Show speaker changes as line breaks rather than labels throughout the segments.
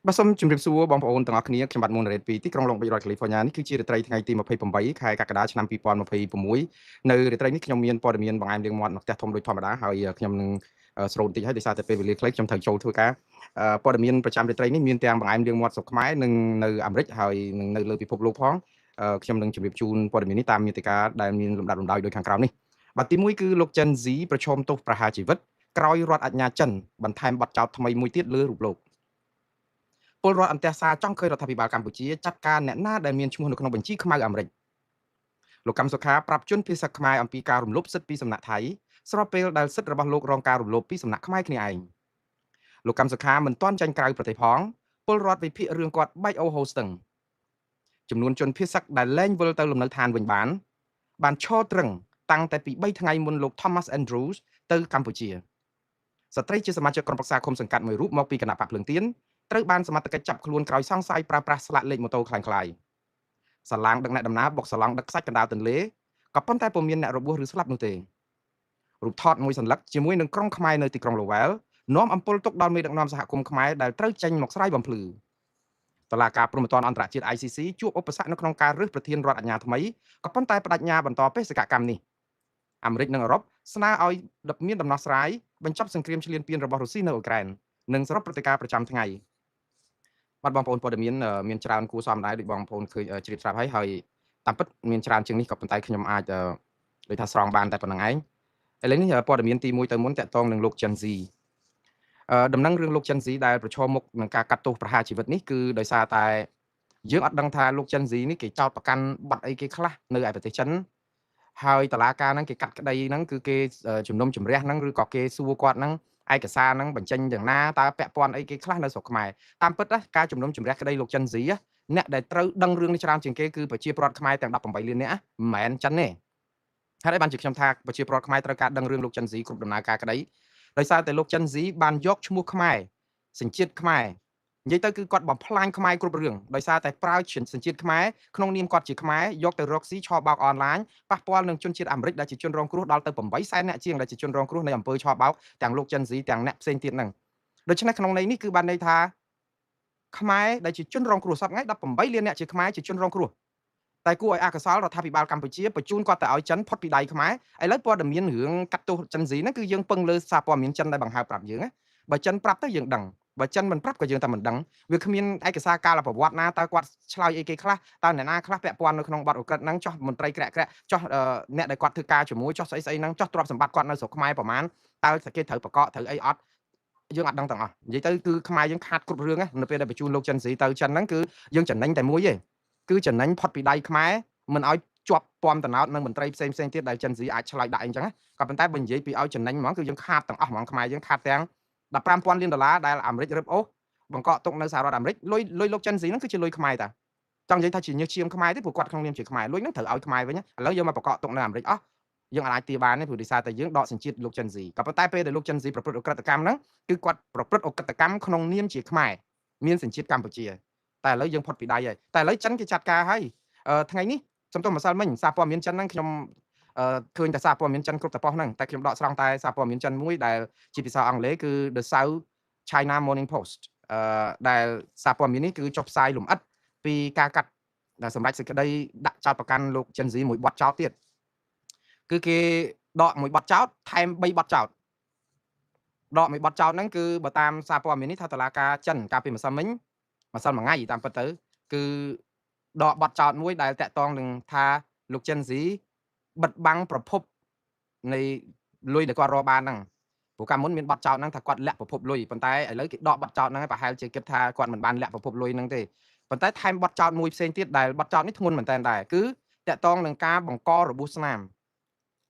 បាទសូមជម្រាបសួរបងប្អូនទាំងអស់គ្នាខ្ញុំបាទមុនរ៉េតពីទីក្រុងឡុងប៊ិចរដ្ឋកាលីហ្វ័រញ៉ានេះគឺជារាត្រីថ្ងៃទី28ខែកក្កដាឆ្នាំ2026នៅរាត្រីនេះខ្ញុំមានព័ត៌មានបង្អែមលាងមាត់មកផ្ទះធំដូចធម្មតាហើយខ្ញុំនឹងស្រូតបន្តិចហើយដោយសារតែពេលវេលាខ្លីខ្ញុំត្រូវចូលធ្វើការព័ត៌មានប្រចាំរាត្រីនេះមានទាំងបង្អែមលាងមាត់ស្រុកខ្មែរនិងនៅអាមេរិកហើយនិងនៅលើពិភពលោកផងខ្ញុំនឹងជម្រាបជូនព័ត៌មាននេះតាមមាតិកាដែលមានលំដាប់លំដោយដូចខាងក្រោមនេះបាទទី1គឺលោកចិនស៊ីប្រឈមទោសប្រហារជីវិតក្រោយរដ្ឋអាជ្ញាចិនបន្ថែមបទចោទថ្មីមួយទៀតលើរូបលោកពលរដ្ឋអន្តះសាចង់ឃើញរដ្ឋាភិបាលកម្ពុជាចាត់ការអ្នកណាដែលមានឈ្មោះនៅក្នុងបញ្ជីខ្មៅអាមេរិកលោកកម្មសុខាប្រាប់ជនភាសាខ្មែរអំពីការរំលោភសិទ្ធិពីសំណាក់ថៃស្របពេលដែលសិទ្ធិរបស់លោករងការរំលោភពីសំណាក់ខ្មែរគ្នាឯងលោកកម្មសុខាមិនទាន់ចាញ់ក្រៅប្រទេសផងពលរដ្ឋវិភាគរឿងគាត់បែកអូហូស្ទឹងចំនួនជនភៀសសឹកដែលលែងវិលទៅលំនៅឋានវិញបានឈរត្រឹងតាំងតែពី3ថ្ងៃមុនលោក Thomas Andrews ទៅកម្ពុជាស្ត្រីជាសមាជិកក្រុមប្រឹក្សាឃុំសង្កាត់មួយរូបមកពីគណៈបកភ្លើងទៀនត្រូវបានសមត្ថកិច្ចចាប់ខ្លួនក្រោយសង្ស័យប្រើប្រាស់ស្លាកលេខម៉ូតូក្លែងៗសាឡាងដឹកអ្នកដំណើរបុកសាឡង់ដឹកខ្សាច់កណ្ដាលទន្លេក៏ប៉ុន្តែពុំមានអ្នករបួសឬស្លាប់នោះទេរូបថតមួយសន្លឹកជាមួយនឹងក្រុងខ្មែរនៅទីក្រុងឡូវែលនាំអំពុលទុកដល់មេដឹកនាំសហគមន៍ខ្មែរដែលត្រូវចេញមកស្រាយបំភ្លឺតុលាការព្រហ្មទណ្ឌអន្តរជាតិ ICC ជួបឧបសគ្គនៅក្នុងការរើសប្រធានរដ្ឋអាជ្ញាថ្មីក៏ប៉ុន្តែបដិញ្ញាបន្តបេសកកម្មនេះអាមេរិកនិងអឺរ៉ុបស្នើឲ្យមានដំណោះស្រាយបញ្ចប់សង្គ្រាមឈ្លានពានរបស់រុស្ស៊ីនៅអ៊ុយក្រែននិងសរុបព្រឹត្តិការណ៍ប្រចាំថ្ងៃបាទបងប្អូនព័ត៌មានមានច្រើនគួរសមដែរដូចបងប្អូនឃើញជ្រាបស្រាប់ហើយហើយតាមពិតមានច្រើនជាងនេះក៏ប៉ុន្តែខ្ញុំអាចដូចថាស្រង់បានតែប៉ុណ្្នឹងឯងឥឡូវនេះព័ត៌មានទី1ទៅមុនតាក់ទងនឹងលោកចិនស៊ីដំណឹងរឿងលោកចិនស៊ីដែលប្រឈមមុខនឹងការកាត់ទោសប្រហារជីវិតនេះគឺដោយសារតែយើងអត់ដឹងថាលោកចិនស៊ីនេះគេចោទប្រកាន់បាត់អីគេខ្លះនៅឯប្រទេសចិនហើយតឡាការហ្នឹងគេកាត់ក្តីហ្នឹងគឺគេជំនុំជម្រះហ្នឹងឬក៏គេសួរគាត់ហ្នឹងឯកសារហ្នឹងបញ្ចេញយ៉ាងណាតើពាក់ព័ន្ធអីគេខ្លះនៅស្រុកខ្មែរតាមពិតណាការជំនុំជម្រះក្តីលោកចិនស៊ីអ្នកដែលត្រូវដឹងរឿងនេះច្រើនជាងគេគឺប្រជាពលរដ្ឋខ្មែរទាំង18លាននាក់មិនមែនចិនទេហើយបានជាខ្ញុំថាប្រជាពលរដ្ឋខ្មែរត្រូវការដឹងរឿងលោកចិនស៊ីគ្រប់ដំណើរការក្តីដោយសារតែលោកចិនស៊ីបានយកឈ្មោះខ្មែរសញ្ជាតិខ្មែរនិយាយទៅគឺគាត់បំផ្លាញខ្មែរគ្រប់រឿងដោយសារតែប្រើសញ្ជាតិខ្មែរក្នុងនាមគាត់ជាខ្មែរយកទៅរកស៊ីឆបោកអនឡាញប៉ះពាល់នឹងជនជាតិអាមេរិកដែលជាជនរងគ្រោះដល់ទៅ8សែនអ្នកជាងដែលជាជនរងគ្រោះនៃអំពើឆបោកទាំងលោកចិនស៊ីទាំងអ្នកផ្សេងទៀតហ្នឹងដូច្នេះក្នុងន័យនេះគឺបានន័យថាខ្មែរដែលជាជនរងគ្រោះសប្តាហ៍ថ្ងៃ18លានអ្នកជាខ្មែរជាជនរងគ្រោះតែគួរឲ្យអកុសលរដ្ឋាភិបាលកម្ពុជាបញ្ជូនគាត់ទៅឲ្យចិនផុតពីដៃខ្មែរឥឡូវព័ត៌មានរឿងកាត់ទោសចិនស៊ីហ្នឹងគឺយើងពឹងលើសារព័ត៌មានចិនដែលបង្ហើបប្រាប់យើងណាបើចិនប្រាប់ទៅយើងដឹងបើចិនមិនប្រាប់ក៏យើងតែមិនដឹងវាគ្មានឯកសារកាលប្រវត្តិណាតើគាត់ឆ្លើយអីគេខ្លះតើអ្នកណាខ្លះពាក់ព័ន្ធនៅក្នុងបទឧក្រិដ្ឋហ្នឹងចោះមន្ត្រីក្រាក់ក្រាក់ចោះអ្នកដែលគាត់ធ្វើការជាមួយចោះស្អីស្អីហ្នឹងចោះទ្រព្យសម្បត្តិគាត់នៅស្រុកខ្មែរប្រហែលតើគេត្រូវប្រកបត្រូវអីអត់យើងអត់ដឹងទាំងអស់និយាយទៅគឺខ្មែរយើងខាតគ្រប់រឿងនៅពេលដែលបញ្ជូនលោកចិនស៊ីទៅចិនហ្នឹងគឺយើងចំណេញតែមួយទេគឺចំណេញផុតពីដៃខ្មែរមិនឲ្យជាប់ពំតំណោតនឹងមន្ត្រីផ្សេងផ្សេងទៀតដែលចិនស៊ីអាចឆ្លើយដាក់អីចឹងណាក៏ប៉ុន្តែបើនិយាយពីឲ្យចំណេញហ្មងគឺយើងខាតទាំងអស់ហ្មងខ្មែរយើងខាតទាំង15,000លានដុល្លារដែលអាមេរិករឹបអូសបង្កក់ទុកនៅសហរដ្ឋអាមេរិកលុយលុយលោកចិនស៊ីហ្នឹងគឺជាលុយខ្មែរតាចង់និយាយថាជាញើសឈាមខ្មែរទេព្រោះគាត់ក្នុងនាមជាខ្មែរលុយហ្នឹងត្រូវឲ្យខ្មែរវិញឥឡូវយកមកបង្កក់ទុកនៅអាមេរិកអស់យើងអាចទាបានទេព្រោះដោយសារតែយើងដកសញ្ជាតិលោកចិនស៊ីក៏ប៉ុន្តែពេលដែលលោកចិនស៊ីប្រព្រឹត្តឧក្រិដ្ឋកម្មហ្នឹងគឺគាត់ប្រព្រឹត្តឧក្រិដ្ឋកម្មក្នុងនាមជាខ្មែរមានសញ្ជាតិកម្ពុជាតែឥឡូវយើងផុតពីដៃហើយតែឥឡូវចិនគេចាត់ការហើយថ្ងៃនេះសំទោសម្សិលមិញសារព័ត៌មានចិនហ្នឹងខ្ញុំឃើញតែសារព័ត៌មានចិនគ្រប់តប៉ុស្ហ្នឹងតែខ្ញុំដកស្រង់តែសារព័ត៌មានចិនមួយដែលជាភាសាអង់គ្លេសគឺ The South China Morning Post ដែលសារព័ត៌មាននេះគឺចុះផ្សាយលម្អិតពីការកាត់ដែលសម្រាប់សេចក្តីដាក់ចោតប្រកាន់លោកចិនស៊ីមួយបទចោតទៀតគឺគេដកមួយបទចោតថែម3បទចោតដកមួយបទចោតហ្នឹងគឺបើតាមសារព័ត៌មាននេះថាតុលាការចិនកាលពីម្សិលមិញម្សិលមួយថ្ងៃតាមពិតទៅគឺដកបទចោតមួយដែលតាក់ទងនឹងថាលោកចិនស៊ីបិទបាំងប្រភពនៃលុយដែលគាត់រកបានហ្នឹងព្រោះកាលមុនមានបទចោតហ្នឹងថាគាត់លាក់ប្រភពលុយប៉ុន្តែឥឡូវគេដកបទចោតហ្នឹងប្រហែលជាគិតថាគាត់មិនបានលាក់ប្រភពលុយហ្នឹងទេប៉ុន្តែថែមបទចោតមួយផ្សេងទៀតដែលបទចោតនេះធ្ងន់មែនតើដែរគឺតាក់ទងនឹងការបង្ករបួសស្នាម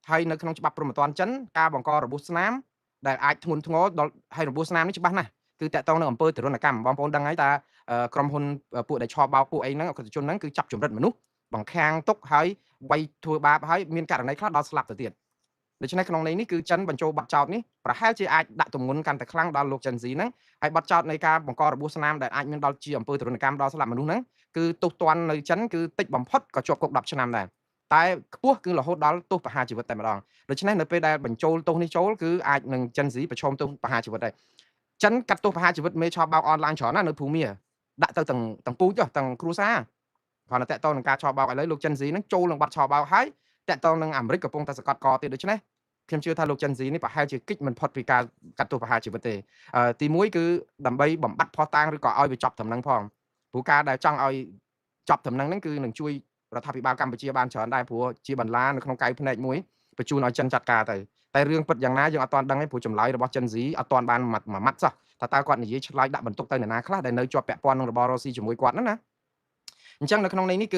ហើយនៅក្នុងច្បាប់ព្រហ្មទណ្ឌចិនការបង្ករបួសស្នាមដែលអាចធ្ងន់ធ្ងរដល់ហើយរបួសស្នាមនេះច្បាស់ណាស់គឺតាក់ទងនឹងអំពើទារុណកម្មបងប្អូនដឹងហើយថាក្រុមហ៊ុនពួកដែលឆបោកពួកអីហ្នឹងអក្រិតជនហ្នឹងគឺចាប់ចម្រិតមនុស្សបង្ខាំងទុកហើយវាយធ្វើបាបហើយមានករណីខ្លះដល់ស្លាប់ទៅទៀតដូច្នេះក្នុងន័យនេះគឺចិនបញ្ចូលបទចោតនេះប្រហែលជាអាចដាក់ទម្ងន់កាន់តែខ្លាំងដល់លោកចិនស៊ីហ្នឹងហើយបទចោតនៃការបង្ករបួសស្នាមដែលអាចមានដល់ជាអំពើទារុណកម្មដល់ស្លាប់មនុស្សហ្នឹងគឺទោសទណ្ឌនៅចិនគឺតិចបំផុតក៏ជាប់គុក10ឆ្នាំដែរតែខ្ពស់គឺរហូតដល់ទោសប្រហារជីវិតតែម្ដងដូច្នេះនៅពេលដែលបញ្ចូលទោសនេះចូលគឺអាចនឹងចិនស៊ីប្រឈមទោសប្រហារជីវិតដែរចិនកាត់ទោសប្រហារជីវិតមេឆបោកអនឡាញច្រើនណាស់នៅភូមា ដាក់ទៅទាំងទាំងពូជទាំងគ្រួសារគ្រាន់តែតាក់ទងនឹងការឆបោកឥឡូវលោកចិនស៊ីហ្នឹងចូលនឹងបាត់ឆបោកហើយតាក់ទងនឹងអាមេរិកកំពុងតែសកត់កទៀតដូច្នេះខ្ញុំជឿថាលោកចិនស៊ីនេះប្រហែលជាគិចមិនផុតពីការកាត់ទោសប្រហារជីវិតទេទី1គឺដើម្បីបំបត្តិផុសតាងឬក៏ឲ្យវាចប់ត្រឹមហ្នឹងផងព្រោះការដែលចង់ឲ្យចប់ត្រឹមហ្នឹងហ្នឹងគឺនឹងជួយរដ្ឋាភិបាលកម្ពុជាបានច្រើនដែរព្រោះជាបន្លានៅក្នុងកៅភ្នែកមួយបញ្ជូនឲ្យចិនចាត់ការទៅតែរឿងពិតយ៉ាងណាយើងអត់ទាន់ដឹងទេព្រោះចម្លើយរបស់ចិនស៊ីអត់ទាន់បានមួយម៉ាត់សោះថាតើគាត់និយាយឆ្លើយដាក់បន្ទុកទៅនរណាខ្លះដែលនៅជាប់ពាក់ព័ន្ធនឹងរបររុស្ស៊ីជាមួយគាត់ហ្នឹងណាអញ្ចឹងនៅក្នុងន័យនេះគឺ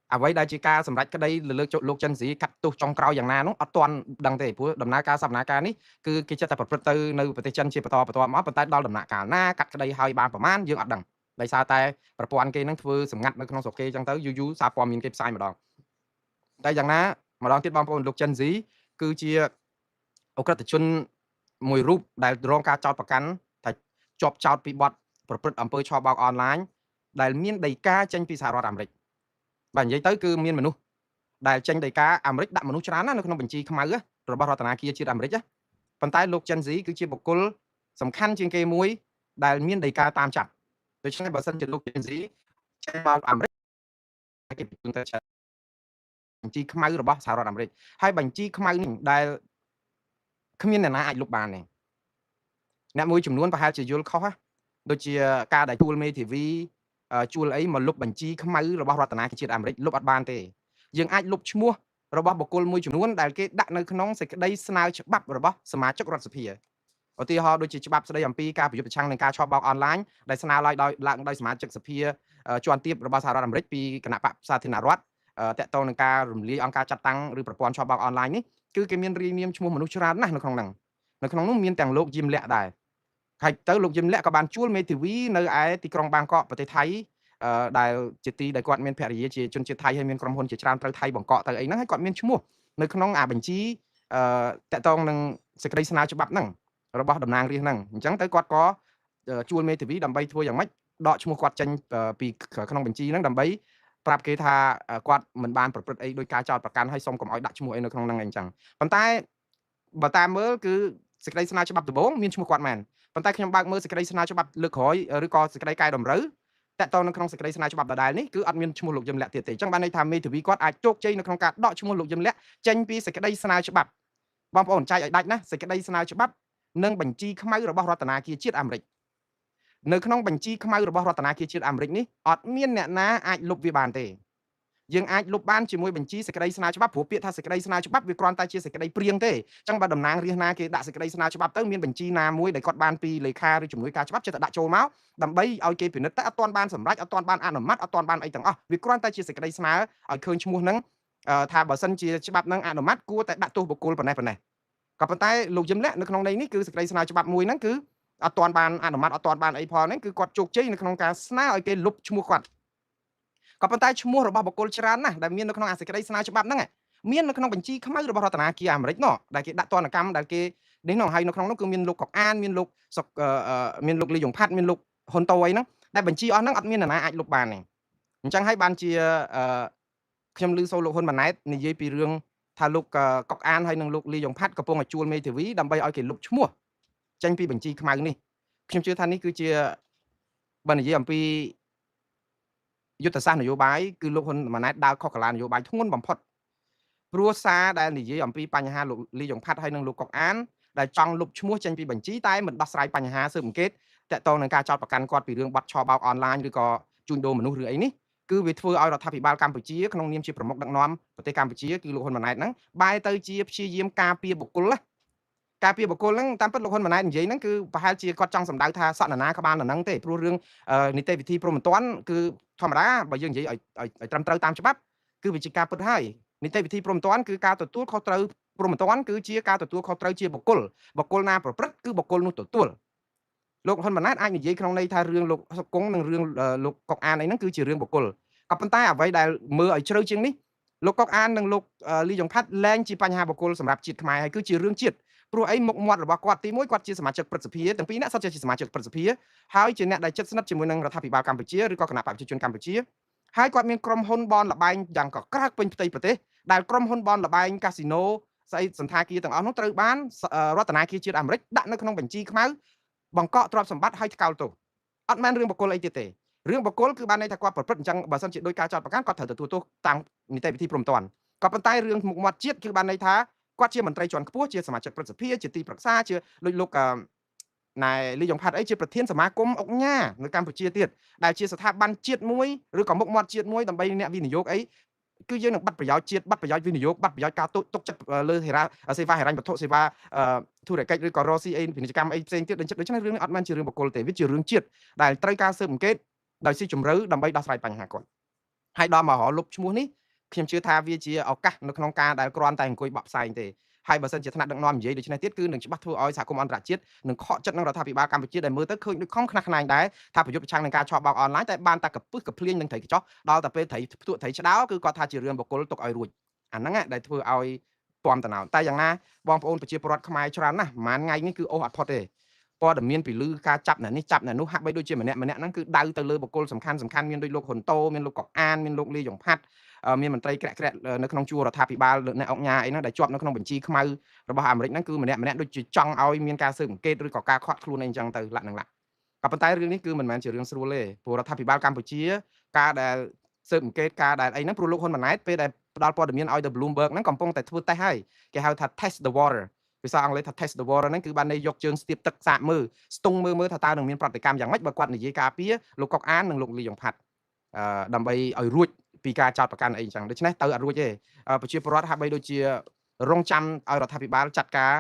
អ្វីដែលជាការសម្រេចក្តីលើលើកលោកចិនស៊ីកាត់ទោសចុងក្រោយយ៉ាងណានោះអត់ទាន់ដឹងទេព្រោះដំណើរការសវនាការនេះគឺគេចិត្តតែប្រព្រឹត្តទៅនៅប្រទេសចិនជាបន្តបន្ទាប់មកប៉ុន្តែដល់ដំណាក់កាលណាកាត់ក្តីហើយបានប្រមាណយើងអត់ដឹងដោយសារតែប្រព័ន្ធគេនឹងធ្វើសម្ងាត់នៅក្នុងស្រុកគេអញ្ចឹងទៅយូរយូរសារព័ត៌មានគេផ្សាយម្ដងតែយ៉ាងណាម្ដងទៀតបងប្អូនលោកចិនស៊ីគឺជាអក្រិតជនមួយរូបដែលរងការចោទប្រកាន់ថាជាប់ចោទពីបទប្រព្រឹត្តអំពើឆបោកអនឡាញដែលមានដីកាចេញពីសហរដ្ឋអាមេរិកបាទនិយាយទៅគឺមានមនុស្សដែលចេញដីកាអាមេរិកដាក់មនុស្សច្រើនណាស់នៅក្នុងបញ្ជីខ្មៅរបស់រដ្ឋាភិបាលជាតិអាមេរិកប៉ុន្តែលោកចិនស៊ីគឺជាបុគ្គលសំខាន់ជាងគេមួយដែលមានដីកាតាមចាប់ដូច្នេះបើសិនជាលោកចិនស៊ីចេញមកអាមេរិកគេបញ្ជូនទៅបញ្ជីខ្មៅរបស់សហរដ្ឋអាមេរិកហើយបញ្ជីខ្មៅនេះដែលគ្មានអ្នកណាអាចលុបបានទេអ្នកមួយចំនួនប្រហែលជាយល់ខុសដូចជាការដែលជួលមេធាវីជួលអីមកលុបបញ្ជីខ្មៅរបស់រដ្ឋាភិបាលជាតិអាមេរិកលុបអត់បានទេយើងអាចលុបឈ្មោះរបស់បុគ្គលមួយចំនួនដែលគេដាក់នៅក្នុងសេចក្តីស្នើច្បាប់របស់សមាជិករដ្ឋសភាឧទាហរណ៍ដូចជាច្បាប់ស្តីអំពីការប្រយុទ្ធប្រឆាំងនឹងការឆបោកអនឡាញដែលស្នើឡើងដោយឡើងដោយសមាជិកសភាជាន់ទាបរបស់សហរដ្ឋអាមេរិកពីគណៈបក្សសាធារណរដ្ឋតាក់ទងនឹងការរំលាយអង្គការចាត់តាំងឬប្រព័ន្ធឆបោកអនឡាញនេះគឺគេមានរាយនាមឈ្មោះមនុស្សច្រើនណាស់នៅក្នុងហ្នឹងនៅក្នុងនោះមានទាំងលោកយឹមលក្ខដែរហើយទៅលោកយឹមលក្ខក៏បានជួលមេធាវីនៅឯទីក្រុងបាងកកប្រទេសថៃដែលជាទីដែលគាត់មានភរិយាជាជនជាតិថៃហើយមានក្រុមហ៊ុនជាច្រើនត្រូវថៃបង្កកទៅអីហ្នឹងហើយគាត់មានឈ្មោះនៅក្នុងអាបញ្ជីតាក់ទងនឹងសេចក្តីស្នើច្បាប់ហ្នឹងរបស់តំណាងរាស្ត្រហ្នឹងអញ្ចឹងទៅគាត់ក៏ជួលមេធាវីដើម្បីធ្វើយ៉ាងម៉េចដកឈ្មោះគាត់ចេញពីក្នុងបញ្ជីហ្នឹងដើម្បីប្រាប់គេថាគាត់មិនបានប្រព្រឹត្តអីដោយការចោទប្រកាន់ហើយសូមកុំឲ្យដាក់ឈ្មោះអីនៅក្នុងហ្នឹងអីចឹងប៉ុន្តែបើតាមមើលគឺសេចក្តីស្នើច្បាប់ដំបូងមានឈ្មោះគាត់មែនប៉ុន្តែខ្ញុំបើកមើលសេចក្តីស្នើច្បាប់លើកក្រោយឬក៏សេចក្តីកែតម្រូវតាក់ទងនៅក្នុងសេចក្តីស្នើច្បាប់ដដែលនេះគឺអត់មានឈ្មោះលោកយឹមលក្ខទៀតទេអញ្ចឹងបានន័យថាមេធាវីគាត់អាចជោគជ័យនៅក្នុងការដកឈ្មោះលោកយឹមលក្ខចេញពីសេចក្តីស្នើច្បាប់បងប្អូនចែកឲ្យដាច់ណាសេចក្តីស្នើច្បាប់និងបញ្ជីខ្មៅរបស់រដ្ឋាភិបាលជាតិអាមេរិកនៅក្នុងបញ្ជីខ្មៅរបស់រដ្ឋាភិបាលជាតិអាមេរិកនេះអត់មានអ្នកណាអាចលុបវាបានទេយើងអាចលុបបានជាមួយបញ្ជីសេចក្តីស្នើច្បាប់ព្រោះពាក្យថាសេចក្តីស្នើច្បាប់វាគ្រាន់តែជាសេចក្តីព្រៀងទេអញ្ចឹងបើតំណាងរាស្ត្រណាគេដាក់សេចក្តីស្នើច្បាប់ទៅមានបញ្ជីណាមួយដែលគាត់បានពីលេខាឬជំនួយការច្បាប់ចេះតែដាក់ចូលមកដើម្បីឲ្យគេពិនិត្យតែអត់ទាន់បានសម្រេចអត់ទាន់បានអនុម័តអត់ទាន់បានអីទាំងអស់វាគ្រាន់តែជាសេចក្តីស្នើឲ្យឃើញឈ្មោះហ្នឹងថាបើសិនជាច្បាប់ហ្នឹងអនុម័តគួរតែដាក់ទោសបុគ្គលប៉ុណ្ណេះប៉ុណ្ណេះក៏ប៉ុន្តែលោកយឹមលក្ខនៅក្នុងន័យនេះគឺសេចក្តីស្នើច្បាប់មួយហ្នឹងគឺអត់ទាន់បានអនុម័តអត់ទាន់បានអីផងហ្នឹងគឺគាត់ជោគជ័យនៅក្នុងការស្នើឲ្យគេលុបឈ្មោះគាត់ក៏ប៉ុន្តែឈ្មោះរបស់បុគ្គលច្រើនណាស់ដែលមាននៅក្នុងអាសេចក្តីស្នើច្បាប់ហ្នឹងមាននៅក្នុងបញ្ជីខ្មៅរបស់រដ្ឋាភិបាលអាមេរិកនោះដែលគេដាក់ទណ្ឌកម្មដែលគេនេះនោះហើយនៅក្នុងនោះគឺមានលោកកុកអានមានលោកសុកមានលោកលីយ៉ុងផាត់មានលោកហ៊ុនតូអីហ្នឹងដែលបញ្ជីអស់ហ្នឹងអត់មាននរណាអាចលុបបានទេអញ្ចឹងហើយបានជាខ្ញុំឮសូរលោកហ៊ុនម៉ាណែតនិយាយពីរឿងថាលោកកុកអានហើយនិងលោកលីយ៉ុងផាត់កំពុងតែជួលមេធាវីដើម្បីឲ្យគេលុបឈ្មោះចេញពីបញ្ជីខ្មៅនេះខ្ញុំជឿថានេះគឺជាបើនិយាយអំពីយុទ្ធសាស្ត្រនយោបាយគឺលោកហ៊ុនម៉ាណែតដើរខុសកាលានយោបាយធ្ងន់បំផុតព្រោះសារដែលនិយាយអំពីបញ្ហាលោកលីយ៉ុងផាត់ហើយនិងលោកកុកអានដែលចង់លុបឈ្មោះចេញពីបញ្ជីតែមិនដោះស្រាយបញ្ហាស៊ើបអង្កេតតាក់ទងនឹងការចោទប្រកាន់គាត់ពីរឿងបាត់ឆបោកអនឡាញឬក៏ជួញដូរមនុស្សឬអីនេះគឺវាធ្វើឲ្យរដ្ឋាភិបាលកម្ពុជាក្នុងនាមជាប្រមុខដឹកនាំប្រទេសកម្ពុជាគឺលោកហ៊ុនម៉ាណែតហ្នឹងបែរទៅជាព្យាយាមការពារបុគ្គលណាការពារបុគ្គលហ្នឹងតាមពិតលោកហ៊ុនម៉ាណែតនិយាយហ្នឹងគឺប្រហែលជាគាត់ចង់សម្ដៅថាសក់នរណាក្បាលនរហ្នឹងទេព្រោះរឿងនីតិវិធីព្រហ្មទណ្ឌគឺធម្មតាបើយើងនិយាយឲ្យត្រឹមត្រូវតាមច្បាប់គឺវាជាការពិតហើយនីតិវិធីព្រហ្មទណ្ឌគឺការទទួលខុសត្រូវព្រហ្មទណ្ឌគឺជាការទទួលខុសត្រូវជាបុគ្គលបុគ្គលណាប្រព្រឹត្តគឺបុគ្គលនោះទទួលលោកហ៊ុនម៉ាណែតអាចនិយាយក្នុងន័យថារឿងលោកសុគង្គនិងរឿងលោកកុកអានអីហ្នឹងគឺជារឿងបុគ្គលក៏ប៉ុន្តែអ្វីដែលមើលឲ្យជ្រៅជាងនេះលោកកុកអាននិងលោកលីយ៉ុងផាត់លែងជាបញ្ហាបុគ្គលសម្រាប់ជាតិខ្មែរហើយគឺជារឿងជាតិព្រោះអីមុខមាត់របស់គាត់ទីមួយគាត់ជាសមាជិកព្រឹទ្ធសភាទាំងពីរនាក់សុទ្ធជាសមាជិកព្រឹទ្ធសភាហើយជាអ្នកដែលជិតស្និទ្ធជាមួយនឹងរដ្ឋាភិបាលកម្ពុជាឬក៏គណៈបក្សប្រជាជនកម្ពុជាហើយគាត់មានក្រុមហ៊ុនបនលបែងយ៉ាងកក្រើកពេញផ្ទៃប្រទេសដែលក្រុមហ៊ុនបនលបែងកាស៊ីណូស្អីសន្តាគារទាំងអស់នោះត្រូវបានរដ្ឋាភិបាលជាតិអាមេរិកដាក់នៅក្នុងបញ្ជីខ្មៅបង្កកទ្រព្យសម្បត្តិហើយថ្កោលទោស អត់មែនរឿងបុគ្គលអីទៀតទេ រឿងបុគ្គលគឺបានន័យថាគាត់ប្រព្រឹត្តអញ្ចឹង បើសិនជាដោយការចោទប្រកាន់ គាត់ត្រូវទទួលទោសតាមនីតិវិធីព្រំទណ្ឌ ក៏ប៉ុន្តែរឿងមុខមាត់ជាតិ គឺបានន័យថាគាត់ជាមន្ត្រីជាន់ខ្ពស់ ជាសមាជិកព្រឹទ្ធសភា ជាទីប្រឹក្សា ជាដូចលោកណែលីយ៉ុងផាត់អី ជាប្រធានសមាគមអុកញ៉ានៅកម្ពុជាទៀត ដែលជាស្ថាប័នជាតិមួយ ឬក៏មុខមាត់ជាតិមួយដើម្បីអ្នកវិនិយោគអី គឺយើងនឹងបាត់ប្រយោជន៍ជាតិ បាត់ប្រយោជន៍វិនិយោគ បាត់ប្រយោជន៍ការទុកចិត្តលើហេរ៉ាសេវាហិរញ្ញវត្ថុ សេវាធុរកិច្ច ឬក៏រកស៊ីអីពាណិជ្ជកម្មអីផ្សេងទៀត។ ដូច្នេះរឿងនេះអត់មែនជារឿងបុគ្គលទេ វាជារឿងជាតិដែលត្រូវការស៊ើបអង្កេតដោយស៊ីជម្រៅដើម្បីដោះស្រាយបញ្ហាគាត់។ ហើយដល់មករលុបឈ្មោះនេះ ខ្ញុំជឿថាវាជាឱកាសនៅក្នុងការដែលគ្រាន់តែអង្គុយបក់ផ្សែងទេ ហើយបើសិនជាថ្នាក់ដឹកនាំនិយាយដូច្នេះទៀត គឺនឹងច្បាស់ធ្វើឲ្យសហគមន៍អន្តរជាតិនឹងខកចិត្តនឹងរដ្ឋាភិបាលកម្ពុជា ដែលមើលទៅឃើញដូចខំខ្នះខ្នែងដែរថាប្រយុទ្ធប្រឆាំងនឹងការឆបោកអនឡាញ តែបានតែកពឹសកភ្លៀងនឹងត្រីកញ្ចោះ ដល់តែពេលត្រីផ្ទក់ត្រីឆ្ដោ គឺគាត់ថាជារឿងបុគ្គលទុកឲ្យរួច អាហ្នឹងដែលធ្វើឲ្យពំតំណោ។ តែយ៉ាងណាបងប្អូនប្រជាពលរដ្ឋខ្មែរច្រើនណាស់ ប្រហែលថ្ងៃនេះគឺអូសអត់ផុតទេ ព័ត៌មានពីលឺការចាប់អ្នកនេះចាប់អ្នកនោះ ហាក់បីដូចជាម្នាក់ម្នាក់ហ្នឹងគឺដៅទៅលើបុគ្គលសំខាន់សំខាន់ មានដូចលោកហ៊ុនតូ មានលោកកុកអាន មានលោកលីយ៉ុងផាត់ មានមន្ត្រីក្រាក់ក្រាក់នៅក្នុងជួររដ្ឋាភិបាល អ្នកអង្គញាអីហ្នឹងដែលជាប់នៅក្នុងបញ្ជីខ្មៅរបស់អាមេរិកហ្នឹង គឺម្នាក់ម្នាក់ដូចជាចង់ឲ្យមានការស៊ើបអង្កេត ឬក៏ការខាត់ខ្លួនអីចឹងទៅ លាក់នឹងលាក់។ ក៏ប៉ុន្តែរឿងនេះគឺមិនមែនជារឿងស្រួលទេ ព្រោះរដ្ឋាភិបាលកម្ពុជាការដែលស៊ើបអង្កេតការដែលអីហ្នឹង ព្រោះលោកហ៊ុនម៉ាណែតពេលដែលផ្ដល់ព័ត៌មានឲ្យទៅ Bloomberg ហ្នឹង កំពុងតែធ្វើតេស្ត ហើយគេហៅថា test the water ភាសាអង់គ្លេសថា test the water ហ្នឹង គឺបានន័យយកជើងស្ទាបទឹកសាកមើល ស្ទង់មើលមើលថាតើនឹងមានប្រតិកម្មយ៉ាងម៉េច បើគាត់និយាយការពារលោកកុកអាននិងលោកលីយ៉ុងផាត់ អឺដើម្បីឲ្យរួចពីការចោទប្រកាន់អីចឹង។ ដូច្នេះទៅអត់រួចទេ ប្រជាពលរដ្ឋហាក់បីដូចជារងចាំឲ្យរដ្ឋាភិបាលចាត់កា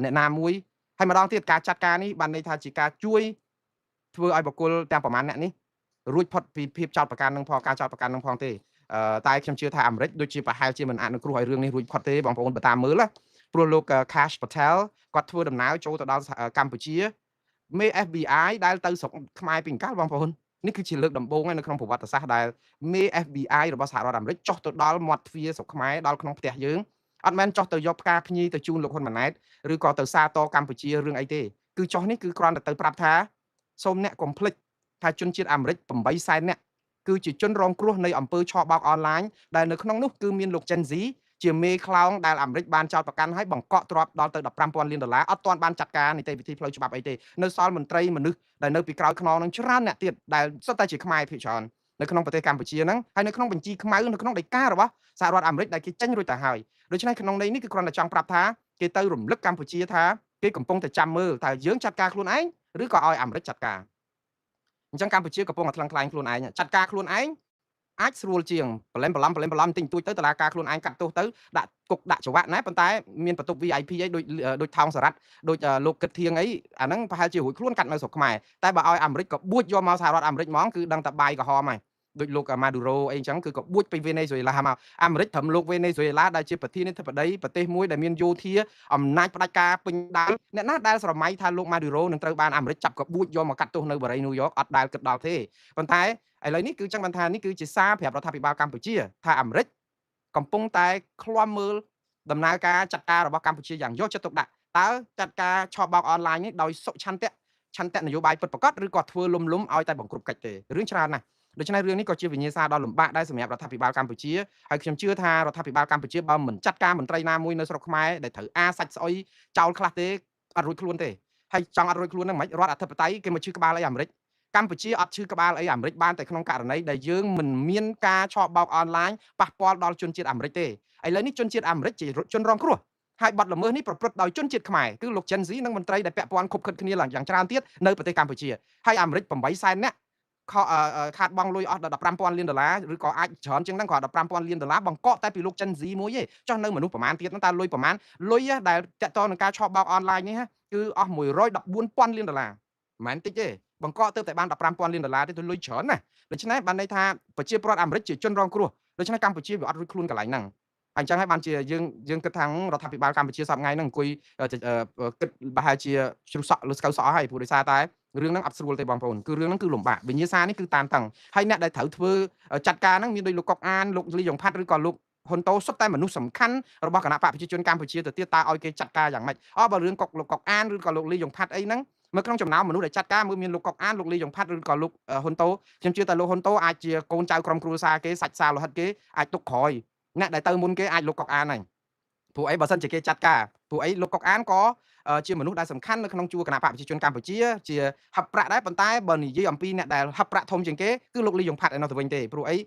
រអ្នកណាមួយ ហើយម្ដងទៀតការចាត់ការនេះបានន័យថាជាការជួយធ្វើឲ្យបុគ្គលទាំងប្រមាណអ្នកនេះរួចផុតពីភាពចោទប្រកាន់នឹងផង ការចោទប្រកាន់នឹងផងទេ។ តែខ្ញុំជឿថាអាមេរិកដូចជាប្រហែលជាមិនអនុគ្រោះឲ្យរឿងនេះរួចផុតទេបងប្អូន បើតាមមើលណា ព្រោះលោក Cash Patel គាត់ធ្វើដំណើរចូលទៅដល់កម្ពុជា មេ FBI ដែលទៅស្រុកខ្មែរពីកាល បងប្អូន នេះគឺជាលើកដំបូងនៅក្នុងប្រវត្តិសាស្ត្រដែលមេ FBI របស់សហរដ្ឋអាមេរិកចុះទៅដល់មាត់ទ្វារស្រុកខ្មែរ ដល់ក្នុងផ្ទះយើង អត់មែនចុះទៅយកផ្កាភ្ញីទៅជូនលោកហ៊ុនម៉ាណែត ឬក៏ទៅសារតកម្ពុជារឿងអីទេ គឺចុះនេះគឺគ្រាន់តែទៅប្រាប់ថា សូមអ្នកកុំភ្លេចថាជនជាតិអាមេរិក8សែននាក់គឺជាជនរងគ្រោះនៃអំពើឆបោកអនឡាញ ដែលនៅក្នុងនោះគឺមានលោក Gen Z ជាមេខ្លោងដែលអាមេរិកបានចោទប្រកាន់ឲ្យបង្កក់ទ្រព្យដល់ទៅ15,000លានដុល្លារ អត់ទាន់បានចាត់ការនីតិវិធីផ្លូវច្បាប់អីទេ នៅសល់មន្ត្រីមនុស្សដែលនៅពីក្រោយខ្នងនឹងច្រើនអ្នកទៀត ដែលសុទ្ធតែជាខ្មែរភាគច្រើននៅក្នុងប្រទេសកម្ពុជាហ្នឹង ហើយនៅក្នុងបញ្ជីខ្មៅនៅក្នុងដីការបស់សហរដ្ឋអាមេរិកដែលគេចេញរួចទៅហើយ។ ដូច្នេះក្នុងន័យនេះគឺគ្រាន់តែចង់ប្រាប់ថា គេទៅរំលឹកកម្ពុជាថាគេកំពុងតែចាំមើល តើយើងចាត់ការខ្លួនឯង ឬក៏ឲ្យអាមេរិកចាត់ការ។ អញ្ចឹងកម្ពុជាកំពុងតែថ្លឹងថ្លែងខ្លួនឯង ចាត់ការខ្លួនឯងអាចស្រួលជាង ប្រឡែមប្រឡំប្រឡែមប្រឡំទិញទួចទៅតឡាការខ្លួនឯងកាត់ទោសទៅដាក់គុកដាក់ច្រវាក់ណា ប៉ុន្តែមានបន្ទប់ VIP អីដូចដូចថោងសារ៉ាត់ ដូចលោកគិតធៀងអីអាហ្នឹង ប្រហែលជារួចខ្លួនកាត់នៅស្រុកខ្មែរ តែបើឲ្យអាមេរិកក៏បួចយកមកសហរដ្ឋអាមេរិកហ្មង គឺដឹងតែបាយក្រហមហើយ ដូចលោកម៉ាឌូរ៉ូអីចឹង គឺក៏បួចពីវេណេស៊ុយអេឡាមកអាមេរិក ត្រឹមលោកវេណេស៊ុយអេឡាដែលជាប្រធានាធិបតីប្រទេសមួយដែលមានយោធាអំណាចផ្ដាច់ការពេញដៃ អ្នកណាដែលស្រមៃថាលោកម៉ាឌូរ៉ូនឹងត្រូវបានអាមេរិកចាប់កបួចយកមកកាត់ទោសនៅបារីញូវយ៉ក អត់ដែលគិតដល់ទេ។ ប៉ុន្តែឥឡូវនេះគឺចឹងបានថា នេះគឺជាសារប្រាប់រដ្ឋាភិបាលកម្ពុជាថា អាមេរិកកំពុងតែឃ្លាំមើលដំណើរការចាត់ការរបស់កម្ពុជាយ៉ាងយកចិត្តទុកដាក់ តើចាត់ការឆបោកអនឡាញនេះដោយសុឆន្ទៈឆន្ទៈនយោបាយពិតប្រាកដ ឬក៏ធ្វើលំលំឲ្យតែបង្ក្រប់កិច្ចទេ រឿងច្រើនណាស់។ ដូច្នេះរឿងនេះក៏ជាវិញ្ញាសាដ៏លំបាកដែរសម្រាប់រដ្ឋាភិបាលកម្ពុជា ហើយខ្ញុំជឿថារដ្ឋាភិបាលកម្ពុជាបើមិនចាត់ការមន្ត្រីណាមួយនៅស្រុកខ្មែរដែលត្រូវអាសាច់ស្អុយចោលខ្លះទេ អត់រួចខ្លួនទេ។ ហើយចង់អត់រួចខ្លួនហ្នឹងមិន រដ្ឋអធិបតេយ្យគេមកឈឺក្បាលអីអាមេរិក កម្ពុជាអត់ឈឺក្បាលអីអាមេរិកបាន តែក្នុងករណីដែលយើងមិនមានការឆបោកអនឡាញប៉ះពាល់ដល់ជនជាតិអាមេរិកទេ។ ឥឡូវនេះជនជាតិអាមេរិកជាជនរងគ្រោះ ហើយបទល្មើសនេះប្រព្រឹត្តដោយជនជាតិខ្មែរ គឺលោក Gen Z និងមន្ត្រីដែលពាក់ព័ន្ធខុបខិតគ្នាឡើងយ៉ាងច្រើនទៀតនៅប្រទេសកម្ពុជា ហើយអាមេរិក8សែននាក់ខាតបង់លុយអស់ដល់15,000លានដុល្លារ ឬក៏អាចច្រើនជាងហ្នឹង គ្រាន់15,000លានដុល្លារបង្កក់តែពីលោក Gen Z មួយទេ ចុះនៅមនុស្សប្រមាណទៀតហ្នឹងតើលុយប្រមាណ លុយដែលតាក់ទងនឹងការឆបោកអនឡាញនេះគឺអស់114,000លានដុល្លារ មិនមែនតិចទេ បង្កក់ទៅតែបាន15,000លានដុល្លារទេ ទៅលុយច្រើនណាស់។ ដូច្នេះបានន័យថាប្រជាពលរដ្ឋអាមេរិកជាជនរងគ្រោះ ដូច្នេះកម្ពុជាវាអត់រួចខ្លួនកន្លែងហ្នឹង អញ្ចឹងហើយបានជាយើងគិតថារដ្ឋាភិបាលកម្ពុជាសប្តាហ៍ថ្ងៃហ្នឹងអង្គុយគិតប្រហែលជាជ្រុះសក់លើស្កូវសក់ហើយ ព្រោះដោយសារតែរឿងហ្នឹងអត់ស្រួលទេបងប្អូន គឺរឿងហ្នឹងគឺលំបាក វិញ្ញាសានេះគឺតានតឹង ហើយអ្នកដែលត្រូវធ្វើចាត់ការហ្នឹងមានដូចលោកកុកអាន លោកលីយ៉ុងផាត់ ឬក៏លោកហ៊ុនតូ សុទ្ធតែមនុស្សសំខាន់របស់គណៈបកប្រជាជនកម្ពុជាទៅទៀត តើឲ្យគេចាត់ការយ៉ាងម៉េច? អបើរឿងកុកលោកកុកអាន ឬក៏លោកលីយ៉ុងផាត់អីហ្នឹង នៅក្នុងចំណោមមនុស្សដែលចាត់ការ មើលមានលោកកុកអាន លោកលីយ៉ុងផាត់ ឬក៏លោកហ៊ុនតូ ខ្ញុំជឿតែលោកហ៊ុនតូអាចជាកូនចៅក្រុមគ្រួសារគេ សាច់សាលោហិតគេអាចទុកក្រោយ អ្នកដែលទៅមុនគេអាចលោកកុកអានហ្នឹង ព្រោះអីបើសិនជាគេចាត់ការ ពួកអីលោកកុកអានក៏ជាមនុស្សដែលសំខាន់នៅក្នុងជួរគណៈបកប្រជាជនកម្ពុជាជាហឹបប្រាក់ដែរប៉ុន្តែបើនិយាយអំពីអ្នកដែលហឹបប្រាក់ធំជាងគេគឺលោកលីយ៉ុងផាត់ឯនោះទៅវិញទេព្រោះអី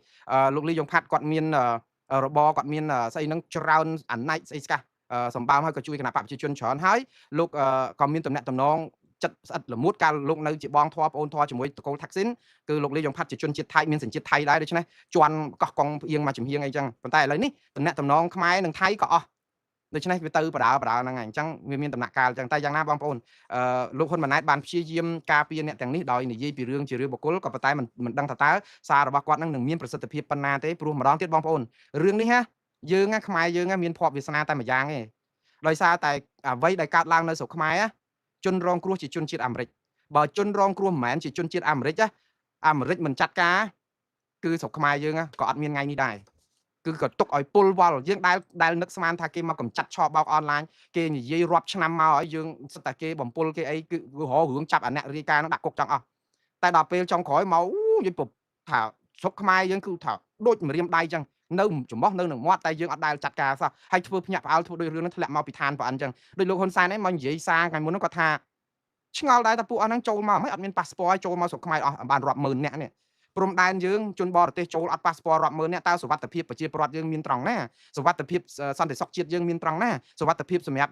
លោកលីយ៉ុងផាត់គាត់មានរបរគាត់មានស្អីហ្នឹងច្រើនអាណែកស្អីស្កាស់សម្បើមហើយក៏ជួយគណៈបកប្រជាជនច្រើនហើយលោកក៏មានតំណែងតំណងចិត្តស្អិតល្មួតកាលលោកនៅជាបងធွာប្អូនធွာជាមួយតកូលថាក់ស៊ីនគឺលោកលីយ៉ុងផាត់ជាជនជាតិថៃមានសញ្ជាតិថៃដែរដូច្នេះជន់កោះកុងផ្អៀងមកចំហៀងអីចឹងប៉ុន្តែឥឡូវនេះតំណែងតំណងខ្មែរនិងថៃក៏អស់ដូច្នេះវាទៅបដើបដើហ្នឹងហើយអញ្ចឹងវាមានដំណាក់កាលអញ្ចឹងតែយ៉ាងណាបងប្អូនអឺលោកហ៊ុនម៉ាណែតបានព្យាយាមការពារអ្នកទាំងនេះដោយនិយាយពីរឿងជារឿងបុគ្គលក៏ប៉ុន្តែមិនដឹងថាតើសាររបស់គាត់នឹងមានប្រសិទ្ធភាពប៉ុណ្ណាទេព្រោះម្ដងទៀតបងប្អូនរឿងនេះណាយើងណាខ្មែរយើងណាមានភ័ព្វវាសនាតែម្យ៉ាងទេដោយសារតែអ្វីដែលកើតឡើងនៅស្រុកខ្មែរជនរងគ្រោះជាជនជាតិអាមេរិកបើជនរងគ្រោះមិនមែនជាជនជាតិអាមេរិកណាអាមេរិកមិនចាត់ការគឺស្រុកខ្មែរយើងក៏អត់មានថ្ងៃនេះដែរគឺក៏ទុកឲ្យពុលវល់យើងដែលនឹកស្មានថាគេមកកំចាត់ឆបោកអនឡាញគេនិយាយរាប់ឆ្នាំមកឲ្យយើងសិតតែគេបំពុលគេអីគឺរករឿងចាប់អាអ្នករាយការណ៍នឹងដាក់គុកចង់អស់តែដល់ពេលចុងក្រោយមកនិយាយថាស្រុកខ្មែរយើងគឺថាដូចម្រាមដៃចឹងនៅច្រមុះនៅនឹងមាត់តែយើងអត់ដែលចាត់ការសោះហើយធ្វើភ្ញាក់ផ្អើលធ្វើដោយរឿងហ្នឹងធ្លាក់មកពីឋានប្រអិនចឹងដោយលោកហ៊ុនសែនឯងមកនិយាយសារថ្ងៃមុនហ្នឹងគាត់ថាឆ្ងល់ដែរថាពួកអស់ហ្នឹងចូលមកមិនអត់មានប៉ាសពតចូលមកស្រុកខ្មែរអស់បានរាប់ម៉ឺនអ្នកនេះព្រំដែនយើងជនបរទេសចូលអត់ប៉ាសពតរាប់ម៉ឺនអ្នកតើសុវត្ថិភាពប្រជាពលរដ្ឋយើងមានត្រង់ណាសុវត្ថិភាពសន្តិសុខជាតិយើងមានត្រង់ណាសុវត្ថិភាពសម្រាប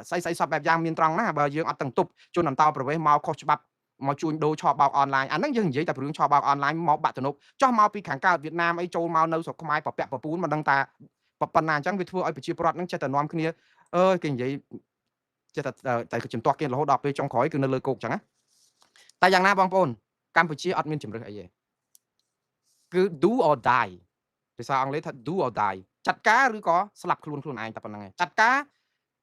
់ស្អីស្អីសពបែបយ៉ាងមានត្រង់ណាបើយើងអត់ទាំងទប់ជនអន្តោប្រវេសន៍មកខុសច្បាប់មកជួញដូរឆបោកអនឡាញអាហ្នឹងយើងនិយាយតែរឿងឆបោកអនឡាញមកបាក់ទំនប់ចោះមកពីខាងកើតវៀតណាមអីចូលមកនៅស្រុកខ្មែរប្រពាក់ប្រពូនមិនដឹងថាប៉ុណ្ណាអញ្ចឹងវាធ្វើឲ្យប្រជាពលរដ្ឋហ្នឹងចេះតែនាំគ្នាអើយគេនិយាយចេះតែតែជំទាស់គេរហូតដល់ពេលចុងក្រោយគឺនៅលើគោកអញ្ចឹងណាតែយ៉ាងណាបងប្អូនកម្ពុជាអត់មានជំរឿសអីទេគឺ do or die ភាសាអង់គ្លេសថា do or die ចាត់ការឬក៏ស្លាប់ខ្លួនខ្លួនឯងតែប៉ុណ្្នឹងឯងចាត់ការ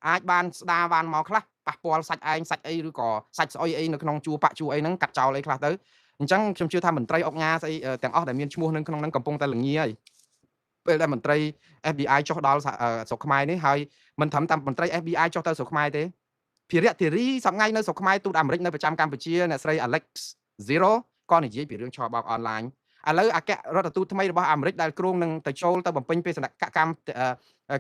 អាចបានស្ដារបានមកខ្លះប៉ះពាល់សាច់ឯងសាច់អីឬក៏សាច់ស្អុយអីនៅក្នុងជួរបាក់ជួរអីហ្នឹងកាត់ចោលអីខ្លះទៅអញ្ចឹងខ្ញុំជឿថាមន្ត្រីអុកញ៉ាស្អីទាំងអស់ដែលមានឈ្មោះនៅក្នុងហ្នឹងកំពុងតែល្ងាហើយពេលដែលមន្ត្រី FBI ចុះដល់ស្រុកខ្មែរនេះហើយមិនត្រឹមតែមន្ត្រី FBI ចុះទៅស្រុកខ្មែរទេភិរៈធីរីសប្ងៃនៅស្រុកខ្មែរទូតអាមេរិកនៅប្រចាំកម្ពុជាអ្នកស្រី Alex Zero ក៏និយាយពីរឿងឆបោកអនឡាញឥឡូវអគ្គរដ្ឋទូតថ្មីរបស់អាមេរិកដែលគ្រោងនឹងទៅចូលទៅបំពេញបេសកកម្ម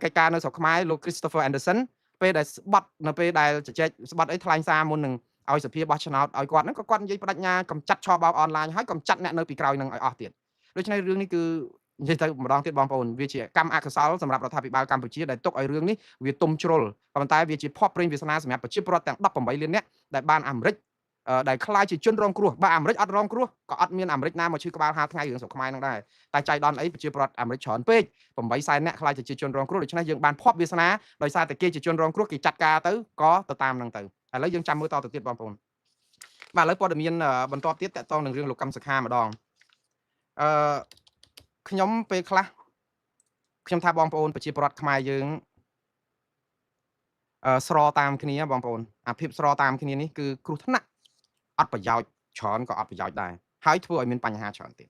កិច្ចការនៅស្រុកខ្មែរលោក Christopher Anderson ពេលដែលស្បត់នៅពេលដែលជជែកស្បត់អីថ្លែងសារមុននឹងឲ្យសភាបោះឆ្នោតឲ្យគាត់ហ្នឹងក៏គាត់និយាយបដិញ្ញាកំចាត់ឆបោកអនឡាញហើយកំចាត់អ្នកនៅពីក្រោយនឹងឲ្យអស់ទៀតដូច្នេះរឿងនេះគឺនិយាយទៅម្ដងទៀតបងប្អូនវាជាកម្មអកុសលសម្រាប់រដ្ឋាភិបាលកម្ពុជាដែលទុកឲ្យរឿងនេះវាទុំជ្រុលប៉ុន្តែវាជាភ័ព្វព្រេងវាសនាសម្រាប់ប្រជាពលរដ្ឋទាំង18លាននាក់ដែលបានអាមេរិកដែលខ្លាចជាជនរងគ្រោះបើអាមេរិកអត់រងគ្រោះក៏អត់មានអាមេរិកណាមកឈឺក្បាល5ថ្ងៃរឿងស្រុកខ្មែរហ្នឹងដែរតែចៃដន្យអីប្រជាពលរដ្ឋអាមេរិកច្រើនពេក8សែននាក់ខ្លាចជាជនរងគ្រោះដូច្នេះយើងបានភ័ព្វវាសនាដោយសារតែគេជាជនរងគ្រោះគេចាត់ការទៅក៏ទៅតាមហ្នឹងទៅឥឡូវយើងចាំមើលតទៅទៀតបងប្អូនបាទឥឡូវព័ត៌មានបន្តទៀតតកតងនឹងរឿងលោកកឹមសុខាម្ដងអឺខ្ញុំពេលខ្លះខ្ញុំថាបងប្អូនប្រជាពលរដ្ឋខ្មែរយើងស្រតាមគ្នាបងប្អូនអាភាពស្រតាមគ្នានេះគឺគ្រោះថ្នាក់អត់ប្រយោជន៍ច្រើនក៏អត់ប្រយោជន៍ដែរហើយធ្វើឲ្យមានបញ្ហាច្រើនទៀត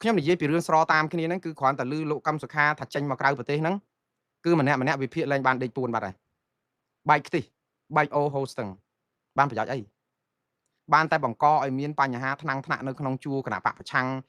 ខ្ញុំនិយាយពីរឿងស្រតាមគ្នាហ្នឹងគឺគ្រាន់តែឮលោកកឹមសុខាថាចេញមកក្រៅប្រទេសហ្នឹងគឺម្នាក់ម្នាក់វិភាគលែងបានដេកពួនបាត់ហើយបែកខ្ទិះបែកអូហូស្ទឹងបានប្រយោជន៍អីបានតែបង្កឲ្យមានបញ្ហាថ្នាំងថ្នាក់នៅក្នុងជួរគណៈបកប្រឆាំង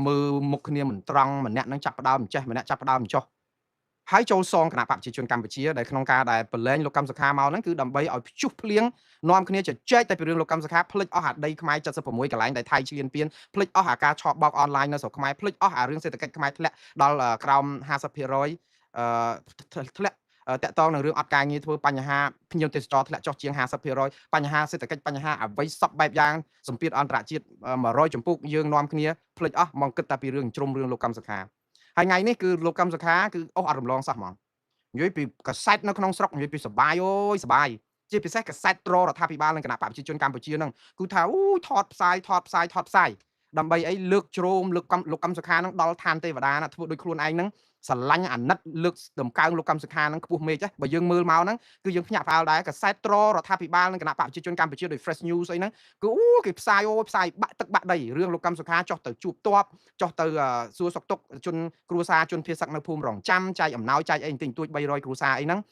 មើលមុខគ្នាមិនត្រង់ម្នាក់នឹងចាប់ផ្ដើមចេះម្នាក់ចាប់ផ្ដើមចុះហើយចូលសងគណៈបកប្រជាជនកម្ពុជាដែលក្នុងការដែលប្រឡែងលោកកឹមសុខាមកហ្នឹងគឺដើម្បីឲ្យព្យុះភ្លៀងនាំគ្នាជជែកតែពីរឿងលោកកឹមសុខាភ្លេចអស់អាដីខ្មែរ76កន្លែងដែលថៃឈ្លានពានភ្លេចអស់អាការឆបោកអនឡាញនៅស្រុកខ្មែរភ្លេចអស់អារឿងសេដ្ឋកិច្ចខ្មែរធ្លាក់ដល់ក្រោម 50% អឺធ្លាក់តាក់ទងនឹងរឿងអត់ការងារធ្វើបញ្ហាភ្ញៀវទេសចរធ្លាក់ចុះជាង 50% បញ្ហាសេដ្ឋកិច្ចបញ្ហាអ្វីសពបែបយ៉ាងសម្ពាធអន្តរជាតិ100ចម្ពោះយើងនាំគ្នាភ្លេចអស់មកគិតតែពីរឿងជ្រុំរឿងលោកកឹមសុខាហើយថ្ងៃនេះគឺលោកកឹមសុខាគឺអស់អត់រំលងសោះហ្មងនិយាយពីកាសែតនៅក្នុងស្រុកនិយាយពីសបាយអូយសបាយជាពិសេសកាសែតត្ររដ្ឋាភិបាលនិងគណៈបកប្រជាជនកម្ពុជាហ្នឹងគឺថាអូយថតផ្សាយថតផ្សាយថតផ្សាយដើម្បីអីលើកជ្រោមលើកលោកកឹមសុខាហ្នឹងដល់ឋានទេវតាណាធ្វើដូចខ្លួនឯងហ្នឹងស្រឡាញ់អាណិតលើកដំកើងលោកកឹមសុខាហ្នឹងខ្ពស់មេឃបើយើងមើលមកហ្នឹងគឺយើងភ្ញាក់ផ្អើលដែរកាសែតត្ររដ្ឋាភិបាលនិងគណៈបកប្រជាជនកម្ពុជាដោយ Fresh News អីហ្នឹងគឺអូគេផ្សាយអូផ្សាយបាក់ទឹកបាក់ដីរឿងលោកកឹមសុខាចុះទៅជួបតបចុះទៅសួរសុខទុក្ខជនគ្រួសារជនភៀសសឹកនៅភូមិរងចាំចែកអំណោយចែកអីបន្តិចបន្តួច300គ្រួសារអីហ្នឹង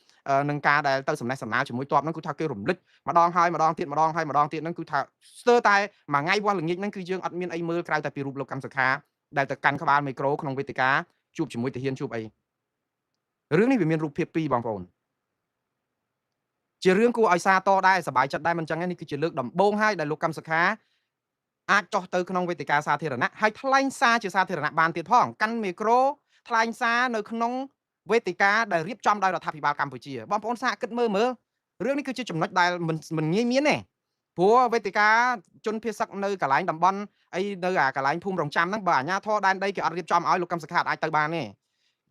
នឹងការដែលទៅសំណេះសំណាលជាមួយតបហ្នឹងគឺថាគេរំលឹកម្ដងហើយម្ដងទៀតម្ដងហើយម្ដងទៀតហ្នឹងគឺថាស្ទើរតែមួយថ្ងៃវាស់ល្ងាចហ្នឹងគឺយើងអត់មានអីមើលក្រៅតែពីរូបលោកកឹមសុខាដែលទៅកាន់ក្បាលមីក្រូក្នុងវេទិកាជួបជាមួយទាហានជួបអីរឿងនេះវាមានរូបភាពពីរបងប្អូន ជារឿងគួរឲ្យសាទរដែរសប្បាយចិត្តដែរមិនចឹងទេនេះគឺជាលើកដំបូងហើយដែលលោកកឹមសុខាអាចចុះទៅក្នុងវេទិកាសាធារណៈហើយថ្លែងសារជាសាធារណៈបានទៀតផងកាន់មីក្រូថ្លែងសារនៅក្នុងវេទិកាដែលរៀបចំដោយរដ្ឋាភិបាលកម្ពុជាបងប្អូនសាកគិតមើលមើលរឿងនេះគឺជាចំណុចដែលមិនងាយមានទេព្រោះវេទិកាជនភៀសសឹកនៅកន្លែងតំបន់អីនៅអាកន្លែងភូមិរងចាំហ្នឹងបើអាជ្ញាធរដែនដីគេអត់រៀបចំឲ្យលោកកឹមសុខាអាចទៅបានទេ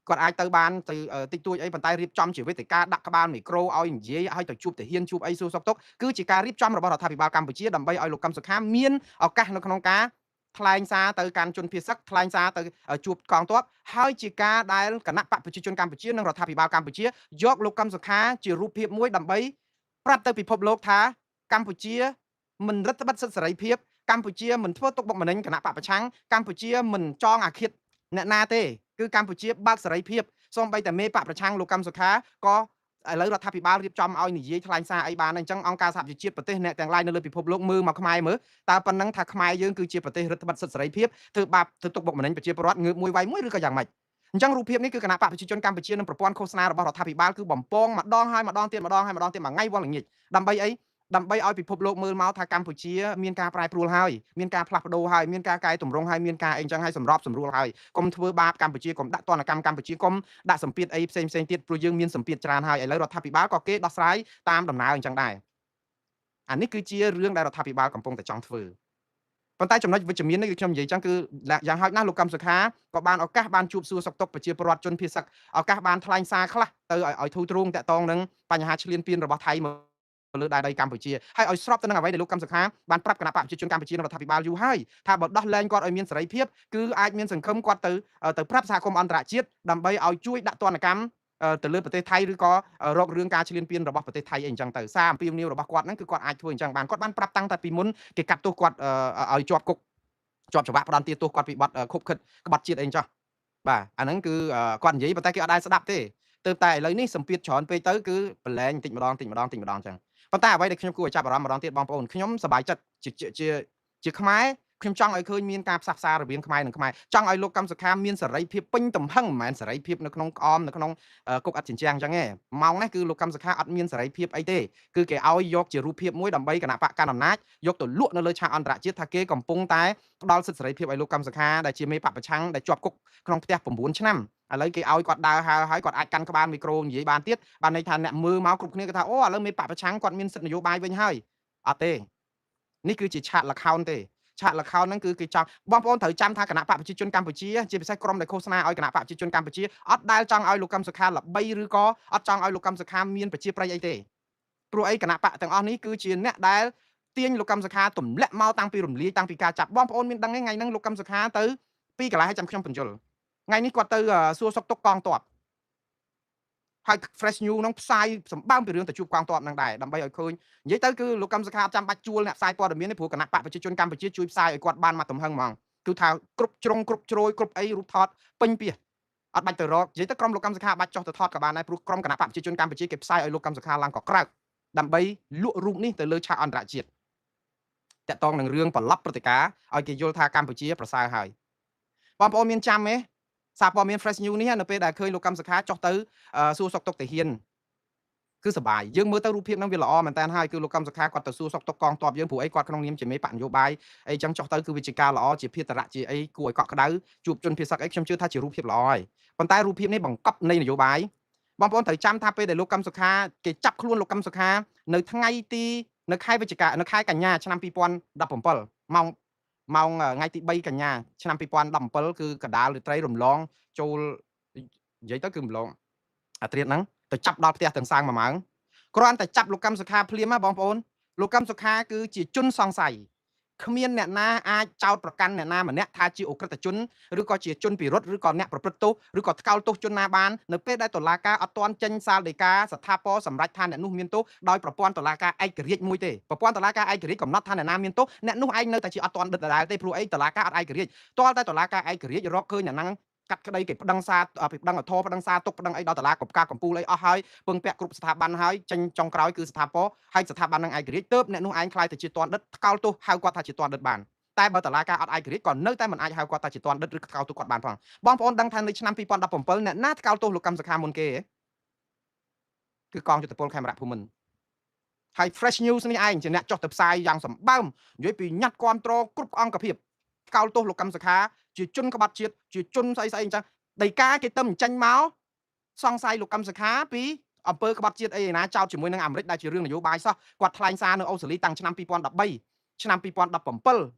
គាត់អាចទៅបានទៅតិចតួចអីប៉ុន្តែរៀបចំជាវេទិកាដាក់ក្បាលមីក្រូឲ្យនិយាយឲ្យទៅជួបទាហានជួបអីសួរសុខទុក្ខគឺជាការរៀបចំរបស់រដ្ឋាភិបាលកម្ពុជាដើម្បីឲ្យលោកកឹមសុខាមានឱកាសនៅក្នុងការថ្លែងសារទៅកាន់ជនភៀសសឹកថ្លែងសារទៅជួបកងទ័ពហើយជាការដែលគណៈបកប្រជាជនកម្ពុជានិងរដ្ឋាភិបាលកម្ពុជាយកលោកកឹមសុខាជារូបភាពមួយដើម្បីប្រាប់ទៅពិភពលោកថាកម្ពុជាមិនរឹតបន្តឹងសិទ្ធិសេរីភាពកម្ពុជាមិនធ្វើទុកបុកម្នេញគណៈបកប្រឆាំងកម្ពុជាមិនចងអាឃាតអ្នកណាទេគឺកម្ពុជាបើកសេរីភាពសូម្បីតែមេបកប្រឆាំងលោកកឹមសុខាក៏ឥឡូវរដ្ឋាភិបាលរៀបចំឲ្យនិយាយថ្លែងសារអីបានអញ្ចឹងអង្គការសហប្រជាជាតិប្រទេសអ្នកទាំងឡាយនៅលើពិភពលោកមើលមកខ្មែរមើលតើប៉ុណ្ណឹងថាខ្មែរយើងគឺជាប្រទេសរឹតបន្តឹងសិទ្ធិសេរីភាពធ្វើបាបធ្វើទុកបុកម្នេញប្រជាពលរដ្ឋងើបមួយវាយមួយឬក៏យ៉ាងម៉េចអញ្ចឹងរូបភាពនេះគឺគណៈបកប្រជាជនកម្ពុជានិងប្រព័ន្ធឃោសនារបស់រដ្ឋាភិបាលគឺបំពងម្ដងហើយម្ដងទៀតម្ដងហើយម្ដងទៀតមួយថ្ងៃវល់ល្ងាចដើម្បីអីដើម្បីឲ្យពិភពលោកមើលមកថាកម្ពុជាមានការប្រែប្រួលហើយមានការផ្លាស់ប្ដូរហើយមានការកែតម្រង់ហើយមានការអីចឹងហើយសម្របសម្រួលហើយកុំធ្វើបាបកម្ពុជាកុំដាក់ទណ្ឌកម្មកម្ពុជាកុំដាក់សម្ពាធអីផ្សេងផ្សេងទៀតព្រោះយើងមានសម្ពាធច្រើនហើយឥឡូវរដ្ឋាភិបាលក៏គេដោះស្រាយតាមដំណើរអញ្ចឹងដែរអានេះគឺជារឿងដែលរដ្ឋាភិបាលកំពុងតែចង់ធ្វើប៉ុន្តែចំណុចវិជ្ជមាននេះគឺខ្ញុំនិយាយចឹងគឺយ៉ាងហោចណាស់លោកកឹមសុខាក៏បានឱកាសបានជួបសួរសុខទុក្ខប្រជាពលរដ្ឋជនភៀសសឹកឱកាសបានថ្លែងសារខ្លះទៅឲ្យធូរទ្រូងតាក់ទងនឹងបញ្ហាឈ្លានពានរបស់ថៃមកលើដែនដីកម្ពុជាហើយឲ្យស្របទៅនឹងអ្វីដែលលោកកឹមសុខាបានប្រាប់គណៈបកប្រជាជនកម្ពុជានិងរដ្ឋាភិបាលយូរហើយថាបើដោះលែងគាត់ឲ្យមានសេរីភាពគឺអាចមានសង្ឃឹមគាត់ទៅប្រាប់សហគមន៍អន្តរជាតិដើម្បីឲ្យជួយដាក់ទណ្ឌកម្មទៅលើប្រទេសថៃឬក៏រករឿងការឈ្លានពានរបស់ប្រទេសថៃអីអញ្ចឹងទៅសារអំពាវនាវរបស់គាត់ហ្នឹងគឺគាត់អាចធ្វើអញ្ចឹងបានគាត់បានប្រាប់តាំងតែពីមុនគេកាត់ទោសគាត់ឲ្យជាប់គុកជាប់ច្បាប់ផ្ដន្ទាទោសគាត់ពីបទខុបខិតក្បត់ជាតិអីអញ្ចឹងបាទអាហ្នឹងគឺគាត់និយាយប៉ុន្តែគេអត់ដែលស្ដាប់ទេទើបតែឥឡូវនេះសម្ពាធច្រើនពេកទៅគឺប្រឡែងតិចម្ដងតិចម្ដងតិចម្ដងអញ្ចឹងប៉ុន្តែអ្វីដែលខ្ញុំគួរឲ្យចាប់អារម្មណ៍ម្ដងទៀតបងប្អូនខ្ញុំសប្បាយចិត្តជាខ្មែរខ្ញុំចង់ឲ្យឃើញមានការផ្សះផ្សារវាងខ្មែរនិងខ្មែរចង់ឲ្យលោកកឹមសុខាមានសេរីភាពពេញទំហឹងមិនមែនសេរីភាពនៅក្នុងក្អមនៅក្នុងគុកអត់ចិញ្ចាំងអញ្ចឹងទេម៉ោងនេះគឺលោកកឹមសុខាអត់មានសេរីភាពអីទេគឺគេឲ្យយកជារូបភាពមួយដើម្បីគណៈបកកណ្ដាលអំណាចយកទៅលក់នៅលើឆាកអន្តរជាតិថាគេកំពុងតែផ្ដល់សិទ្ធិសេរីភាពឲ្យលោកកឹមសុខាដែលជាមេបកប្រឆាំងដែលជាប់គុកក្នុងផ្ទះ9ឆ្នាំឥឡូវគេឲ្យគាត់ដើរហើរហើយគាត់អាចកាន់ក្បាលមីក្រូនិយាយបានទៀតបានន័យថាអ្នកមើលមកគ្រប់គ្នាគេថាអូឥឡូវមេបកប្រឆាំងគាត់មានសិទ្ធិនយោបាយវិញហើយអត់ទេនេះគឺជាឆាកល្ខោនទេឆាកល្ខោនហ្នឹងគឺគេចង់បងប្អូនត្រូវចាំថាគណៈបកប្រជាជនកម្ពុជាជាពិសេសក្រុមដែលឃោសនាឲ្យគណៈបកប្រជាជនកម្ពុជាអត់ដែលចង់ឲ្យលោកកឹមសុខាល្បីឬក៏អត់ចង់ឲ្យលោកកឹមសុខាមានប្រជាប្រិយអីទេព្រោះអីគណៈបកទាំងអស់នេះគឺជាអ្នកដែលទាញលោកកឹមសុខាទម្លាក់មកតាំងពីរំលាយតាំងពីការចាប់បងប្អូនមានដឹងទេថ្ងៃហ្នឹងលោកកឹមសុខាទៅពីកន្លែងឲ្យចាំខ្ញុំបញ្យល់ថ្ងៃនេះគាត់ទៅសួរសុខទុក្ខកងទ័ពហើយ Fresh News ហ្នឹងផ្សាយសម្បើមពីរឿងទៅជួបកងទ័ពហ្នឹងដែរដើម្បីឲ្យឃើញនិយាយទៅគឺលោកកឹមសុខាចាំបាច់ជួលអ្នកផ្សាយព័ត៌មាននេះព្រោះគណៈបកប្រជាជនកម្ពុជាជួយផ្សាយឲ្យគាត់បានមកទំហឹងហ្មងគឺថាគ្រប់ជ្រុងគ្រប់ជ្រោយគ្រប់អីរូបថតពេញពីអត់បាច់ទៅរកនិយាយទៅក្រុមលោកកឹមសុខាបាច់ចុះទៅថតក៏បានដែរព្រោះក្រុមគណៈបកប្រជាជនកម្ពុជាគេផ្សាយឲ្យលោកកឹមសុខាឡើងក៏ក្រៅដើម្បីលក់រូបនេះទៅលើឆាកអន្តរជាតិតាក់ទងនឹងរឿងប្រឡប់ព្រឹត្តិការណ៍ឲ្យគេយល់ថាកម្ពុជាប្រសើរហើយបងប្អូនមានចាំទេសារព័ត៌មាន Fresh News នេះនៅពេលដែលឃើញលោកកឹមសុខាចុះទៅសួរសុខទុក្ខទាហានគឺសប្បាយយើងមើលទៅរូបភាពហ្នឹងវាល្អមែនតើហើយគឺលោកកឹមសុខាគាត់ទៅសួរសុខទុក្ខកងទ័ពយើងព្រោះអីគាត់ក្នុងនាមជាមេបកនយោបាយអីចឹងចុះទៅគឺវាជាការល្អជាភារៈជាអីគួរឲ្យកក់ក្ដៅជួបជនភៀសសឹកអីខ្ញុំជឿថាជារូបភាពល្អហើយប៉ុន្តែរូបភាពនេះបង្កប់នៃនយោបាយបងប្អូនត្រូវចាំថាពេលដែលលោកកឹមសុខាគេចាប់ខ្លួនលោកកឹមសុខានៅថ្ងៃទីនៅខែវិច្ឆិកានៅខែកញ្ញាឆ្នាំ2017ម៉ោងថ្ងៃទី3កញ្ញាឆ្នាំ2017គឺកដាលរាត្រីរំលងចូលនិយាយទៅគឺរំលងអាត្រៀតហ្នឹងទៅចាប់ដល់ផ្ទះទាំងសាងមួយម៉ាងគ្រាន់តែចាប់លោកកឹមសុខាភ្លាមណាបងប្អូនលោកកឹមសុខាគឺជាជនសង្ស័យគ្មានអ្នកណាអាចចោទប្រកាន់អ្នកណាម្នាក់ថាជាឧក្រិដ្ឋជនឬក៏ជាជនពិរុទ្ធឬក៏អ្នកប្រព្រឹត្តទោសឬក៏ថ្កោលទោសជនណាបាននៅពេលដែលតុលាការអត់ទាន់ចេញសាលដីកាស្ថាពរសម្រេចថាអ្នកនោះមានទោសដោយប្រព័ន្ធតុលាការឯករាជ្យមួយទេប្រព័ន្ធតុលាការឯករាជ្យកំណត់ថាអ្នកណាមានទោសអ្នកនោះឯងនៅតែជាអត់ទាន់ដិតដដែលទេព្រោះអីតុលាការអត់ឯករាជ្យទាល់តែតុលាការឯករាជ្យរកឃើញអ្នកហ្នឹងកាត់ក្តីគេប្តឹងសារពីប្តឹងអធរប្តឹងសារទុកប្តឹងអីដល់តុលាការកំពូលអីអស់ហើយពឹងពាក់គ្រប់ស្ថាប័នហើយចេញចុងក្រោយគឺស្ថាពរហើយស្ថាប័ននឹងឯករាជ្យទើបអ្នកនោះឯងខ្លាយទៅជាទណ្ឌិតថ្កោលទោសហៅគាត់ថាជាទណ្ឌិតបានតែបើតុលាការអត់ឯករាជ្យក៏នៅតែមិនអាចហៅគាត់ថាជាទណ្ឌិតឬថ្កោលទោសគាត់បានផងបងប្អូនដឹងថានៅឆ្នាំ2017អ្នកណាថ្កោលទោសលោកកឹមសុខាមុនគេគឺកងយុទ្ធពលខេមរៈភូមិន្ទ ហើយ Fresh News នេះឯងជាអ្នកចុះទៅផ្សាយយ៉ាងសម្បើមនិយាយពីញត្តិគាំទ្រគ្រប់អង្គភាពកោលទោសលោកកឹមសុខាជាជនក្បត់ជាតិជាជនស្អីស្អីអញ្ចឹងដីកាគេទៅចេញមកសង្ស័យលោកកឹមសុខាពីអំពើក្បត់ជាតិអីឯណាចោតជាមួយនឹងអាមេរិកដែលជារឿងនយោបាយសោះគាត់ថ្លែងសារនៅអូស្ត្រាលីតាំងឆ្នាំ2013ឆ្នាំ2017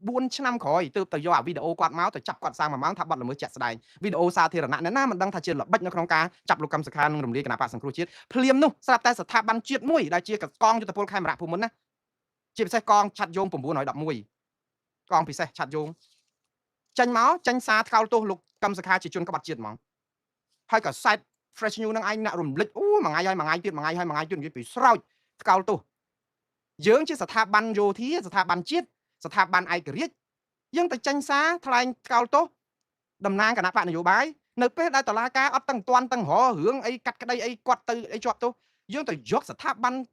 4ឆ្នាំក្រោយទើបទៅយកអាវីដេអូគាត់មកទៅចាប់គាត់សាងមួយម៉ោងថាបាត់ល្មើសជាក់ស្ដែងវីដេអូសាធារណៈអ្នកណាមិនដឹងថាជាល្បិចនៅក្នុងការចាប់លោកកឹមសុខានិងរំលាយគណៈបក្សសង្គ្រោះជាតិភ្លាមនោះស្រាប់តែស្ថាប័នជាតិមួយដែលជាកងយុទ្ធពលខេមរៈភូមិន្ទណាជាពិសេសកងឆាត់យង911កងពិសេសឆាត់យងចេញមកចេញសារថ្កោលទោសលោកកឹមសុខាជាជនក្បត់ជាតិហ្មងហើយក៏សែត Fresh News នឹងឯងអ្នករំលិចអូមួយថ្ងៃហើយមួយថ្ងៃទៀតមួយថ្ងៃហើយមួយថ្ងៃទៀតនិយាយពីស្រោចថ្កោលទោសយើងជាស្ថាប័នយោធាស្ថាប័នជាតិស្ថាប័នឯករាជ្យយើងទៅចេញសារថ្លែងថ្កោលទោសតំណាងគណៈបកនយោបាយនៅពេលដែលតឡាការអត់ទាំងតាន់ទាំងររឿងអីកាត់ក្តីអីគាត់ទៅអីជាប់ទោសយើងទៅយកស្ថាប័នក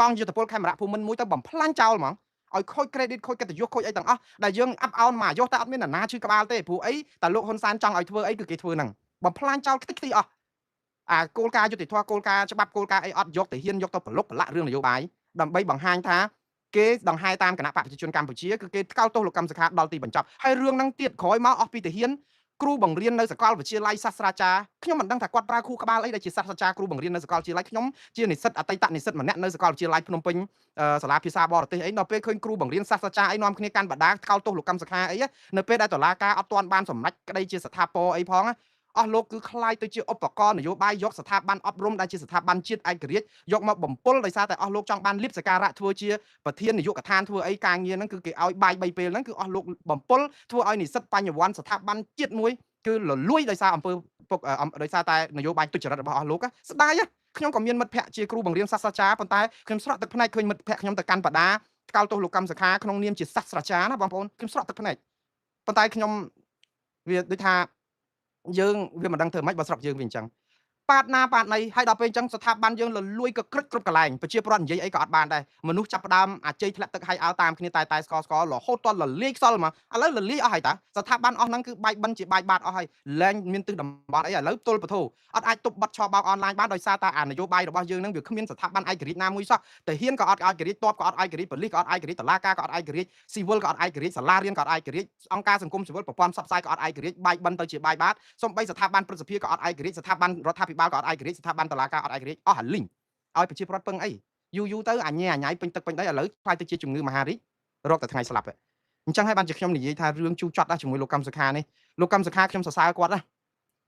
ងយុទ្ធពលខេមរៈភូមិន្ទមួយទៅបំផ្លាញចោលហ្មងឲ្យខូច credit ខូចកិត្តិយសខូចអីទាំងអស់ដែលយើងអាប់អោនមកយកតែអត់មាននរណាឈឺក្បាលទេព្រោះអីតែលោកហ៊ុនសែនចង់ឲ្យធ្វើអីគឺគេធ្វើហ្នឹងបំផ្លាញចោលខ្ទេចខ្ទីអស់អាគោលការណ៍យុត្តិធម៌គោលការណ៍ច្បាប់គោលការណ៍អីអត់យកទៅហ៊ានយកទៅប្រឡុកប្រឡាក់រឿងនយោបាយដើម្បីបង្ហាញថាគេដង្ហែតាមគណៈបកប្រជាជនកម្ពុជាគឺគេថ្កោលទោសលោកកឹមសុខាដល់ទីបញ្ចប់ហើយរឿងហ្នឹងទៀតក្រោយមកអស់ពីទាហានគ្រូបង្រៀននៅសាកលវិទ្យាល័យសាស្ត្រាចារ្យខ្ញុំមិនដឹងថាគាត់ប្រើខួរក្បាលអីដែលជាសាស្ត្រាចារ្យគ្រូបង្រៀននៅសាកលវិទ្យាល័យខ្ញុំជានិស្សិតអតីតនិស្សិតម្នាក់នៅសាកលវិទ្យាល័យភ្នំពេញសាលាភាសាបរទេសអីដល់ពេលឃើញគ្រូបង្រៀនសាស្ត្រាចារ្យអីនាំគ្នាកាន់បដាថ្កោលទោសលោកកឹមសុខាអីនៅពេលដែលតុលាការអត់ទាន់បានសម្រេចក្តីជាស្ថាពរអីផងអស់លោកគឺคล้ายទៅជាឧបករណ៍នយោបាយយកស្ថាប័នអប់រំដែលជាស្ថាប័នជាតិឯករាជ្យយកមកបំពុលដោយសារតែអស់លោកចង់បានលៀបសការៈធ្វើជាប្រធាននាយកដ្ឋានធ្វើអីការងារហ្នឹងគឺគេឲ្យបាយ3ពេលហ្នឹងគឺអស់លោកបំពុលធ្វើឲ្យនិស្សិតបញ្ញវន្តស្ថាប័នជាតិមួយគឺលលួយដោយសារអំពើពុកដោយសារតែនយោបាយទុច្ចរិតរបស់អស់លោកស្ដាយខ្ញុំក៏មានមិត្តភ័ក្តិជាគ្រូបង្រៀនសាស្ត្រាចារ្យប៉ុន្តែខ្ញុំស្រក់ទឹកភ្នែកឃើញមិត្តភ័ក្តិខ្ញុំទៅកាន់បដាថ្កោលទោសលោកកឹមសុខាក្នុងនាមជាសាស្ត្រាចារ្យណាបងប្អូនខ្ញុំស្រក់ទឹកភ្នែកប៉ុន្តែខ្ញុំវាដូចថាយើងវាមិនដឹងធ្វើម៉េចបើស្រុកយើងវាអញ្ចឹងប៉ាតណាប៉ាតណីហើយដល់ពេលអញ្ចឹងស្ថាប័នយើងលលួយកក្រិចគ្រប់កន្លែងប្រជាពលរដ្ឋនិយាយអីក៏អត់បានដែរមនុស្សចាប់ផ្ដើមអាជ័យធ្លាក់ទឹកហើយអើតាមគ្នាតែតែស្កស្ករហូតតលលាយខ្សលមកឥឡូវលលាយអស់ហើយតាស្ថាប័នអស់ហ្នឹងគឺបាយបិណ្ឌជាបាយបាតអស់ហើយលែងមានទិសតំបន់អីឥឡូវទល់ពធអត់អាចទប់បတ်ឆបោកអនឡាញបានដោយសារតែអានយោបាយរបស់យើងហ្នឹងវាគ្មានស្ថាប័នឯករាជ្យណាមួយសោះទាហានក៏អត់ឯករាជ្យទ័ពក៏អត់ឯករាជ្យប៉ូលីសក៏អត់ឯករាជ្យតុលាការក៏អត់ឯករាជ្យស៊ីវិលក៏អត់ឯករាជ្យសាលារៀនក៏អត់ឯករាជ្យអង្គការសង្គមស៊ីវិលប្រព័ន្ធផ្សព្វផ្សាយក៏អត់ឯករាជ្យបាយបិណ្ឌទៅជាបាយបាតសូម្បីស្ថាប័នព្រឹទ្ធសភាក៏អត់ឯករាជ្យស្ថាប័នរដ្ឋាភិបាលក៏អត់ឯករាជ្យស្ថាប័នតុលាការអត់ឯករាជ្យអស់អាលីងឲ្យប្រជាពលរដ្ឋពឹងអីយូរយូរទៅអញញ៉ៃអញ៉ៃពេញទឹកពេញដីឥឡូវខ្លាយទៅជាជំងឺមហារីករកតែថ្ងៃស្លាប់អញ្ចឹងហើយបានជាខ្ញុំនិយាយថារឿងជូរចត់ជាមួយលោកកឹមសុខានេះលោកកឹមសុខាខ្ញុំសរសើរគាត់ណា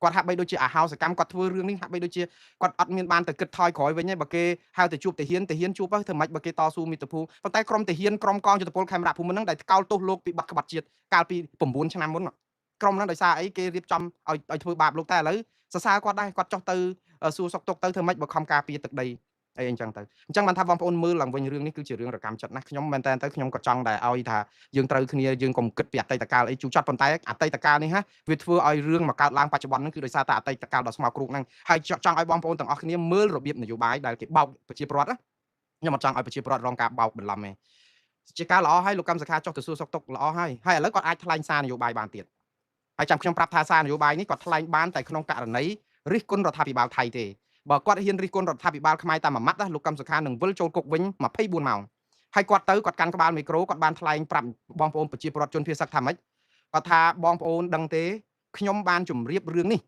គាត់ហាក់បីដូចជាអាហោសកម្មគាត់ធ្វើរឿងនេះហាក់បីដូចជាគាត់អត់មានបានទៅគិតថយក្រោយវិញទេបើគេហៅទៅជួបទាហានទាហានជួបទៅធ្វើម៉េចបើគេតស៊ូមាតុភូមិប៉ុន្តែក្រុមទាហានក្រុមកងយុទ្ធពលខេមរៈភូមិន្ទហ្នឹងដែលថ្កោលទោសលោកពីបាត់ក្បត់ជាតិកាលពី9ឆ្នាំមុនក្រុមហ្នឹងដោយសារអីគេរៀបចំឲ្យធ្វើបាបលោកតែឥឡូវសរសើរគាត់ដែរគាត់ចុះទៅសួរសុកទុកទៅធ្វើម៉េចបើខំការពារទឹកដីអីអញ្ចឹងទៅអញ្ចឹងបានថាបងប្អូនមើលឡើងវិញរឿងនេះគឺជារឿងរកម្មចិត្តណាស់ខ្ញុំមែនតើទៅខ្ញុំក៏ចង់ដែរឲ្យថាយើងត្រូវគ្នាយើងកុំគិតពីអតីតកាលអីជូរចត់ប៉ុន្តែអតីតកាលនេះហាវាធ្វើឲ្យរឿងមកកើតឡើងបច្ចុប្បន្នហ្នឹងគឺដោយសារតែអតីតកាលដ៏ស្មោកគ្រោកហ្នឹងហើយចង់ឲ្យបងប្អូនទាំងអស់គ្នាមើលរបៀបនយោបាយដែលគេបោកប្រជាពលរដ្ឋណាខ្ញុំអត់ចង់ឲ្យប្រជាពលរដ្ឋរងការបោកបន្លំទេជាការល្អហើយលោកកឹមសុខាចុះទៅសួរសុខទុក្ខល្អហើយហើយឥឡូវគាត់អាចថ្លែងសារនយោបាយបានទៀតហើយចាំខ្ញុំប្រាប់ថាសារនយោបាយនេះគាត់ថ្លែងបានតែក្នុងករណីរិះគន់រដ្ឋាភិបាលថៃទេបើគាត់ហ៊ានរិះគន់រដ្ឋាភិបាលខ្មែរតាមមួយម៉ាត់ណាលោកកឹមសុខានឹងវិលចូលគុកវិញ24ម៉ោងហើយគាត់ទៅគាត់កាន់ក្បាលមីក្រូគាត់បានថ្លែងប្រាប់បងប្អូនប្រជាពលរដ្ឋជនភៀសសឹកថាម៉េចគាត់ថាបងប្អូនដឹងទេខ្ញុំបានជម្រាបរឿងនេះ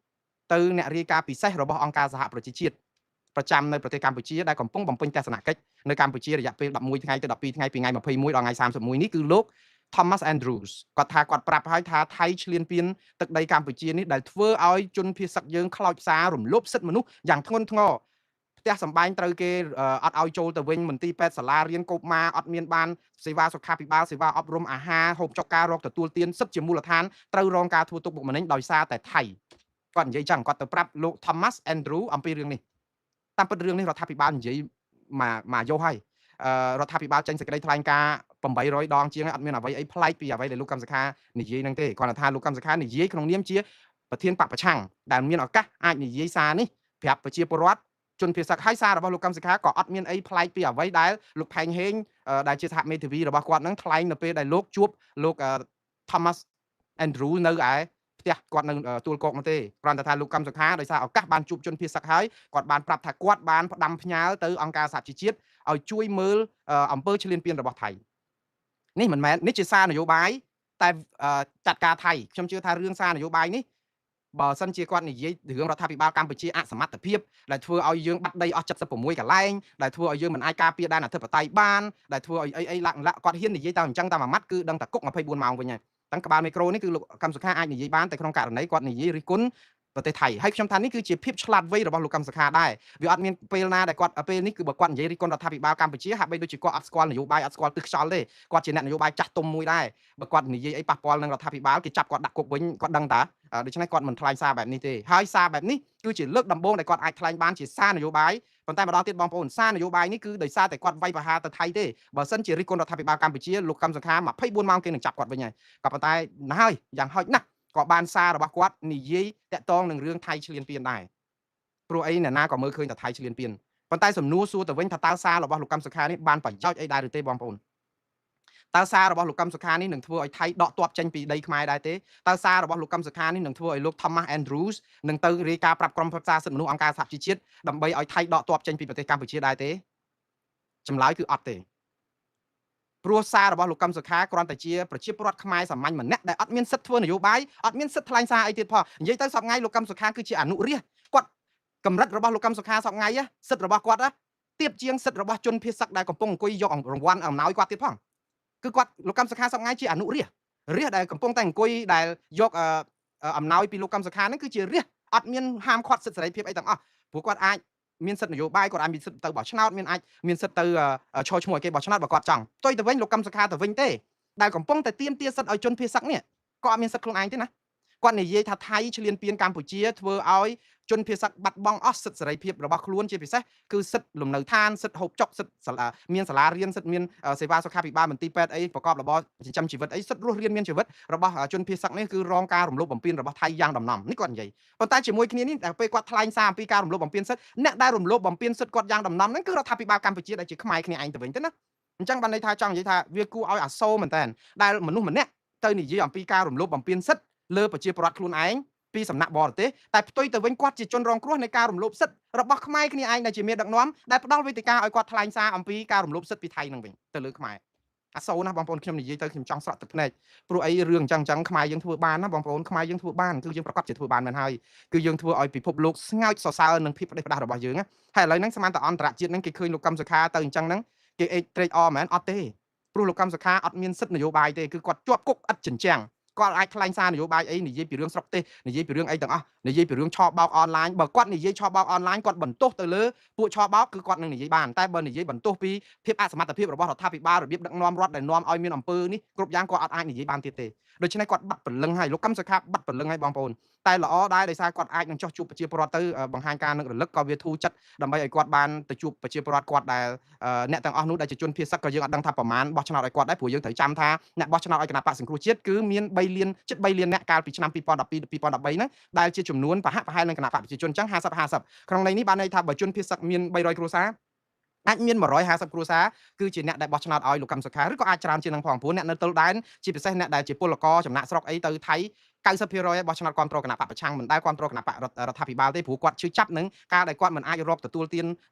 ទៅអ្នករាយការណ៍ពិសេសរបស់អង្គការសហប្រជាជាតិប្រចាំនៅប្រទេសកម្ពុជាដែលកំពុងបំពេញទស្សនកិច្ចនៅកម្ពុជារយៈពេល11ថ្ងៃទៅ12ថ្ងៃពីថ្ងៃ21ដល់ថ្ងៃ31នេះគឺលោក Thomas Andrews គាត់ថាគាត់ប្រាប់ហើយថាថៃឈ្លានពានទឹកដីកម្ពុជានេះដែលធ្វើឲ្យជនភៀសសឹកយើងខ្លោចផ្សាររំលោភសិទ្ធិមនុស្សយ៉ាងធ្ងន់ធ្ងរផ្ទះសម្បែងត្រូវគេអត់ឲ្យចូលទៅវិញមន្ទីរពេទ្យសាលារៀនកុមារអត់មានបានសេវាសុខាភិបាលសេវាអប់រំអាហារហូបចុកការរកទទួលទានសិទ្ធិជាមូលដ្ឋានត្រូវរងការធ្វើទុកបុកម្នេញដោយសារតែថៃគាត់និយាយចឹងគាត់ទៅប្រាប់លោក Thomas Andrew អំពីរឿងនេះតាមពិតរឿងនេះរដ្ឋាភិបាលនិយាយមកយកហើយរដ្ឋាភិបាលចេញសេចក្តីថ្លែងការណ៍800ដងជាងអត់មានអ្វីអីប្លែកពីអ្វីដែលលោកកឹមសុខានិយាយហ្នឹងទេគ្រាន់តែថាលោកកឹមសុខានិយាយក្នុងនាមជាប្រធានបក្សប្រឆាំងដែលមានឱកាសអាចនិយាយសារនេះប្រាប់ប្រជាពលរដ្ឋជនភៀសសឹកហើយសាររបស់លោកកឹមសុខាក៏អត់មានអីប្លែកពីអ្វីដែលលោកផែងហេងដែលជាសហមេធាវីរបស់គាត់ហ្នឹងថ្លែងនៅពេលដែលលោកជួបលោក Thomas Andrew នៅឯ ផ្ទះគាត់នៅទួលគោកនោះទេគ្រាន់តែថាលោកកឹមសុខាដោយសារឱកាសបានជួបជនភៀសសឹកហើយគាត់បានប្រាប់ថាគាត់បានផ្ដាំផ្ញើទៅអង្គការសហជីវជាតិឲ្យជួយមើលអំពើឈ្លានពានរបស់ថៃនេះមិនមែននេះជាសារនយោបាយតែចាត់ការថៃខ្ញុំជឿថារឿងសារនយោបាយនេះបើសិនជាគាត់និយាយរឿងរដ្ឋាភិបាលកម្ពុជាអសមត្ថភាពដែលធ្វើឲ្យយើងបាត់ដីអស់76កន្លែងដែលធ្វើឲ្យយើងមិនអាចការពារដែនអធិបតេយ្យបានដែលធ្វើឲ្យអីអីលាក់លាក់គាត់ហ៊ាននិយាយតាមអញ្ចឹងតាមមួយម៉ាត់គឺដឹងតែគុក24ម៉ោងវិញហើយតាំងក្បាលមីក្រូនេះគឺលោកកឹមសុខាអាចនិយាយបានតែក្នុងករណីគាត់និយាយរិះគន់ប្រទេសថៃហើយខ្ញុំថានេះគឺជាភាពឆ្លាតវៃរបស់លោកកឹមសុខាដែរវាអត់មានពេលណាដែលគាត់ពេលនេះគឺបើគាត់និយាយរិះគន់រដ្ឋាភិបាលកម្ពុជាហាក់បីដូចជាគាត់អត់ស្គាល់នយោបាយអត់ស្គាល់ទិសខ្យល់ទេគាត់ជាអ្នកនយោបាយចាស់ទុំមួយដែរបើគាត់និយាយអីប៉ះពាល់នឹងរដ្ឋាភិបាលគេចាប់គាត់ដាក់គុកវិញគាត់ដឹងតាដូច្នេះគាត់មិនថ្លែងសារបែបនេះទេហើយសារបែបនេះគឺជាលើកដំបូងដែលគាត់អាចថ្លែងបានជាសារនយោបាយប៉ុន្តែម្ដងទៀតបងប្អូនសារនយោបាយនេះគឺដោយសារតែគាត់វាយប្រហារទៅថៃទេបើសិនជារិះគន់រដ្ឋាភិបាលកម្ពុជាលោកកឹមសុខា24ម៉ោងគេនឹងចាប់គាត់វិញហើយក៏ប៉ុន្តែណាហើយយ៉ាងហោចណាស់ក៏បានសាររបស់គាត់និយាយតាក់ទងនឹងរឿងថៃឈ្លានពានដែរព្រោះអីអ្នកណាក៏មើលឃើញថាថៃឈ្លានពានប៉ុន្តែសំណួរសួរទៅវិញថាតើសាររបស់លោកកឹមសុខានេះបានប្រយោជន៍អីដែរឬទេបងប្អូនតើសាររបស់លោកកឹមសុខានេះនឹងធ្វើឲ្យថៃដកទ័ពចេញពីដីខ្មែរដែរទេតើសាររបស់លោកកឹមសុខានេះនឹងធ្វើឲ្យលោក Thomas Andrews នឹងទៅរាយការណ៍ប្រាប់ក្រុមប្រឹក្សាសិទ្ធិមនុស្សអង្គការសហប្រជាជាតិដើម្បីឲ្យថៃដកទ័ពចេញពីប្រទេសកម្ពុជាដែរទេចម្លើយគឺអត់ទេព្រោះសាររបស់លោកកឹមសុខាគ្រាន់តែជាប្រជាពលរដ្ឋខ្មែរសាមញ្ញម្នាក់ដែលអត់មានសិទ្ធិធ្វើនយោបាយអត់មានសិទ្ធិថ្លែងសារអីទៀតផងនិយាយទៅសប្ងៃលោកកឹមសុខាគឺជាអនុរាស្ត្រគាត់កម្រិតរបស់លោកកឹមសុខាសប្ងៃសិទ្ធិរបស់គាត់ទៀបជាងសិទ្ធិរបស់ជនភៀសសឹកដែលកំពុងអង្គុយយករង្វាន់អំណោយគាត់ទៀតផងគឺគាត់លោកកឹមសុខាសប្ងៃជាអនុរាស្ត្ររាស្ត្រដែលកំពុងតែអង្គុយដែលយកអំណោយពីលោកកឹមសុខាហ្នឹងគឺជារាស្ត្រអត់មានហាមឃាត់សិទ្ធិសេរីភាពអីទាំងអស់ព្រោះគាត់អាចមានសិទ្ធិនយោបាយគាត់អាចមានសិទ្ធិទៅបោះឆ្នោតមានអាចមានសិទ្ធិទៅឈរឈ្មោះឲ្យគេបោះឆ្នោតបើគាត់ចង់ផ្ទុយទៅវិញលោកកឹមសុខាទៅវិញទេដែលកំពុងតែទាមទារសិទ្ធិឲ្យជនភៀសសឹកនេះក៏អត់មានសិទ្ធិខ្លួនឯងទេណាគាត់និយាយថាថៃឈ្លានពានកម្ពុជាធ្វើឲ្យជនភៀសសឹកបាត់បង់អស់សិទ្ធិសេរីភាពរបស់ខ្លួនជាពិសេសគឺសិទ្ធិលំនៅឋានសិទ្ធិហូបចុកសិទ្ធិមានសាលារៀនសិទ្ធិមានសេវាសុខាភិបាលមន្ទីរពេទ្យអីប្រកបរបរចិញ្ចឹមជីវិតអីសិទ្ធិរស់រានមានជីវិតរបស់ជនភៀសសឹកនេះគឺរងការរំលោភបំពានរបស់ថៃយ៉ាងដំណំនេះគាត់និយាយប៉ុន្តែជាមួយគ្នានេះពេលគាត់ថ្លែងសារអំពីការរំលោភបំពានសិទ្ធិអ្នកដែលរំលោភបំពានសិទ្ធិគាត់យ៉ាងដំណំហ្នឹងគឺរដ្ឋាភិបាលកម្ពុជាដែលជាខ្មែរគ្នាឯងទៅវិញទេណាអញ្ចឹងបានន័យថាចង់និយាយថាវាគួរឲ្យអាសូរមែនតើដែលមនុស្សម្នាក់ទៅនិយាយអំពីការរំលោភបំពានសិទ្ធិលើប្រជាពលរដ្ឋខ្លួនឯងពីសំណាក់បរទេសតែផ្ទុយទៅវិញគាត់ជាជនរងគ្រោះនៃការរំលោភសិទ្ធិរបស់ខ្មែរគ្នាឯងដែលជាមេដឹកនាំដែលផ្ដល់វេទិកាឲ្យគាត់ថ្លែងសារអំពីការរំលោភសិទ្ធិពីថៃនឹងវិញទៅលើខ្មែរអាសូរណាស់បងប្អូនខ្ញុំនិយាយទៅខ្ញុំចង់ស្រក់ទឹកភ្នែកព្រោះអីរឿងអញ្ចឹងអញ្ចឹងខ្មែរយើងធ្វើបានណាបងប្អូនខ្មែរយើងធ្វើបានគឺយើងប្រកាសជាធ្វើបានមែនហើយគឺយើងធ្វើឲ្យពិភពលោកស្ងើចសរសើរនឹងភាពផ្ដេសផ្ដាសរបស់យើងហើយឥឡូវហ្នឹងស្មានតែអន្តរជាតិហ្នឹងគេឃើញលោកកឹមសុខាទៅអញ្ចឹងហ្នឹងគេអេត្រេកអរមែនអត់ទេព្រោះលោកកឹមសុខាអត់មានសិទ្ធិនយោបាយទេគឺគាត់ជាប់គុកឥតចិញ្ចាំងគាត់អាចថ្លែងសារនយោបាយអីនិយាយពីរឿងស្រុកទេសនិយាយពីរឿងអីទាំងអស់និយាយពីរឿងឆបោកអនឡាញបើគាត់និយាយឆបោកអនឡាញគាត់បន្ទោសទៅលើពួកឆបោកគឺគាត់នឹងនិយាយបានតែបើនិយាយបន្ទោសពីភាពអសមត្ថភាពរបស់រដ្ឋាភិបាលរបៀបដឹកនាំរដ្ឋដែលនាំឲ្យមានអំពើនេះគ្រប់យ៉ាងគាត់អត់អាចនិយាយបានទៀតទេដូច្នេះគាត់បាត់ព្រលឹងហើយលោកកឹមសុខាបាត់ព្រលឹងហើយបងប្អូនតែល្អដែរដោយសារគាត់អាចនឹងចោះជួបប្រជាពលរដ្ឋទៅបង្ហាញការនឹករលឹកក៏វាធូរចិត្តដើម្បីឲ្យគាត់បានទៅជួបប្រជាពលរដ្ឋគាត់ដែលអ្នកទាំងអស់នោះដែលជាជនភៀសសឹកក៏យើងអត់ដឹងថាប្រមាណបោះឆ្នោតឲ្យគាត់ដែរព្រោះយើងត្រូវចាំថាអ្នកបោះឆ្នោតឲ្យគណបក្សសង្គ្រោះជាតិគឺមាន3លានជិត3លានអ្នកកាលពីឆ្នាំ2012 2013ហ្នឹងដែលជាចំនួនប្រហាក់ប្រហែលនឹងគណបក្សប្រជាជនអញ្ចឹង50 50ក្នុងន័យនេះបានន័យថាបើជនភៀសសឹកមាន300គ្រួសារអាចមាន150គ្រួសារគឺជាអ្នកដែលបោះឆ្នោតឲ្យលោកកឹមសុខាឬក៏អាចច្រើនជាងនឹងផងព្រោះអ្នកនៅទល់ដែនជាពិសេសអ្នកដែលជាពលករចំណាក់ស្រុកអីទៅថៃ90%បោះឆ្នោតគ្រប់គ្រងគណបក្សប្រឆាំងមិនដែលគ្រប់គ្រងគណបក្សរដ្ឋាភិបាលទេព្រោះគាត់ឈឺចាប់នឹងការដែលគាត់មិនអាចរកទទួលទាន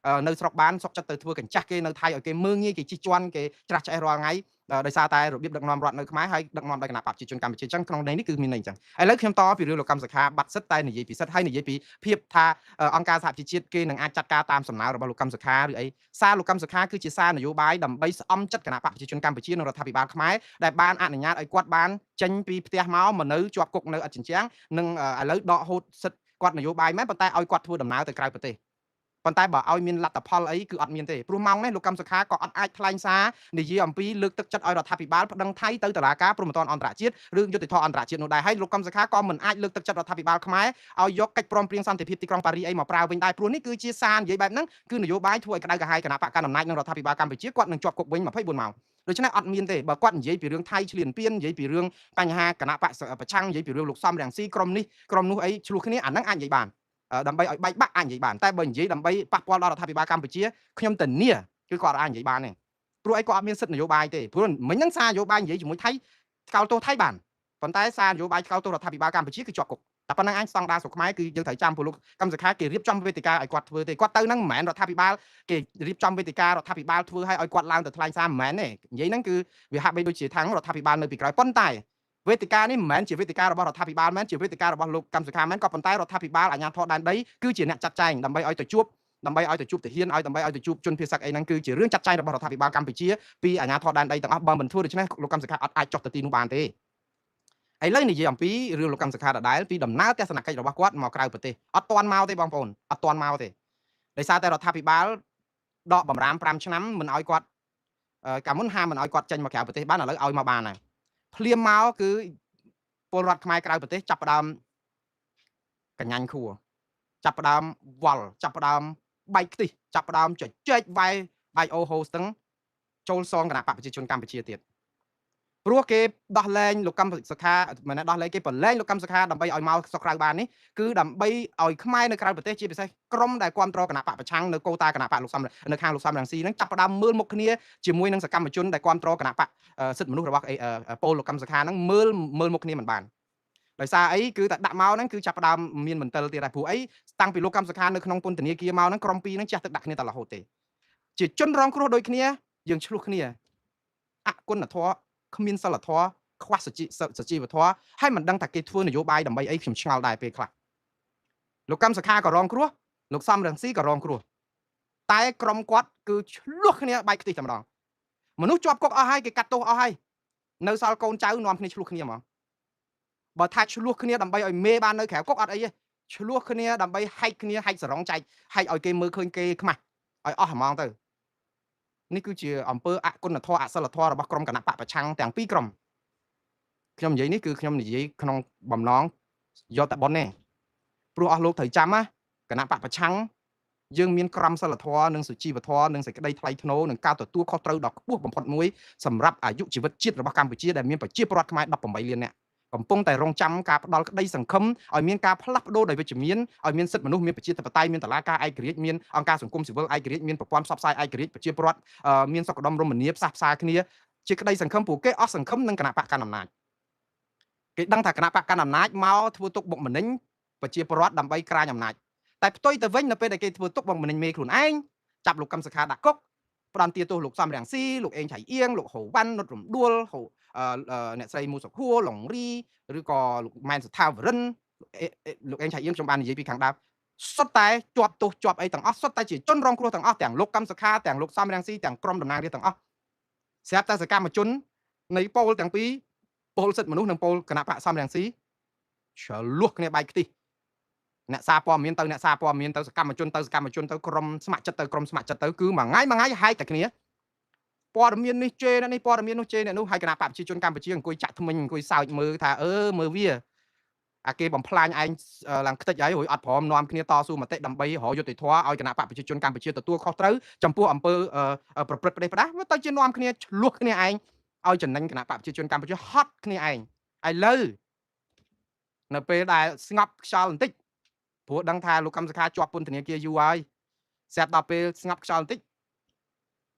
នៅស្រុកបានសុកចិត្តទៅធ្វើកញ្ចាស់គេនៅថៃឲ្យគេមើងងាយគេជិះជាន់គេច្រាស់ឆ្អេះរាល់ថ្ងៃដោយសារតែរបៀបដឹកនាំរដ្ឋនៅខ្មែរហើយដឹកនាំដោយគណបក្សប្រជាជនកម្ពុជាអញ្ចឹងក្នុងន័យនេះគឺមានន័យអញ្ចឹងឥឡូវខ្ញុំតពីរឿងលោកកឹមសុខាបាត់សិទ្ធតែនិយាយពីសិទ្ធហើយនិយាយពីភាពថាអង្គការសហប្រជាជាតិគេនឹងអាចចាត់ការតាមសំណើរបស់លោកកឹមសុខាឬអីសារលោកកឹមសុខាគឺជាសារនយោបាយដើម្បីស្អំចិត្តគណបក្សប្រជាជនកម្ពុជានិងរដ្ឋាភិបាលខ្មែរដែលបានអនុញ្ញាតឲ្យគាត់បានចេញពីផ្ទះមកនៅជាប់គុកនៅឥតជញ្ជាំងនិងឥឡូវដកហូតសិទ្ធគាត់នយោបាយមែនប៉ុន្តែឲ្យគាត់ធ្វើដំណើរទៅក្រៅប្រទេសប៉ុន្តែបើឲ្យមានលទ្ធផលអីគឺអត់មានទេព្រោះម៉ោងនេះលោកកឹមសុខាក៏អត់អាចថ្លែងសារនិយាយអំពីលើកទឹកចិត្តឲ្យរដ្ឋាភិបាលប្តឹងថៃទៅតុលាការព្រហ្មទណ្ឌអន្តរជាតិរឿងយុត្តិធម៌អន្តរជាតិនោះដែរហើយលោកកឹមសុខាក៏មិនអាចលើកទឹកចិត្តរដ្ឋាភិបាលខ្មែរឲ្យយកកិច្ចព្រមព្រៀងសន្តិភាពទីក្រុងប៉ារីអីមកប្រើវិញដែរព្រោះនេះគឺជាសារនិយាយបែបហ្នឹងគឺនយោបាយធ្វើឲ្យក្តៅក្រហាយគណបក្សកាន់អំណាចនិងរដ្ឋាភិបាលកម្ពុជាគាត់នឹងជាប់គុកវិញ24ម៉ោងដូច្នេះអត់មានទេបើគាត់និយាយពីរឿងថៃឈ្លានពាននិយាយពីរឿងបញ្ហាគណបក្សប្រឆាំងនិយាយពីរឿងលោកសំរងស៊ីក្រុមនេះក្រុមនោះអីឆ្លោះគ្នាអាហ្នឹងអាចនិយាយបានដើម្បីឲ្យបែកបាក់អាចនិយាយបានតែបើនិយាយដើម្បីប៉ះពាល់ដល់រដ្ឋាភិបាលកម្ពុជាខ្ញុំធានាគឺគាត់អាចនិយាយបានទេព្រោះអីគាត់អត់មានសិទ្ធិនយោបាយទេព្រោះមិញហ្នឹងសារនយោបាយនិយាយជាមួយថៃថ្កោលទោសថៃបាន ប៉ុន្តែសារនយោបាយថ្កោលទោសរដ្ឋាភិបាលកម្ពុជាគឺជាប់គុកតែប៉ុណ្ណឹងអញស្តង់ដារស្រុកខ្មែរគឺយើងត្រូវចាំព្រោះលោកកម្មសខាគេរៀបចំវេទិកាឲ្យគាត់ធ្វើទេគាត់ទៅហ្នឹងមិនមែនរដ្ឋាភិបាលគេរៀបចំវេទិការដ្ឋាភិបាលធ្វើឲ្យឲ្យគាត់ឡើងទៅថ្លែងសារមិនមែនទេនិយាយហ្នឹងគឺវាហាក់បីដូចជាខាងរដ្ឋាភិបាលនៅពីក្រោយប៉ុន្តែវេទិកានេះមិនមែនជាវេទិការបស់រដ្ឋាភិបាលមែនជាវេទិការបស់លោកកម្មសខាមែនក៏ប៉ុន្តែរដ្ឋាភិបាលអាជ្ញាធរដែនដីគឺជាអ្នកចាត់ចែងដើម្បីឲ្យទៅជួបដើម្បីឲ្យទៅជួបទាហានឲ្យដើម្បីឲ្យទៅជួបជនភៀសសឹកអីហ្នឹងគឺជារឿងចាត់ចែងរបស់រដ្ឋាភិបាលកម្ពុជាពីអាជ្ញាធរដែនដីទាំងអស់បើមិនធ្វើដូច្នេះលោកកម្មសខាអត់អាចចុះទៅទីនោះបានទេឥឡូវនិយាយអំពីរឿងលោកកម្មសខាដដែលពីដំណើរទស្សនកិច្ចរបស់គាត់មកក្រៅប្រទេសអត់ទាន់មកទេបងប្អូនអត់ទាន់មកទេដោយសារតែរដ្ឋាភិបាលដកបំរាម5ឆ្នាំមិនឲ្យគាត់កាលមុនហាមមិនឲ្យគាត់ចេញមកក្រៅប្រទេសបានឥឡូវឲ្យមកបានហើយភ្លាមមកគឺពលរដ្ឋខ្មែរក្រៅប្រទេសចាប់ផ្ដើមកញ្ញាញ់ខួរចាប់ផ្ដើមវល់ចាប់ផ្ដើមបែកខ្ទិះចាប់ផ្ដើមជជែកវាយបែកអូហូស្ទឹងចូលសងគណៈបកប្រជាជនកម្ពុជាទៀតព្រោះគេដោះលែងលោកកម្មសខាមិនដោះលែងគេប្រឡែងលោកកម្មសខាដើម្បីឲ្យមកស្រុកក្រៅបាននេះគឺដើម្បីឲ្យខ្មែរនៅក្រៅប្រទេសជាពិសេសក្រុមដែលគ្រប់គ្រងគណៈបកប្រឆាំងនៅកូតាគណៈបកលោកសំនៅខាងលោកសំរងស៊ីហ្នឹងចាប់ផ្ដើមមើលមុខគ្នាជាមួយនឹងសកម្មជនដែលគ្រប់គ្រងគណៈបកសិទ្ធិមនុស្សរបស់ពលលោកកម្មសខាហ្នឹងមើលមុខគ្នាមិនបានដោយសារអីគឺតែដាក់មកហ្នឹងគឺចាប់ផ្ដើមមានមន្ទិលទៀតហើយព្រោះអីតាំងពីលោកកម្មសខានៅក្នុងពន្ធនាគារមកហ្នឹងក្រុមពីរហ្នឹងជះទឹកដាក់គ្នាតែរហូតទេជាជនរងគ្រោះដូចគ្នាយើងឆ្លោះគ្នាអគុណធម៌គ្មានសិលធម៌ខ្វះសុជីវធម៌ហើយមិនដឹងថាគេធ្វើនយោបាយដើម្បីអីខ្ញុំឆ្ងល់ដែរពេលខ្លះលោកកម្មសខាក៏រងគ្រោះលោកសំរងស៊ីក៏រងគ្រោះតែក្រុមគាត់គឺឆ្លោះគ្នាបែកខ្ទិះតែម្ដងមនុស្សជាប់គុកអស់ហើយគេកាត់ទោសអស់ហើយនៅសល់កូនចៅនាំគ្នាឆ្លោះគ្នាហ្មងបើថាឆ្លោះគ្នាដើម្បីឲ្យមេបាននៅក្រៅគុកអត់អីទេឆ្លោះគ្នាដើម្បីហែកគ្នាហែកសរងចែកហែកឲ្យគេមើលឃើញគេខ្មាស់ឲ្យអស់ហ្មងទៅនេះគឺជាអំពើអគុណធម៌អសិលធម៌របស់ក្រុមគណៈបកប្រឆាំងទាំងពីរក្រុមខ្ញុំនិយាយនេះគឺខ្ញុំនិយាយក្នុងបំណងយកតែប៉ុនទេព្រោះអស់លោកត្រូវចាំណាគណៈបកប្រឆាំងយើងមានក្រមសិលធម៌និងសុជីវធម៌និងសេចក្តីថ្លៃថ្នូរនិងការទទួលខុសត្រូវដ៏ខ្ពស់បំផុតមួយសម្រាប់អាយុជីវិតជាតិរបស់កម្ពុជាដែលមានប្រជាពលរដ្ឋខ្មែរ18លាននាក់កំពុងតែរងចាំការផ្ដល់ក្តីសង្ឃឹមឲ្យមានការផ្លាស់ប្ដូរដោយវិជ្ជមានឲ្យមានសិទ្ធិមនុស្សមានប្រជាធិបតេយ្យមានតុលាការឯករាជ្យមានអង្គការសង្គមស៊ីវិលឯករាជ្យមានប្រព័ន្ធផ្សព្វផ្សាយឯករាជ្យប្រជាពលរដ្ឋមានសុខដុមរមនាផ្សះផ្សាគ្នាជាក្តីសង្ឃឹមព្រោះគេអស់សង្ឃឹមនឹងគណៈបកកណ្ដាលអំណាចគេដឹងថាគណៈបកកណ្ដាលអំណាចមកធ្វើទុកបុកម្នេញប្រជាពលរដ្ឋដើម្បីក្រាញអំណាចតែផ្ទុយទៅវិញនៅពេលដែលគេធ្វើទុកបុកម្នេញមេខ្លួនឯងចាប់លោកកឹមសុខាដាក់គុកផ្ដន្ទាទោសលោកសំរងស៊ីលោកអេងឆៃអៀងលោកហូវ៉ាន់នុតរំដួលហូអ្នកស្រីមូសុខហួរឡុងរីឬក៏លោកម៉ែនសថាវរិនលោកអេងឆៃអៀងខ្ញុំបាននិយាយពីខាងដើមសុទ្ធតែជាប់ទោសជាប់អីទាំងអស់សុទ្ធតែជាជនរងគ្រោះទាំងអស់ទាំងលោកកឹមសុខាទាំងលោកសំរងស៊ីទាំងក្រុមតំណាងរាស្ត្រទាំងអស់ស្រាប់តែសកម្មជននៃពលទាំងពីរពលសិទ្ធិមនុស្សនិងពលគណៈបកសំរងស៊ីឆ្លោះគ្នាបែកខ្ទិះអ្នកសារព័ត៌មានទៅអ្នកសារព័ត៌មានទៅសកម្មជនទៅសកម្មជនទៅក្រុមស្ម័គ្រចិត្តទៅក្រុមស្ម័គ្រចិត្តទៅគឺមួយថ្ងៃមួយថ្ងៃហែកតែគ្នាព័ត៌មាននេះជេរនេះព័ត៌មាននោះជេរអ្នកនោះហើយគណៈបកប្រជាជនកម្ពុជាអង្គុយចាក់ថ្មិញអង្គុយសើចមើលថាមើលវាអាគេបំផ្លាញឯងឡើងខ្ទេចហើយរួចអត់ព្រមនាំគ្នាតស៊ូមតិដើម្បីរកយុត្តិធម៌ឲ្យគណៈបកប្រជាជនកម្ពុជាទទួលខុសត្រូវចំពោះអំពើប្រព្រឹត្តផ្ដេសផ្ដាសទៅជានាំគ្នាឆ្លោះគ្នាឯងឲ្យចំណេញគណៈបកប្រជាជនកម្ពុជាហត់គ្នាឯងឥឡូវនៅពេលដែលស្ងប់ខ្យល់បន្តិចព្រោះដឹងថាលោកកម្មសខាជាប់ពន្ធនាគារយូរហើយស្រាប់ដល់ពេលស្ងប់ខ្យល់បន្តិច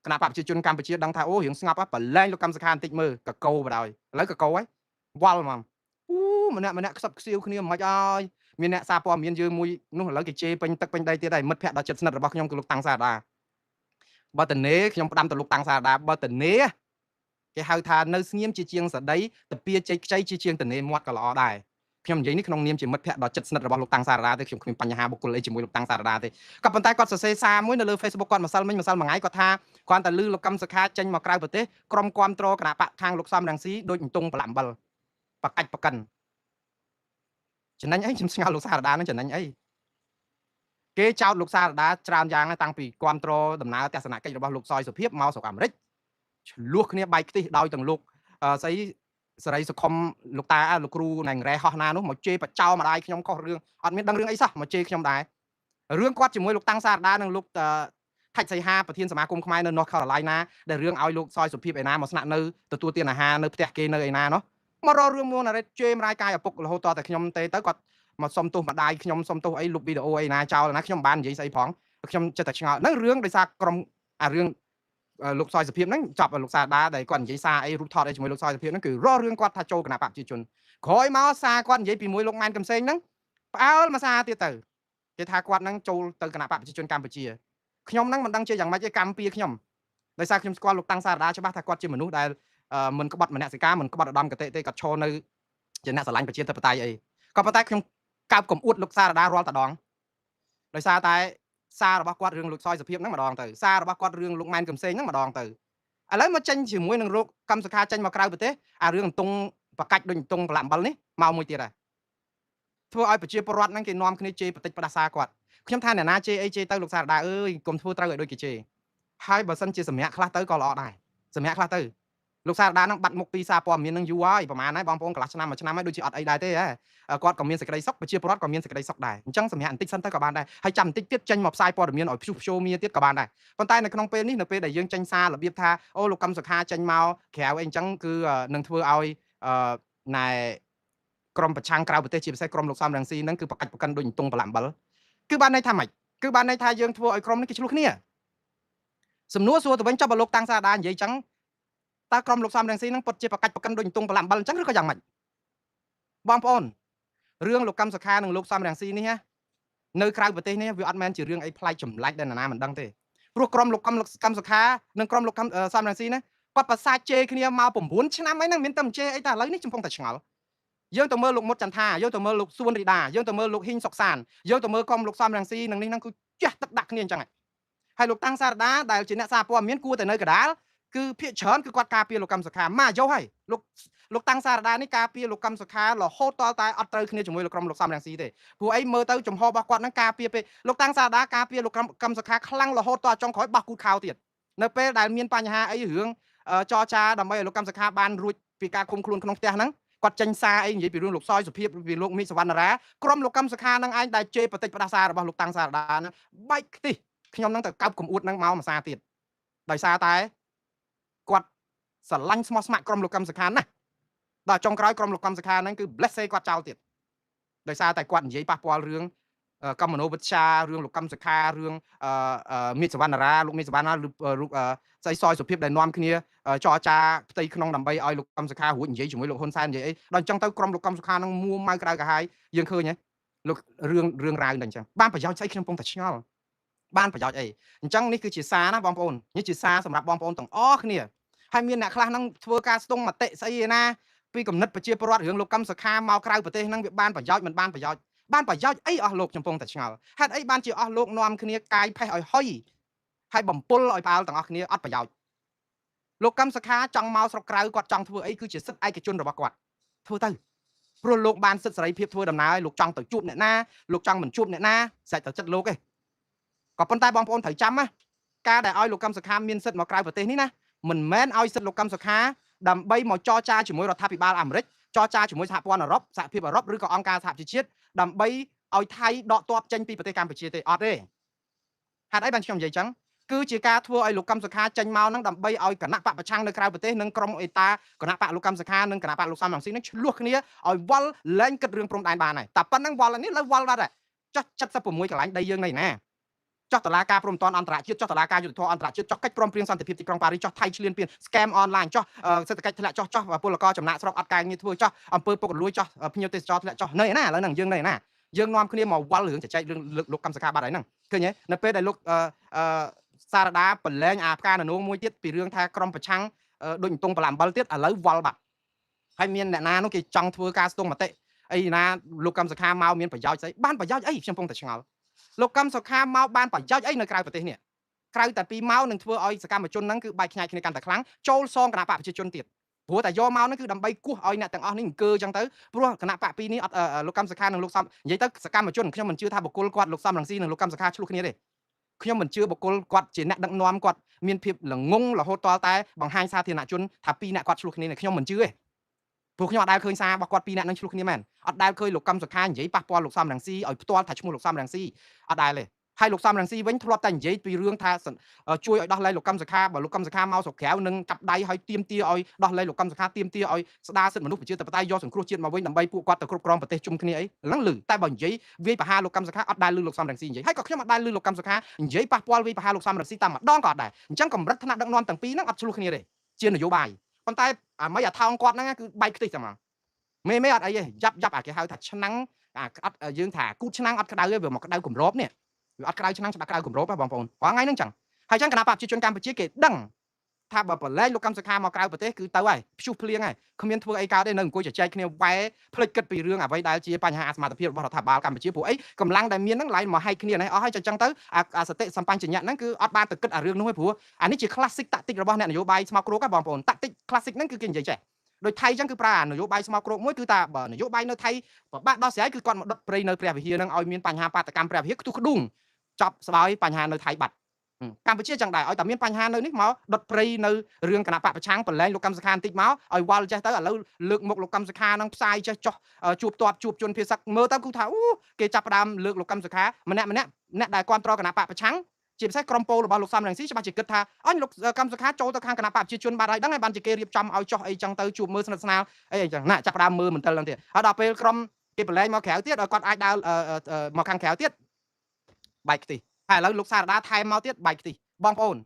គណៈបកប្រជាជនកម្ពុជាដឹងថាអូរឿងស្ងប់ប្រឡែងលោកកម្មសខាបន្តិចមើលកកោបដ ாய் ឥឡូវកកោហើយវល់ហ្មងអូម្នាក់ម្នាក់ខ្សឹបខ្សៀវគ្នាមិនអើយមានអ្នកសារព័ត៌មានយើងមួយនោះឥឡូវគេជេរពេញទឹកពេញដីទៀតហើយមិត្តភក្តិដ៏ជិតស្និទ្ធរបស់ខ្ញុំគឺលោកតាំងសារដាបើតនេខ្ញុំផ្ដាំទៅលោកតាំងសារដាបើតនេគេហៅថានៅស្ងៀមជាជាងសដីតពៀជ័យខ្ចីជាជាងតនេមាត់ក៏ល្អដែរខ្ញុំនិយាយនេះក្នុងនាមជាមិត្តភក្តិដ៏ជិតស្និទ្ធរបស់លោកតាំងសារដាទេខ្ញុំគ្មានបញ្ហាបុគ្គលអីជាមួយលោកតាំងសារដាទេក៏ប៉ុន្តែគាត់សរសេរសារមួយនៅលើ Facebook គាត់ម្សិលមិញម្សិលមួយថ្ងៃគាត់ថាគ្រាន់តែឮលោកកឹមសុខាចេញមកក្រៅប្រទេសក្រុមគាំទ្រគណៈបកខាងលោកសំរងស៊ីដូចអន្ទង់ប្រឡាក់អំបិលបកាច់បកិនចំណេញអីខ្ញុំស្ងល់លោកសារដានឹងចំណេញអីគេចោទលោកសារដាច្រើនយ៉ាងតាំងពីគាំទ្រដំណើរទស្សនកិច្ចរបស់លោកសយសុភាពមកស្រុកអាមេរិកឆ្លោះគ្នាបែកខ្ទិះដោយទាំងលោកស្អីសេរីសុខុមលោកតាលោកគ្រូណែងរ៉េហោះណានោះមកជេរបចោម្ដាយខ្ញុំខុសរឿងអត់មានដឹងរឿងអីសោះមកជេរខ្ញុំដែររឿងគាត់ជាមួយលោកតាំងសារដានិងលោកថាច់សីហាប្រធានសមាគមខ្មែរនៅ North Carolina ដែលរឿងឲ្យលោកសយសុភាពឯណាមកស្នាក់នៅទទួលទានអាហារនៅផ្ទះគេនៅឯណានោះមករករឿងមួយណារ៉េជេរម្ដាយកាយឪពុករហូតតតែខ្ញុំទេទៅគាត់មកសុំទោសម្ដាយខ្ញុំសុំទោសអីលុបវីដេអូអីណាចោលណាខ្ញុំមិនបាននិយាយស្អីផងខ្ញុំចិត្តតែឆ្ងល់ហ្នឹងរឿងដោយសារក្រុមអារឿង លោកសយសុភាពហ្នឹង ចាប់លោកសាដាដែលគាត់និយាយសារអីរូបថតអីជាមួយលោកសយសុភាពហ្នឹង គឺរករឿងគាត់ថាចូលគណៈបកប្រជាជន។ ក្រោយមកសារគាត់និយាយពីមួយលោកម៉ែនកំសែងហ្នឹង ផ្អើលមួយសារទៀតទៅ គេថាគាត់ហ្នឹងចូលទៅគណៈបកប្រជាជនកម្ពុជា។ ខ្ញុំហ្នឹងមិនដឹងជាយ៉ាងម៉េចទេ កម្មពៀខ្ញុំ ដោយសារខ្ញុំស្គាល់លោកតាំងសារដាច្បាស់ថាគាត់ជាមនុស្សដែលមិនក្បត់មនសិការ មិនក្បត់ឧត្តមគតិទេ គាត់ឈរនៅជាអ្នកស្រឡាញ់ប្រជាធិបតេយ្យអី ក៏ប៉ុន្តែខ្ញុំកើបកំអួតលោកសារដារាល់តដង ដោយសារតែសាររបស់គាត់រឿងលោកសយសុភាពហ្នឹងម្ដងទៅ សាររបស់គាត់រឿងលោកម៉ែនកំសែងហ្នឹងម្ដងទៅ ឥឡូវមកចេញជាមួយនឹងលោកកម្មសុខាចេញមកក្រៅប្រទេស អារឿងអន្ទង់បកាច់ដូចអន្ទង់ប្រឡាក់អំបិលនេះមកមួយទៀតហើយ ធ្វើឲ្យប្រជាពលរដ្ឋហ្នឹងគេនាំគ្នាជេរបតិចផ្ដាសាគាត់។ ខ្ញុំថាអ្នកណាជេរអីជេរទៅ លោកសារដាអើយ កុំធ្វើត្រូវឲ្យដូចគេជេរ ហើយបើសិនជាសម្រាប់ខ្លះទៅក៏ល្អដែរ សម្រាប់ខ្លះទៅ។ លោកសារដានឹងបាត់មុខពីសារព័ត៌មាននឹងយូរហើយ ប្រហែលហើយបងប្អូន កន្លះឆ្នាំ មួយឆ្នាំហើយ ដូចជាអត់អីដែរទេ គាត់ក៏មានសេចក្តីសុខ ប្រជាពលរដ្ឋក៏មានសេចក្តីសុខដែរ។ អញ្ចឹងសម្រាប់បន្តិចសិនទៅក៏បានដែរ ហើយចាំបន្តិចទៀតចេញមកផ្សាយព័ត៌មានឲ្យព្យុះព្យោមាទៀតក៏បានដែរ។ ប៉ុន្តែនៅក្នុងពេលនេះ នៅពេលដែលយើងចេញសាររបៀបថា អូ លោកកឹមសុខាចេញមកក្រៅអីអញ្ចឹង គឺនឹងធ្វើឲ្យណែក្រមប្រឆាំងក្រៅប្រទេស ជាពិសេសក្រមលោកសំរងស៊ីហ្នឹង គឺប្រកាច់ប្រកិនដូចទងប្រឡាក់អំបិល គឺបានន័យថាម៉េច? គឺបានន័យថាយើងធ្វើឲ្យក្រុមនេះគេឆ្លោះគ្នា។ សំណួរសួរទៅវិញ ចុះបើលោកតាំងសារដានិយាយចឹង តើក្រុមលោកសំរងស៊ីនឹងពិតជាប្រកាច់ប្រកិនដូចទងប្រឡាក់អំបិលអញ្ចឹង ឬក៏យ៉ាងម៉េច? បងប្អូន រឿងលោកកឹមសុខានិងលោកសំរងស៊ីនេះណា នៅក្រៅប្រទេសនេះ វាអត់មែនជារឿងអីប្លែកចម្លែកដែលនរណាមិនដឹងទេ ព្រោះក្រុមលោកកឹមសុខានិងក្រុមលោកសំរងស៊ីណា គាត់ប្រសាជេរគ្នាមក9ឆ្នាំអីហ្នឹង មានតែមិនជេរអី តែឥឡូវនេះចំពុងតែឆ្ងល់។ យើងទៅមើលលោកមុតចន្ទថា យើងទៅមើលលោកសួនរីដា យើងទៅមើលលោកហ៊ីងសុកសាន យើងទៅមើលក្រុមលោកសំរងស៊ីនឹងនេះហ្នឹង គឺជះទឹកដាក់គ្នាអញ្ចឹងហើយ។ លោកតាំងសារដាដែលជាអ្នកសារព័ត៌មានគួរតែនៅកដាល គឺភាកច្រើនគឺគាត់ការពារលោកកឹមសុខាមកយកហើយ។ លោកតាំងសារដានេះការពារលោកកឹមសុខារហូតតតែអត់ត្រូវគ្នាជាមួយលោកក្រុមលោកសំរងស៊ីទេ ព្រោះអីមើលទៅចំហរបស់គាត់នឹងការពារ ពេលលោកតាំងសារដាការពារលោកកឹមសុខាខ្លាំង រហូតតចុងក្រោយបោះគូតខោទៀត នៅពេលដែលមានបញ្ហាអីរឿងចរចាដើម្បីឲ្យលោកកឹមសុខាបានរួចពីការឃុំខ្លួនក្នុងផ្ទះហ្នឹង គាត់ចេញសារអីនិយាយពីរឿងលោកសយសុភាព ពីលោកមីសវណ្ណរា ក្រុមលោកកឹមសុខានឹងឯងដែលជេរបតិចផ្ដាសារបស់លោកតាំងសារដាហ្នឹងបែកខ្ទិះ។ ខ្ញុំនឹងទៅកើបកំអួតនឹងមកម្សាទៀត ដោយសារតែគាត់ស្រឡាញ់ស្មោះស្ម័គ្រក្រុមលោកកឹមសុខាណាស់ ដល់ចុងក្រោយក្រុមលោកកឹមសុខាហ្នឹងគឺ bless គាត់ចោលទៀត ដោយសារតែគាត់និយាយប៉ះពាល់រឿងកម្មមនោវិទ្យា រឿងលោកកឹមសុខា រឿងមេសវណ្ណរា លោកមេសវណ្ណរា លោកស្អីសយសុភាព ដែលនាំគ្នាចរចាផ្ទៃក្នុងដើម្បីឲ្យលោកកឹមសុខារួចនិយាយជាមួយលោកហ៊ុនសែននិយាយអី ដល់អញ្ចឹងទៅក្រុមលោកកឹមសុខានឹងមួម៉ៅក្តៅក្រហាយ។ យើងឃើញហ៎លោក រឿងរ៉ាវដល់អញ្ចឹងបានប្រយោជន៍ស្អី? ខ្ញុំកំពុងតែឆ្ងល់ បានប្រយោជន៍អីអញ្ចឹង? នេះគឺជាសារណាបងប្អូន នេះជាសារសម្រាប់បងប្អូនទាំងអស់គ្នា។ ហើយមានអ្នកខ្លះហ្នឹងធ្វើការស្ទង់មតិស្អីណាពីគំនិតប្រជាពលរដ្ឋ រឿងលោកកឹមសុខាមកក្រៅប្រទេសហ្នឹង វាបានប្រយោជន៍មិនបានប្រយោជន៍ បានប្រយោជន៍អីអស់លោក? ខ្ញុំកំពុងតែឆ្ងល់ ហេតុអីបានជាអស់លោកនាំគ្នាកាយផេះឲ្យហុយ ហើយបំពុលឲ្យផ្អើលទាំងអស់គ្នា អត់ប្រយោជន៍។ លោកកឹមសុខាចង់មកស្រុកក្រៅ គាត់ចង់ធ្វើអីគឺជាសិទ្ធិឯកជនរបស់គាត់ ធ្វើទៅ ព្រោះលោកបានសិទ្ធិសេរីភាពធ្វើដំណើរ លោកចង់ទៅជួបអ្នកណា លោកចង់មិនជួបអ្នកណា ស្រេចទៅចិត្តលោកឯង។ ក៏ប៉ុន្តែបងប្អូនត្រូវចាំណា ការដែលឲ្យលោកកឹមសុខាមានសិទ្ធិមកក្រៅប្រទេសនេះណា មិនមែនឲ្យសិទ្ធិលោកកឹមសុខាដើម្បីមកចរចាជាមួយរដ្ឋាភិបាលអាមេរិក ចរចាជាមួយសហព័ន្ធអឺរ៉ុប សហភាពអឺរ៉ុប ឬក៏អង្គការសហប្រជាជាតិ ដើម្បីឲ្យថៃដកទ័ពចេញពីប្រទេសកម្ពុជាទេ អត់ទេ។ ហេតុអីបានខ្ញុំនិយាយចឹង? គឺជាការធ្វើឲ្យលោកកឹមសុខាចេញមកហ្នឹង ដើម្បីឲ្យគណៈបកប្រឆាំងនៅក្រៅប្រទេស និងក្រុមអេតាគណៈបកលោកកឹមសុខា និងគណៈបកលោកសំរងស៊ីនឹងឆ្លោះគ្នាឲ្យវល់លែងគិតរឿងព្រំដែនបានហើយ។ តែប៉ុណ្្នឹងវល់នេះលើវល់បាត់ហើយ ចុះ76កន្លែងដីយើងនៅណា ចុះតឡាការព្រំតនអន្តរជាតិ ចុះតឡាការយុទ្ធធម៌អន្តរជាតិ ចុះកិច្ចព្រមព្រៀងសន្តិភាពទីក្រុងប៉ារីស ចុះថៃឈ្លានពាន scam online ចុះសេដ្ឋកិច្ចធ្លាក់ចុះ ចុះពលករចំណាក់ស្រុកអត់ការងារធ្វើ ចុះអំពើពុករលួយ ចុះភ្ញៀវទេសចរធ្លាក់ចុះ នៅណាឥឡូវហ្នឹងយើងនៅណា? យើងនាំគ្នាមកវល់រឿងចែករឿងលោកកឹមសុខាបាត់ហើយហ្នឹង ឃើញទេ? នៅពេលដែលលោកអឺសារដាប្រឡែងអាផ្កាននងមួយទៀតពីរឿងថាក្រុមប្រឆាំងដូចទងប្រឡាំអំបិលទៀត ឥឡូវវល់បាត់ហើយ។ មានអ្នកណានោះគេចង់ធ្វើការស្ទង់មតិអីណា លោកកឹមសុខាមកមានប្រយោជន៍ស្អី បានប្រយោជន៍អី? ខ្ញុំកំពុងតែឆ្ងល់ លោកកឹមសុខាមកបានប្រយោជន៍អីនៅក្រៅប្រទេសនេះ ក្រៅតែពីមកនឹងធ្វើឲ្យសកម្មជនហ្នឹងគឺបែកខ្ញែកគ្នាកាន់តែខ្លាំង ចូលសងគណៈបកប្រជាជនទៀត ព្រោះតែយកមកហ្នឹងគឺដើម្បីគោះឲ្យអ្នកទាំងអស់នេះអង្គើចឹងទៅ ព្រោះគណៈបកពីរនេះអត់ លោកកឹមសុខានិងលោកសំ និយាយទៅសកម្មជន ខ្ញុំមិនជឿថាបុគ្គលគាត់លោកសំរងស៊ីនិងលោកកឹមសុខាឆ្លោះគ្នាទេ។ ខ្ញុំមិនជឿបុគ្គលគាត់ជាអ្នកដឹកនាំ គាត់មានភាពល្ងងរហូតតតែបង្ហាញសាធារណជនថាពីរអ្នកគាត់ឆ្លោះគ្នា ខ្ញុំមិនជឿទេ ព្រោះខ្ញុំអត់ដែលឃើញសាររបស់គាត់ពីរអ្នកនឹងឆ្លោះគ្នាមែន អត់ដែលឃើញលោកកឹមសុខានិយាយប៉ះពាល់លោកសំរងស៊ីឲ្យផ្ទាល់ថាឈ្មោះលោកសំរងស៊ី អត់ដែលទេ។ ហើយលោកសំរងស៊ីវិញធ្លាប់តែនិយាយពីរឿងថាជួយឲ្យដោះលែងលោកកឹមសុខាបើលោកកឹមសុខាមកស្រុកក្រៅនឹងចាប់ដៃឲ្យទៀមទាឲ្យដោះលែងលោកកឹមសុខាទៀមទាឲ្យស្ដារសិទ្ធិមនុស្សប្រជាធិបតេយ្យយកសង្គ្រោះជាតិមកវិញដើម្បីពួកគាត់ទៅគ្រប់គ្រងប្រទេសជុំគ្នាអីហ្នឹងលឺតែបើនិយាយវាយប្រហារលោកកឹមសុខាអត់ដែលលឺលោកសំរងស៊ីនិយាយហើយក៏ខ្ញុំអត់ដែលលឺលោកកឹមសុខានិយាយប៉ះពាល់វាយប្រហារលោកសំរងស៊ីតាមម្ដងក៏អត់ដែរអញ្ចឹងកម្រិតថ្នាក់ដឹកនាំទាំងពីរហ្នឹងអត់ឆ្លោះគ្នាទេជានយោបាយប៉ុន្តែអាមីអាថោងគាត់ហ្នឹងគឺបែកខ្ទេចតែហ្មងមេមេអត់អីទេយ៉ាប់យ៉ាប់អាគេហៅថាឆ្នាំងអាអត់យើងថាគូតឆ្នាំងអត់ក្តៅទេវាមកក្តៅគម្របនេះវាអត់ក្តៅឆ្នាំងច្បាស់ក្តៅគម្របហ៎បងប្អូនរាល់ថ្ងៃហ្នឹងចឹងហើយចឹងគណៈបកប្រជាជនកម្ពុជាគេដឹងថាបើប្រឡែងលោកកឹមសុខាមកក្រៅប្រទេសគឺទៅហើយព្យុះភ្លៀងហើយគ្មានធ្វើអីកើតទេនៅអង្គុយជជែកគ្នាវ៉ែភ្លេចគិតពីរឿងអ្វីដែលជាបញ្ហាអសមត្ថភាពរបស់រដ្ឋាភិបាលកម្ពុជាព្រោះអីកម្លាំងដែលមានហ្នឹងឡើងមកហែកគ្នានេះអស់ហើយចឹងទៅអាសតិសម្បញ្ញៈហ្នឹងគឺអត់បានទៅគិតអារឿងនោះទេព្រោះអានេះជា classic តាក់ទិករបស់អ្នកនយោបាយស្មោកគ្រោកហ៎បងប្អូនតាក់ទិក classic ហ្នឹងគឺគេនិយាយចេះដូចថៃចឹងគឺប្រើអានយោបាយស្មោកគ្រោកមួយគឺថាបើនយោបាយនៅថៃពិបាកដោះស្រាយគឺគាត់មកដុតព្រៃនៅព្រះវិហារហ្នឹងឲ្យមានបញ្ហាបាតកម្មព្រះវិហារខ្ទុះក្ដួងចប់ស្បើយបញ្ហានៅថៃបាត់កម្ពុជាចឹងដែរឲ្យតែមានបញ្ហានៅនេះមកដុតព្រៃនៅរឿងគណៈបកប្រឆាំងប្រឡែងលោកកឹមសុខាបន្តិចមកឲ្យវល់ចេះទៅឥឡូវលើកមុខលោកកឹមសុខានឹងផ្សាយចេះចោះជួបតបជួបជនភាសឹកមើលទៅគឺថាអូគេចាប់ផ្ដើមលើកលោកកឹមសុខាម្នាក់ម្នាក់អ្នកដែលគ្រប់គ្រងគណៈបកប្រឆាំងជាពិសេសក្រុមពលរបស់លោកសំរងស៊ីច្បាស់ជាគិតថាអញលោកកឹមសុខាចូលទៅខាងគណៈបកប្រជាជនបាត់ហើយដឹងហើយបានជាគេរៀបចំឲ្យចោះអីចឹងទៅជួបមើលស្និទ្ធស្នាលអីចឹងណាចាប់ផ្ដើមមើលមន្ទិលហ្នឹងទៀតហើយដល់ពេលក្រុមគេប្រឡែងមកក្រៅទៀតឲ្យគាត់អាចដើរមកខាងក្រៅទៀតបែកខ្ទិះហើយឥឡូវលោកសារដាថែមមកទៀតបែកខ្ទិះបងប្អូន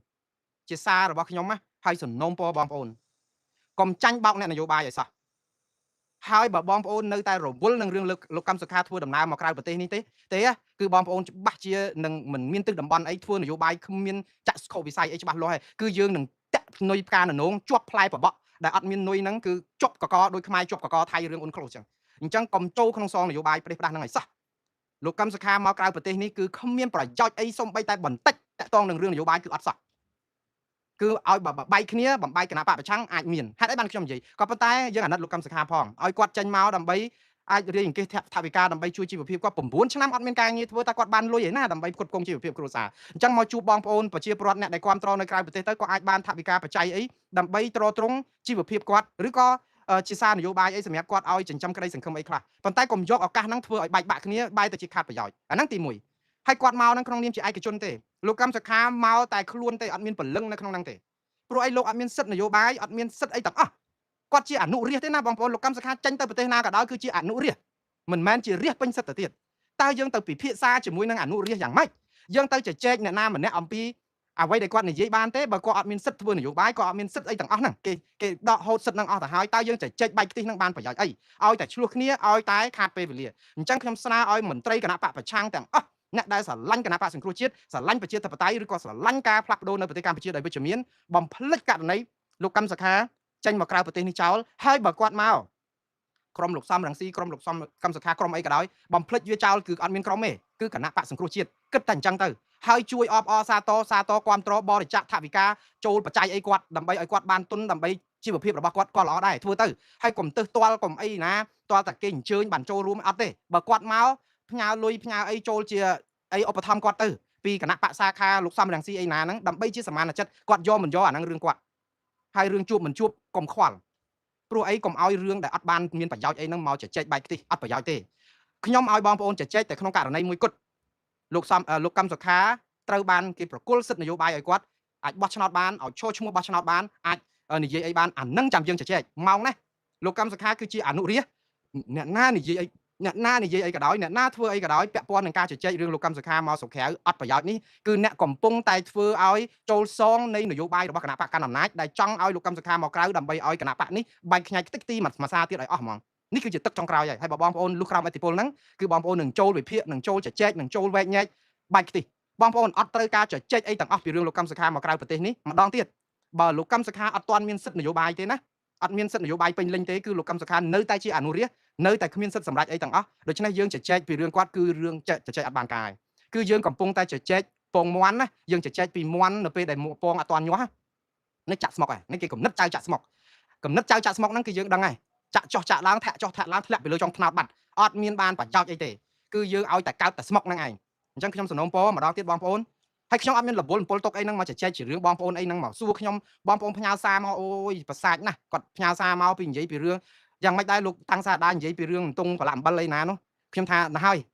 ជាសាររបស់ខ្ញុំណាហើយសំណូមពរបងប្អូនកុំចាញ់បោកអ្នកនយោបាយឲ្យសោះហើយបើបងប្អូននៅតែរវល់នឹងរឿងលោកកឹមសុខាធ្វើដំណើរមកក្រៅប្រទេសនេះទេទេគឺបងប្អូនច្បាស់ជានឹងមិនមានទិសតំបន់អីធ្វើនយោបាយគ្មានចាក់ស្ខុវិស័យអីច្បាស់លាស់ហើយគឺយើងនឹងតាក់នុយផ្កាននងជាប់ផ្លែបបក់ដែលអត់មាននុយហ្នឹងគឺជាប់កកដោយខ្មែរជាប់កកថៃរឿងអ៊ុនក្លូសចឹងអញ្ចឹងកុំចូលក្នុងសងនយោបាយប្រទេសផ្ដាស់ហ្នឹងឲ្យសោះលោកកឹមសុខាមកក្រៅប្រទេសនេះគឺគ្មានប្រយោជន៍អីសំបីតែបន្តិចតាក់ទងនឹងរឿងនយោបាយគឺអត់សោះគឺឲ្យបែកគ្នាបំបែកគណៈបកប្រឆាំងអាចមានហេតុអីបានខ្ញុំនិយាយក៏ប៉ុន្តែយើងអាណិតលោកកឹមសុខាផងឲ្យគាត់ចេញមកដើម្បីអាចរៀបអង្គាសថវិកាដើម្បីជួយជីវភាពគាត់9ឆ្នាំអត់មានការងារធ្វើតែគាត់បានលុយឯណាដើម្បីផ្គត់ផ្គង់ជីវភាពគ្រួសារអញ្ចឹងមកជួបបងប្អូនប្រជាពលរដ្ឋអ្នកដែលគ្រប់គ្រងនៅក្រៅប្រទេសទៅក៏អាចបានថវិកាបច្ច័យអីដើម្បីទ្រទ្រង់ជីវភាពគាត់ឬក៏ជាសារនយោបាយអីសម្រាប់គាត់ឲ្យចិញ្ចឹមក្តីសង្ឃឹមអីខ្លះប៉ុន្តែកុំយកឱកាសហ្នឹងធ្វើឲ្យបែកបាក់គ្នាបែរទៅជាខាតប្រយោជន៍អាហ្នឹងទី1ហើយគាត់មកហ្នឹងក្នុងនាមជាឯកជនទេលោកកឹមសុខាមកតែខ្លួនទេអត់មានពលឹងនៅក្នុងហ្នឹងទេព្រោះអីលោកអត់មានសិទ្ធិនយោបាយអត់មានសិទ្ធិអីទាំងអស់គាត់ជាអនុរាស្ត្រទេណាបងប្អូនលោកកឹមសុខាចេញទៅប្រទេសណាក៏ដោយគឺជាអនុរាស្ត្រមិនមែនជារាស្ត្រពេញសិទ្ធិទៅទៀតតើយើងទៅពិភាក្សាជាមួយនឹងអនុរាស្ត្រយ៉ាងម៉េចយើងទៅជជែកអ្នកណាម្នាក់អំពីអ្វីដែលគាត់និយាយបានទេបើគាត់អត់មានសិទ្ធិធ្វើនយោបាយគាត់អត់មានសិទ្ធិអីទាំងអស់ហ្នឹងគេគេដកហូតសិទ្ធិហ្នឹងអស់ទៅហើយតើយើងជជែកបែកខ្ទិះហ្នឹងបានប្រយោជន៍អីឲ្យតែឆ្លោះគ្នាឲ្យតែខាតពេលវេលាអញ្ចឹងខ្ញុំស្នើឲ្យមន្ត្រីគណៈបកប្រឆាំងទាំងអស់អ្នកដែលស្រឡាញ់គណៈបកសង្គ្រោះជាតិស្រឡាញ់ប្រជាធិបតេយ្យឬក៏ស្រឡាញ់ការផ្លាស់ប្ដូរនៅប្រទេសកម្ពុជាដោយវិជ្ជមានបំភ្លេចករណីលោកកឹមសុខាចេញមកក្រៅប្រទេសនេះចោលហើយបើគាត់មកក្រុមលោកសំរងស៊ីក្រុមលោកសំកឹមសុខាក្រុមអីក៏ដោយបំភ្លេចវាចោលគឺអត់មានក្រុមទេគឺគណៈបកសង្គ្រោះជាតិគិតតែអញ្ចឹងទៅហើយជួយអបអរសាទរសាទរគាំទ្របរិច្ចាគថវិកាចូលបច្ច័យអីគាត់ដើម្បីឲ្យគាត់បានទុនដើម្បីជីវភាពរបស់គាត់ក៏ល្អដែរធ្វើទៅហើយកុំទឹះទាល់កុំអីណាទាល់តែគេអញ្ជើញបានចូលរួមអត់ទេបើគាត់មកផ្ញើលុយផ្ញើអីចូលជាអីឧបត្ថម្ភគាត់ទៅពីគណៈបកសាខាលោកសំរងស៊ីអីណាហ្នឹងដើម្បីជាសមានចិត្តគាត់យកមិនយកអាហ្នឹងរឿងគាត់ហើយរឿងជួបមិនជួបកុំខ្វល់ព្រោះអីកុំឲ្យរឿងដែលអត់បានមានប្រយោជន៍អីហ្នឹងមកជជែកបែកខ្ទិះអត់ប្រយោជន៍ទេខ្ញុំឲ្យបងប្អូនជជែកតែក្នុងករណីមួយគត់លោកសំលោកកឹមសុខាត្រូវបានគេប្រគល់សិទ្ធិនយោបាយឲ្យគាត់អាចបោះឆ្នោតបានឲ្យឈរឈ្មោះបោះឆ្នោតបានអាចនិយាយអីបានអានឹងចាំយើងជជែកម៉ោងនេះលោកកឹមសុខាគឺជាអនុរាស្ត្រអ្នកណានិយាយអីអ្នកណានិយាយអីក៏ដោយអ្នកណាធ្វើអីក៏ដោយពាក់ព័ន្ធនឹងការជជែករឿងលោកកឹមសុខាមកស្រុកក្រៅអត់ប្រយោជន៍នេះគឺអ្នកកំពុងតែធ្វើឲ្យចូលសងនៃនយោបាយរបស់គណៈបកកណ្ដាលអំណាចដែលចង់ឲ្យលោកកឹមសុខាមកក្រៅដើម្បីឲ្យគណៈបកនេះបែកខ្ញែកខ្ទេចខ្ទីមួយសាទៀតឲ្យអស់ហ្មងនេះគឺជាទឹកចុងក្រោយហើយហើយបើបងប្អូនលុះក្រោមឥទ្ធិពលហ្នឹងគឺបងប្អូននឹងចូលវិភាគនឹងចូលជជែកនឹងចូលវែកញែកបែកខ្ទិះបងប្អូនអត់ត្រូវការជជែកអីទាំងអស់ពីរឿងលោកកឹមសុខាមកក្រៅប្រទេសនេះម្ដងទៀតបើលោកកឹមសុខាអត់ទាន់មានសិទ្ធិនយោបាយទេណាអត់មានសិទ្ធិនយោបាយពេញលេញទេគឺលោកកឹមសុខានៅតែជាអនុរាស្ត្រនៅតែគ្មានសិទ្ធិសម្រេចអីទាំងអស់ដូច្នេះយើងជជែកពីរឿងគាត់គឺរឿងជជែកអត់បានកាយគឺយើងកំពុងតែជជែកពងមាន់ណាយើងជជែកពីមាន់នៅពេលដែលពងអត់ទាន់ញាស់នេះចាក់ស្មុកហើយនេះគេកំណត់ចៅចាក់ស្មុកកំណត់ចៅចាក់ស្មុកហ្នឹងគឺយើងដឹងហើយចាក់ចុះចាក់ឡើងធាក់ចុះធាក់ឡើងធ្លាក់ពីលើចុងថ្នោតបាត់អត់មានបានប្រយោជន៍អីទេគឺយើងឲ្យតែកើតតែស្មុកហ្នឹងឯងអញ្ចឹងខ្ញុំសំណូមពរម្ដងទៀតបងប្អូនហើយខ្ញុំអត់មានរវល់អំពល់ទុកអីហ្នឹងមកជជែកជារឿងបងប្អូនអីហ្នឹងមកសួរខ្ញុំបងប្អូនផ្ញើសារមកអូយប្រសាចណាស់គាត់ផ្ញើសារមកពីនិយាយពីរឿងយ៉ាងម៉េចដែរលោកតាំងសារដានិយាយពីរឿងទងប្រឡាក់អំបិលអីណានោះខ្ញុំថាណាស់ហើយ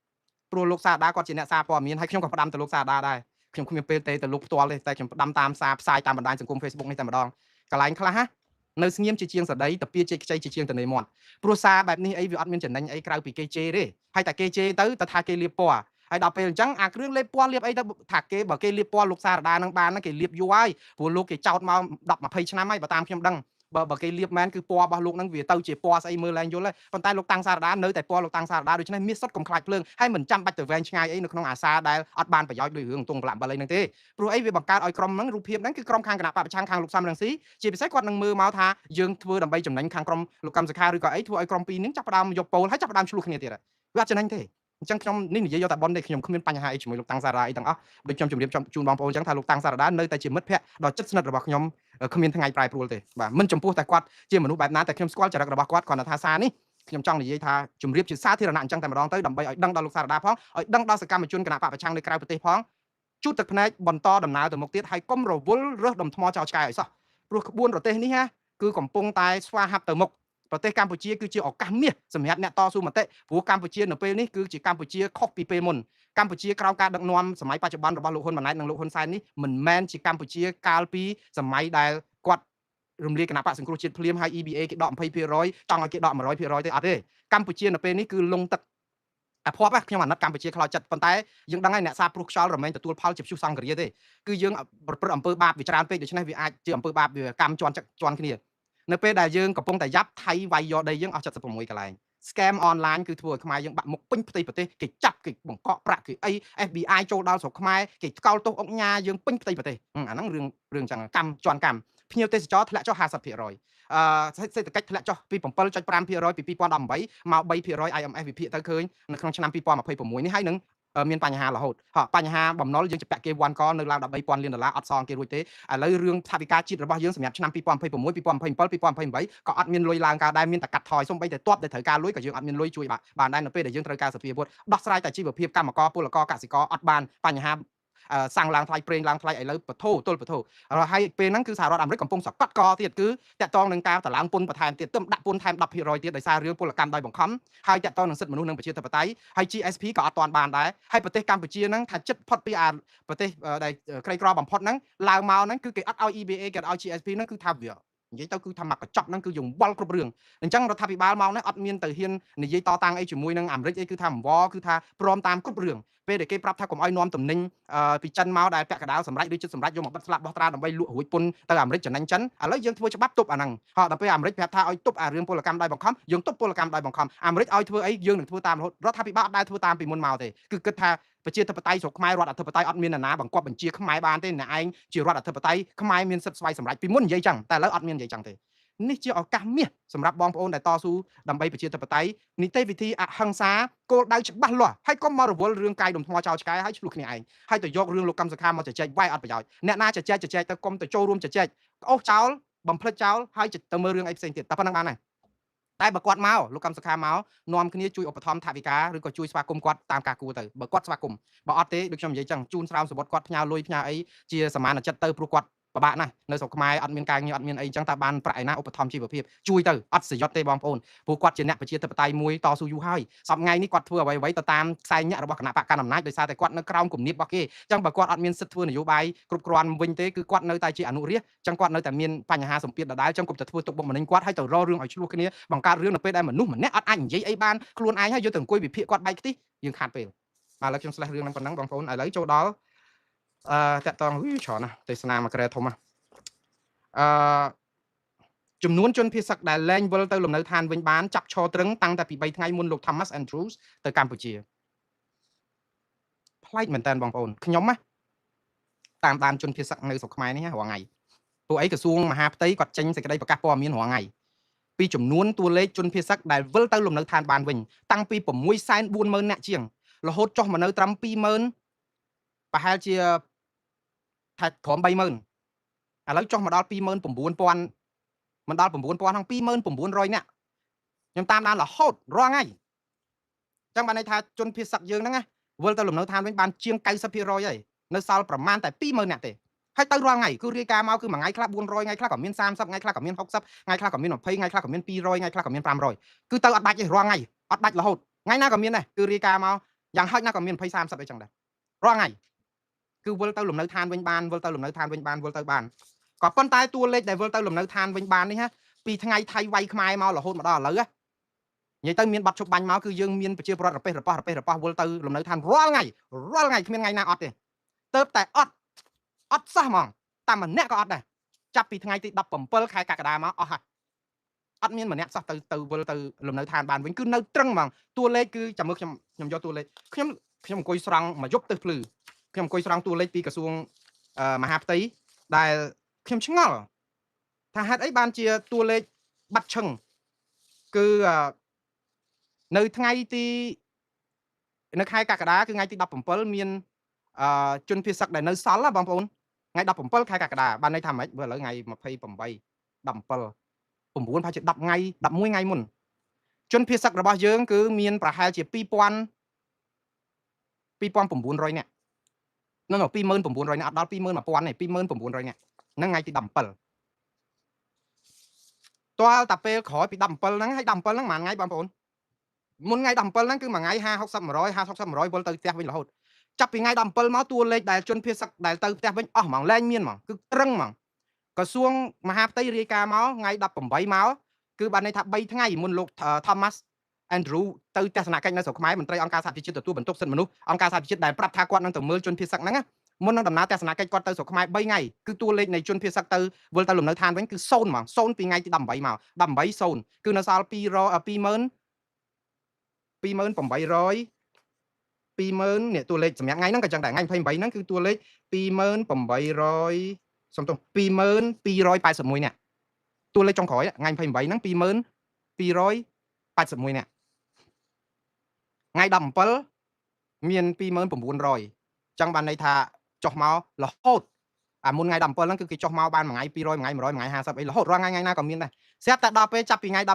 ព្រោះលោកសាដាគាត់ជាអ្នកសារព័ត៌មានហើយខ្ញុំក៏ផ្ដាំទៅលោកសាដាដែរខ្ញុំគ្មានពេលទេទៅលោកផ្ទាល់ទេតែខ្ញុំផ្ដាំតាមសារផ្សាយតាមបណ្ដាញសង្គម Facebook នេះតែម្ដងកន្លែងខ្លះណានៅស្ងៀមជាជាងសដីតាពីជ័យខ្ចីជាជាងតនេមាត់ព្រោះសារបែបនេះអីវាអត់មានចំណេញអីក្រៅពីគេជេរទេហើយតែគេជេរទៅទៅថាគេលៀបពណ៌ហើយដល់ពេលអញ្ចឹងអាគ្រឿងលេបពណ៌លៀបអីទៅថាគេបើគេលៀបពណ៌លោកសារដានឹងបានគេលៀបយូរហើយព្រោះលោកគេចោតមក10 20ឆ្នាំហើយបើតាមខ្ញុំដឹងបើគេលៀបមែនគឺពណ៌របស់លោកហ្នឹងវាទៅជាពណ៌ស្អីមើលឡើងយល់ហើយប៉ុន្តែលោកតាំងសារដានៅតែពណ៌លោកតាំងសារដាដូច្នេះមាសសុទ្ធកុំខ្លាចភ្លើងហើយមិនចាំបាច់ទៅវែងឆ្ងាយអីនៅក្នុងអាសាដែលអត់បានប្រយោជន៍ដោយរឿងទងប្រឡាក់អំបិលអីហ្នឹងទេព្រោះអីវាបង្កើតឲ្យក្រុមហ្នឹងរូបភាពហ្នឹងគឺក្រុមខាងគណៈបកប្រឆាំងខាងលោកសំរងស៊ីជាពិសេសគាត់នឹងមើលមកថាយើងធ្វើដើម្បីចំណេញខាងក្រុមលោកកឹមសុខាឬក៏អីធ្វើឲ្យក្រុមពីរហ្នឹងចាប់ផ្ដើមយកពោលហើយចាប់ផ្ដើមឆ្លោះគ្នាទៀតវាអត់ចំណេញទេអញ្ចឹងខ្ញុំនេះនិយាយយកតែប៉ុនទេខ្ញុំគ្មានបញ្ហាអីជាមួយលោកតាំងសារ៉ាអីទាំងអស់ដូចខ្ញុំជម្រាបជូនបងប្អូនអញ្ចឹងថាលោកតាំងសារ៉ានៅតែជាមិត្តភក្តិដ៏ជិតស្និទ្ធរបស់ខ្ញុំគ្មានថ្ងៃប្រែប្រួលទេបាទមិនចំពោះតែគាត់ជាមនុស្សបែបណាតែខ្ញុំស្គាល់ចរិតរបស់គាត់គ្រាន់តែថាសារនេះខ្ញុំចង់និយាយថាជម្រាបជាសាធារណៈអញ្ចឹងតែម្ដងទៅដើម្បីឲ្យដឹងដល់លោកសារ៉ាផងឲ្យដឹងដល់សកម្មជនគណបកប្រឆាំងនៅក្រៅប្រទេសផងជូតទឹកភ្នែកបន្តដំណើរទៅមុខទៀតហើយកុំរវល់រើសដុំថ្មចោលឆ្កែឲ្យសោះព្រោះក្បួនប្រទេសនេះណាគឺកំពុងតែស្វាហាប់ទៅមុខប្រទេសកម្ពុជាគឺជាឱកាសមាសសម្រាប់អ្នកតស៊ូមតិព្រោះកម្ពុជានៅពេលនេះគឺជាកម្ពុជាខុសពីពេលមុនកម្ពុជាក្រោមការដឹកនាំសម័យបច្ចុប្បន្នរបស់លោកហ៊ុនម៉ាណែតនិងលោកហ៊ុនសែននេះមិនមែនជាកម្ពុជាកាលពីសម័យដែលគាត់រំលាយគណៈបកសង្គ្រោះជាតិភ្លាមហើយ EBA គេដក20%ចង់ឲ្យគេដក100%ទេអត់ទេកម្ពុជានៅពេលនេះគឺលងទឹកអាភ័ព្វខ្ញុំអាណិតកម្ពុជាខ្លោចចិត្តប៉ុន្តែយើងដឹងហើយអ្នកសារព្រោះខ្យល់រមែងទទួលផលជាព្យុះសង្គ្រាទេគឺយើងប្រព្រឹត្តអំពើបាបវាច្រើនពេកដូច្នេះវាអាចជាអំពើបាបវាកម្មជន់ចិត្តជន់គ្នានៅពេលដែលយើងកំពុងតែយ៉ាប់ថៃវាយយកដីយើងអស់76កន្លែង scam online គឺធ្វើឲ្យខ្មែរយើងបាក់មុខពេញផ្ទៃប្រទេសគេចាប់គេបង្កក់ប្រាក់គេអី FBI ចូលដល់ស្រុកខ្មែរគេថ្កោលទោសអុកញ៉ាយើងពេញផ្ទៃប្រទេសអាហ្នឹងរឿងចឹងកម្មជន់កម្មភ្ញៀវទេសចរធ្លាក់ចុះ50%អឺសេដ្ឋកិច្ចធ្លាក់ចុះពី7.5%ពី2018មក3% IMF វិភាគទៅឃើញនៅក្នុងឆ្នាំ2026នេះហើយនឹងមានបញ្ហារហូតហ่បញ្ហាបំណុលយើងជពាក់គេវ៉ាន់កនៅឡើង13,000លានដុល្លារអត់សងគេរួចទេឥឡូវរឿងថវិកាជាតិរបស់យើងសម្រាប់ឆ្នាំ2026 2027 2028ក៏អត់មានលុយឡើងកើតដែរមានតែកាត់ថយសូម្បីតែទ័ពដែលត្រូវការលុយក៏យើងអត់មានលុយជួយបានដែរនៅពេលដែលយើងត្រូវការសភាវុធដោះស្រាយតែជីវភាពកម្មករពលករកសិករអត់បានបញ្ហាសាំងឡើងថ្លៃប្រេងឡើងថ្លៃឥឡូវបធោទល់បធោហើយពេលហ្នឹងគឺសហរដ្ឋអាមេរិកកំពុងសកត់កទៀតគឺតាក់ទងនឹងការតឡើងពន្ធបន្ថែមទៀតទើបដាក់ពន្ធថែម10%ទៀតដោយសាររឿងពលកម្មដោយបង្ខំហើយតាក់ទងនឹងសិទ្ធិមនុស្សនិងប្រជាធិបតេយ្យហើយ GSP ក៏អត់ទាន់បានដែរហើយប្រទេសកម្ពុជាហ្នឹងថាចិត្តផុតពីអាប្រទេសដែលក្រីក្របំផុតហ្នឹងឡើងមកហ្នឹងគឺគេអត់ឲ្យ EBA គេអត់ឲ្យ GSP ហ្នឹងគឺថាវានិយាយទៅគឺថាមកកញ្ចប់ហ្នឹងគឺយើងវល់គ្រប់រឿងអញ្ចឹងរដ្ឋាភិបាលមកនេះអត់មានទៅហ៊ាននិយាយតតាំងអីជាមួយនឹងអាមេរិកអីគឺថាអង្វរគឺថាព្រមតាមគ្រប់រឿងពេលដែលគេប្រាប់ថាកុំឲ្យនាំទំនិញពីចិនមកដែលពាក់កណ្ដាលសម្រាប់ឬចិត្តសម្រាប់យកមកបិទស្លាកបោះត្រាដើម្បីលក់រួចពន្ធទៅអាមេរិកចំណេញចិនឥឡូវយើងធ្វើច្បាប់ទប់អាហ្នឹងហើយដល់ពេលអាមេរិកប្រាប់ថាឲ្យទប់អារឿងពលកម្មដោយបង្ខំយើងទប់ពលកម្មដោយបង្ខំអាមេរិកឲ្យធ្វើអីយើងនឹងធ្វើតាមរហូតរដ្ឋាភិបាលអត់ដែលធ្វើតាមពីមុនមកទេគឺគិតថាប្រជាធិបតេយ្យស្រុកខ្មែររដ្ឋអធិបតេយ្យអត់មាននរណាបង្គាប់បញ្ជាខ្មែរបានទេអ្នកឯងជារដ្ឋអធិបតេយ្យខ្មែរមានសិទ្ធិស្វ័យសម្រេចពីមុននិយាយចឹងតែឥឡូវអត់មាននិយាយចឹងទេនេះជាឱកាសមាសសម្រាប់បងប្អូនដែលតស៊ូដើម្បីប្រជាធិបតេយ្យនីតិវិធីអហិង្សាគោលដៅច្បាស់លាស់ហើយកុំមករវល់រឿងកាយដុំថ្មចោលឆ្កែហើយឆ្លោះគ្នាឯងហើយទៅយករឿងលោកកឹមសុខាមកជជែកវាយអត់ប្រយោជន៍អ្នកណាជជែកជជែកទៅកុំទៅចូលរួមជជែកក្អូសចោលបំភ្លេចចោលហើយទៅមើលរឿងអីផ្សេងទៀតតែប៉ុណ្្នឹងបានហើយតែបើគាត់មកលោកកឹមសុខាមកនាំគ្នាជួយឧបត្ថម្ភថវិកាឬក៏ជួយស្វាគមន៍គាត់តាមការគួរទៅបើគាត់ស្វាគមន៍បើអត់ទេដូចខ្ញុំនិយាយចឹងជូនស្រោមសម្បត្តិគាត់ផ្ញើលុយផ្ញើអីជាសមានចិត្តទៅព្រោះគាត់ពិបាកណាស់នៅស្រុកខ្មែរអត់មានការងារអត់មានអីចឹងតើបានប្រាក់ឯណាឧបត្ថម្ភជីវភាពជួយទៅអត់សយត់ទេបងប្អូនព្រោះគាត់ជាអ្នកប្រជាធិបតេយ្យមួយតស៊ូយូរហើយសប្តាហ៍ថ្ងៃនេះគាត់ធ្វើអ្វីៗទៅតាមខ្សែញាក់របស់គណៈបកកណ្ដាលអំណាចដោយសារតែគាត់នៅក្រោមគំនាបរបស់គេចឹងបើគាត់អត់មានសិទ្ធិធ្វើនយោបាយគ្រប់គ្រាន់វិញទេគឺគាត់នៅតែជាអនុរាស្ត្រចឹងគាត់នៅតែមានបញ្ហាសម្ពាធដដែលចឹងកុំទៅធ្វើទុកបុកម្នេញគាត់ហើយទៅរករឿងឲ្យឆ្លោះគ្នាបង្កើតរឿងនៅពេលដែលមនុស្សម្នាក់អត់អាចនិយាយអីបានខ្លួនឯងហើយយកទៅអង្គុយវិភាគគាត់បែកខ្ទិះយើងខាតពេលបាទឥឡូវខ្ញុំស្លេះរឿងហ្នឹងប៉ុណ្ណឹងបងប្អូនឥឡូវចូលដល់តាក់តងច្រើនណាស់ទេសនាមួយក្រែធំណាចំនួនជនភៀសសឹកដែលលែងវិលទៅលំនៅឋានវិញបានចាប់ឈរត្រឹងតាំងតែពី3ថ្ងៃមុនលោក Thomas Andrews ទៅកម្ពុជាប្លែកមែនតើបងប្អូនខ្ញុំណាតាមដានជនភៀសសឹកនៅស្រុកខ្មែរនេះរាល់ថ្ងៃពួកអីក្រសួងមហាផ្ទៃគាត់ចេញសេចក្តីប្រកាសព័ត៌មានរាល់ថ្ងៃពីចំនួនតួលេខជនភៀសសឹកដែលវិលទៅលំនៅឋានបានវិញតាំងពី640,000នាក់ជាងរហូតចុះមកនៅត្រឹម20,000ប្រហែលជាថាក្រោម30,000ឥឡូវចុះមកដល់29,000មិនដល់9,000ហ្នឹង29,900នាក់ខ្ញុំតាមដានរហូតរាល់ថ្ងៃអញ្ចឹងបានន័យថាជនភៀសសឹកយើងហ្នឹងណាវិលទៅលំនៅឋានវិញបានជាង90%ហើយនៅសល់ប្រមាណតែ20,000នាក់ទេហើយទៅរាល់ថ្ងៃគឺរាយការណ៍មកគឺមួយថ្ងៃខ្លះ400ថ្ងៃខ្លះក៏មាន30ថ្ងៃខ្លះក៏មាន60ថ្ងៃខ្លះក៏មាន20ថ្ងៃខ្លះក៏មាន200ថ្ងៃខ្លះក៏មាន500គឺទៅអត់ដាច់ទេរាល់ថ្ងៃអត់ដាច់រហូតថ្ងៃណាក៏មានដែរគឺរាយការណ៍មក យ៉ាងហោចណាស់ក៏មាន20 30អីចឹងដែររាល់ថ្ងៃគឺវិលទៅលំនៅឋានវិញបានវិលទៅលំនៅឋានវិញបានវិលទៅបានក៏ប៉ុន្តែតួលេខដែលវិលទៅលំនៅឋានវិញបាននេះហ่ะពីថ្ងៃថៃវាយខ្មែរមករហូតមកដល់ឥឡូវនិយាយទៅមានបាត់ឈប់បាញ់មកគឺយើងមានប្រជាពលរដ្ឋរប៉េះរប៉ោះរប៉េះរប៉ោះវិលទៅលំនៅឋានរាល់ថ្ងៃរាល់ថ្ងៃគ្មានថ្ងៃណាអត់ទេទៅតែអត់អត់សោះហ្មងតាមម្នាក់ក៏អត់ដែរចាប់ពីថ្ងៃទី17ខែកក្កដាមកអស់ហើយអត់មានម្នាក់សោះទៅទៅវិលទៅលំនៅឋានបានវិញគឺនៅត្រឹងហ្មងតួលេខគឺចាំមើលខ្ញុំខ្ញុំយកតួលេខខ្ញុំខ្ញុំអង្គុយស្រង់មួយយប់ទៅភ្លឺខ្ញុំអង្គុយស្រង់តួលេខពីក្រសួងមហាផ្ទៃដែលខ្ញុំឆ្ងល់ថាហេតុអីបានជាតួលេខបាត់ឈឹងគឺនៅថ្ងៃទីនៅខែកក្កដាគឺថ្ងៃទី17មានជនភៀសសឹកដែលនៅសល់ណាបងប្អូនថ្ងៃ17ខែកក្កដាបានន័យថាម៉េចបើឥឡូវថ្ងៃ28 17 9ប្រហែលជា10ថ្ងៃ11ថ្ងៃមុនជនភៀសសឹករបស់យើងគឺមានប្រហែលជា2000 2900នាក់នៅ2900នាក់អត់ដល់21000ទេ2900នាក់ហ្នឹងថ្ងៃទី17ទាល់តែពេលក្រោយពី17ហ្នឹងហើយ17ហ្នឹងមួយថ្ងៃបងប្អូនមុនថ្ងៃ17ហ្នឹងគឺមួយថ្ងៃ50 60 100 50 60 100វិលទៅផ្ទះវិញរហូតចាប់ពីថ្ងៃ17មកតួលេខដែលជនភៀសសឹកដែលទៅផ្ទះវិញអស់ហ្មងលែងមានហ្មងគឺត្រឹងហ្មងក្រសួងមហាផ្ទៃរាយការណ៍មកថ្ងៃ18មកគឺបានន័យថា3ថ្ងៃមុនលោក Thomas Andrew ទៅទស្សនកិច្ចនៅស្រុកខ្មែរមន្ត្រីអង្គការសហប្រជាជាតិទទួលបន្ទុកសិទ្ធិមនុស្សអង្គការសហប្រជាជាតិដែលប្រាប់ថាគាត់នឹងទៅមើលជនភៀសសឹកហ្នឹងមុននឹងដំណើរទស្សនកិច្ចគាត់ទៅស្រុកខ្មែរ3ថ្ងៃគឺតួលេខនៃជនភៀសសឹកទៅវិលទៅលំនៅឋានវិញគឺ0ហ្មង0ពីថ្ងៃទី18មក18 0គឺនៅសល់200 20000 2800 20000នេះតួលេខសម្រាប់ថ្ងៃហ្នឹងក៏ចឹងដែរថ្ងៃ28ហ្នឹងគឺតួលេខ2800សំទោស20281នាក់តួលេខចុងក្រោយថ្ងៃ28ហ្នឹង20281នាក់ថ្ងៃ17មាន2900ចឹងបានន័យថាចុះមករហូតអាមុនថ្ងៃ17ហ្នឹងគឺគេចុះមកបានមួយថ្ងៃ200មួយថ្ងៃ100មួយថ្ងៃ50អីរហូតរាល់ថ្ងៃថ្ងៃណាក៏មានដែរស្រាប់តែដល់ពេលចាប់ពីថ្ងៃ17 18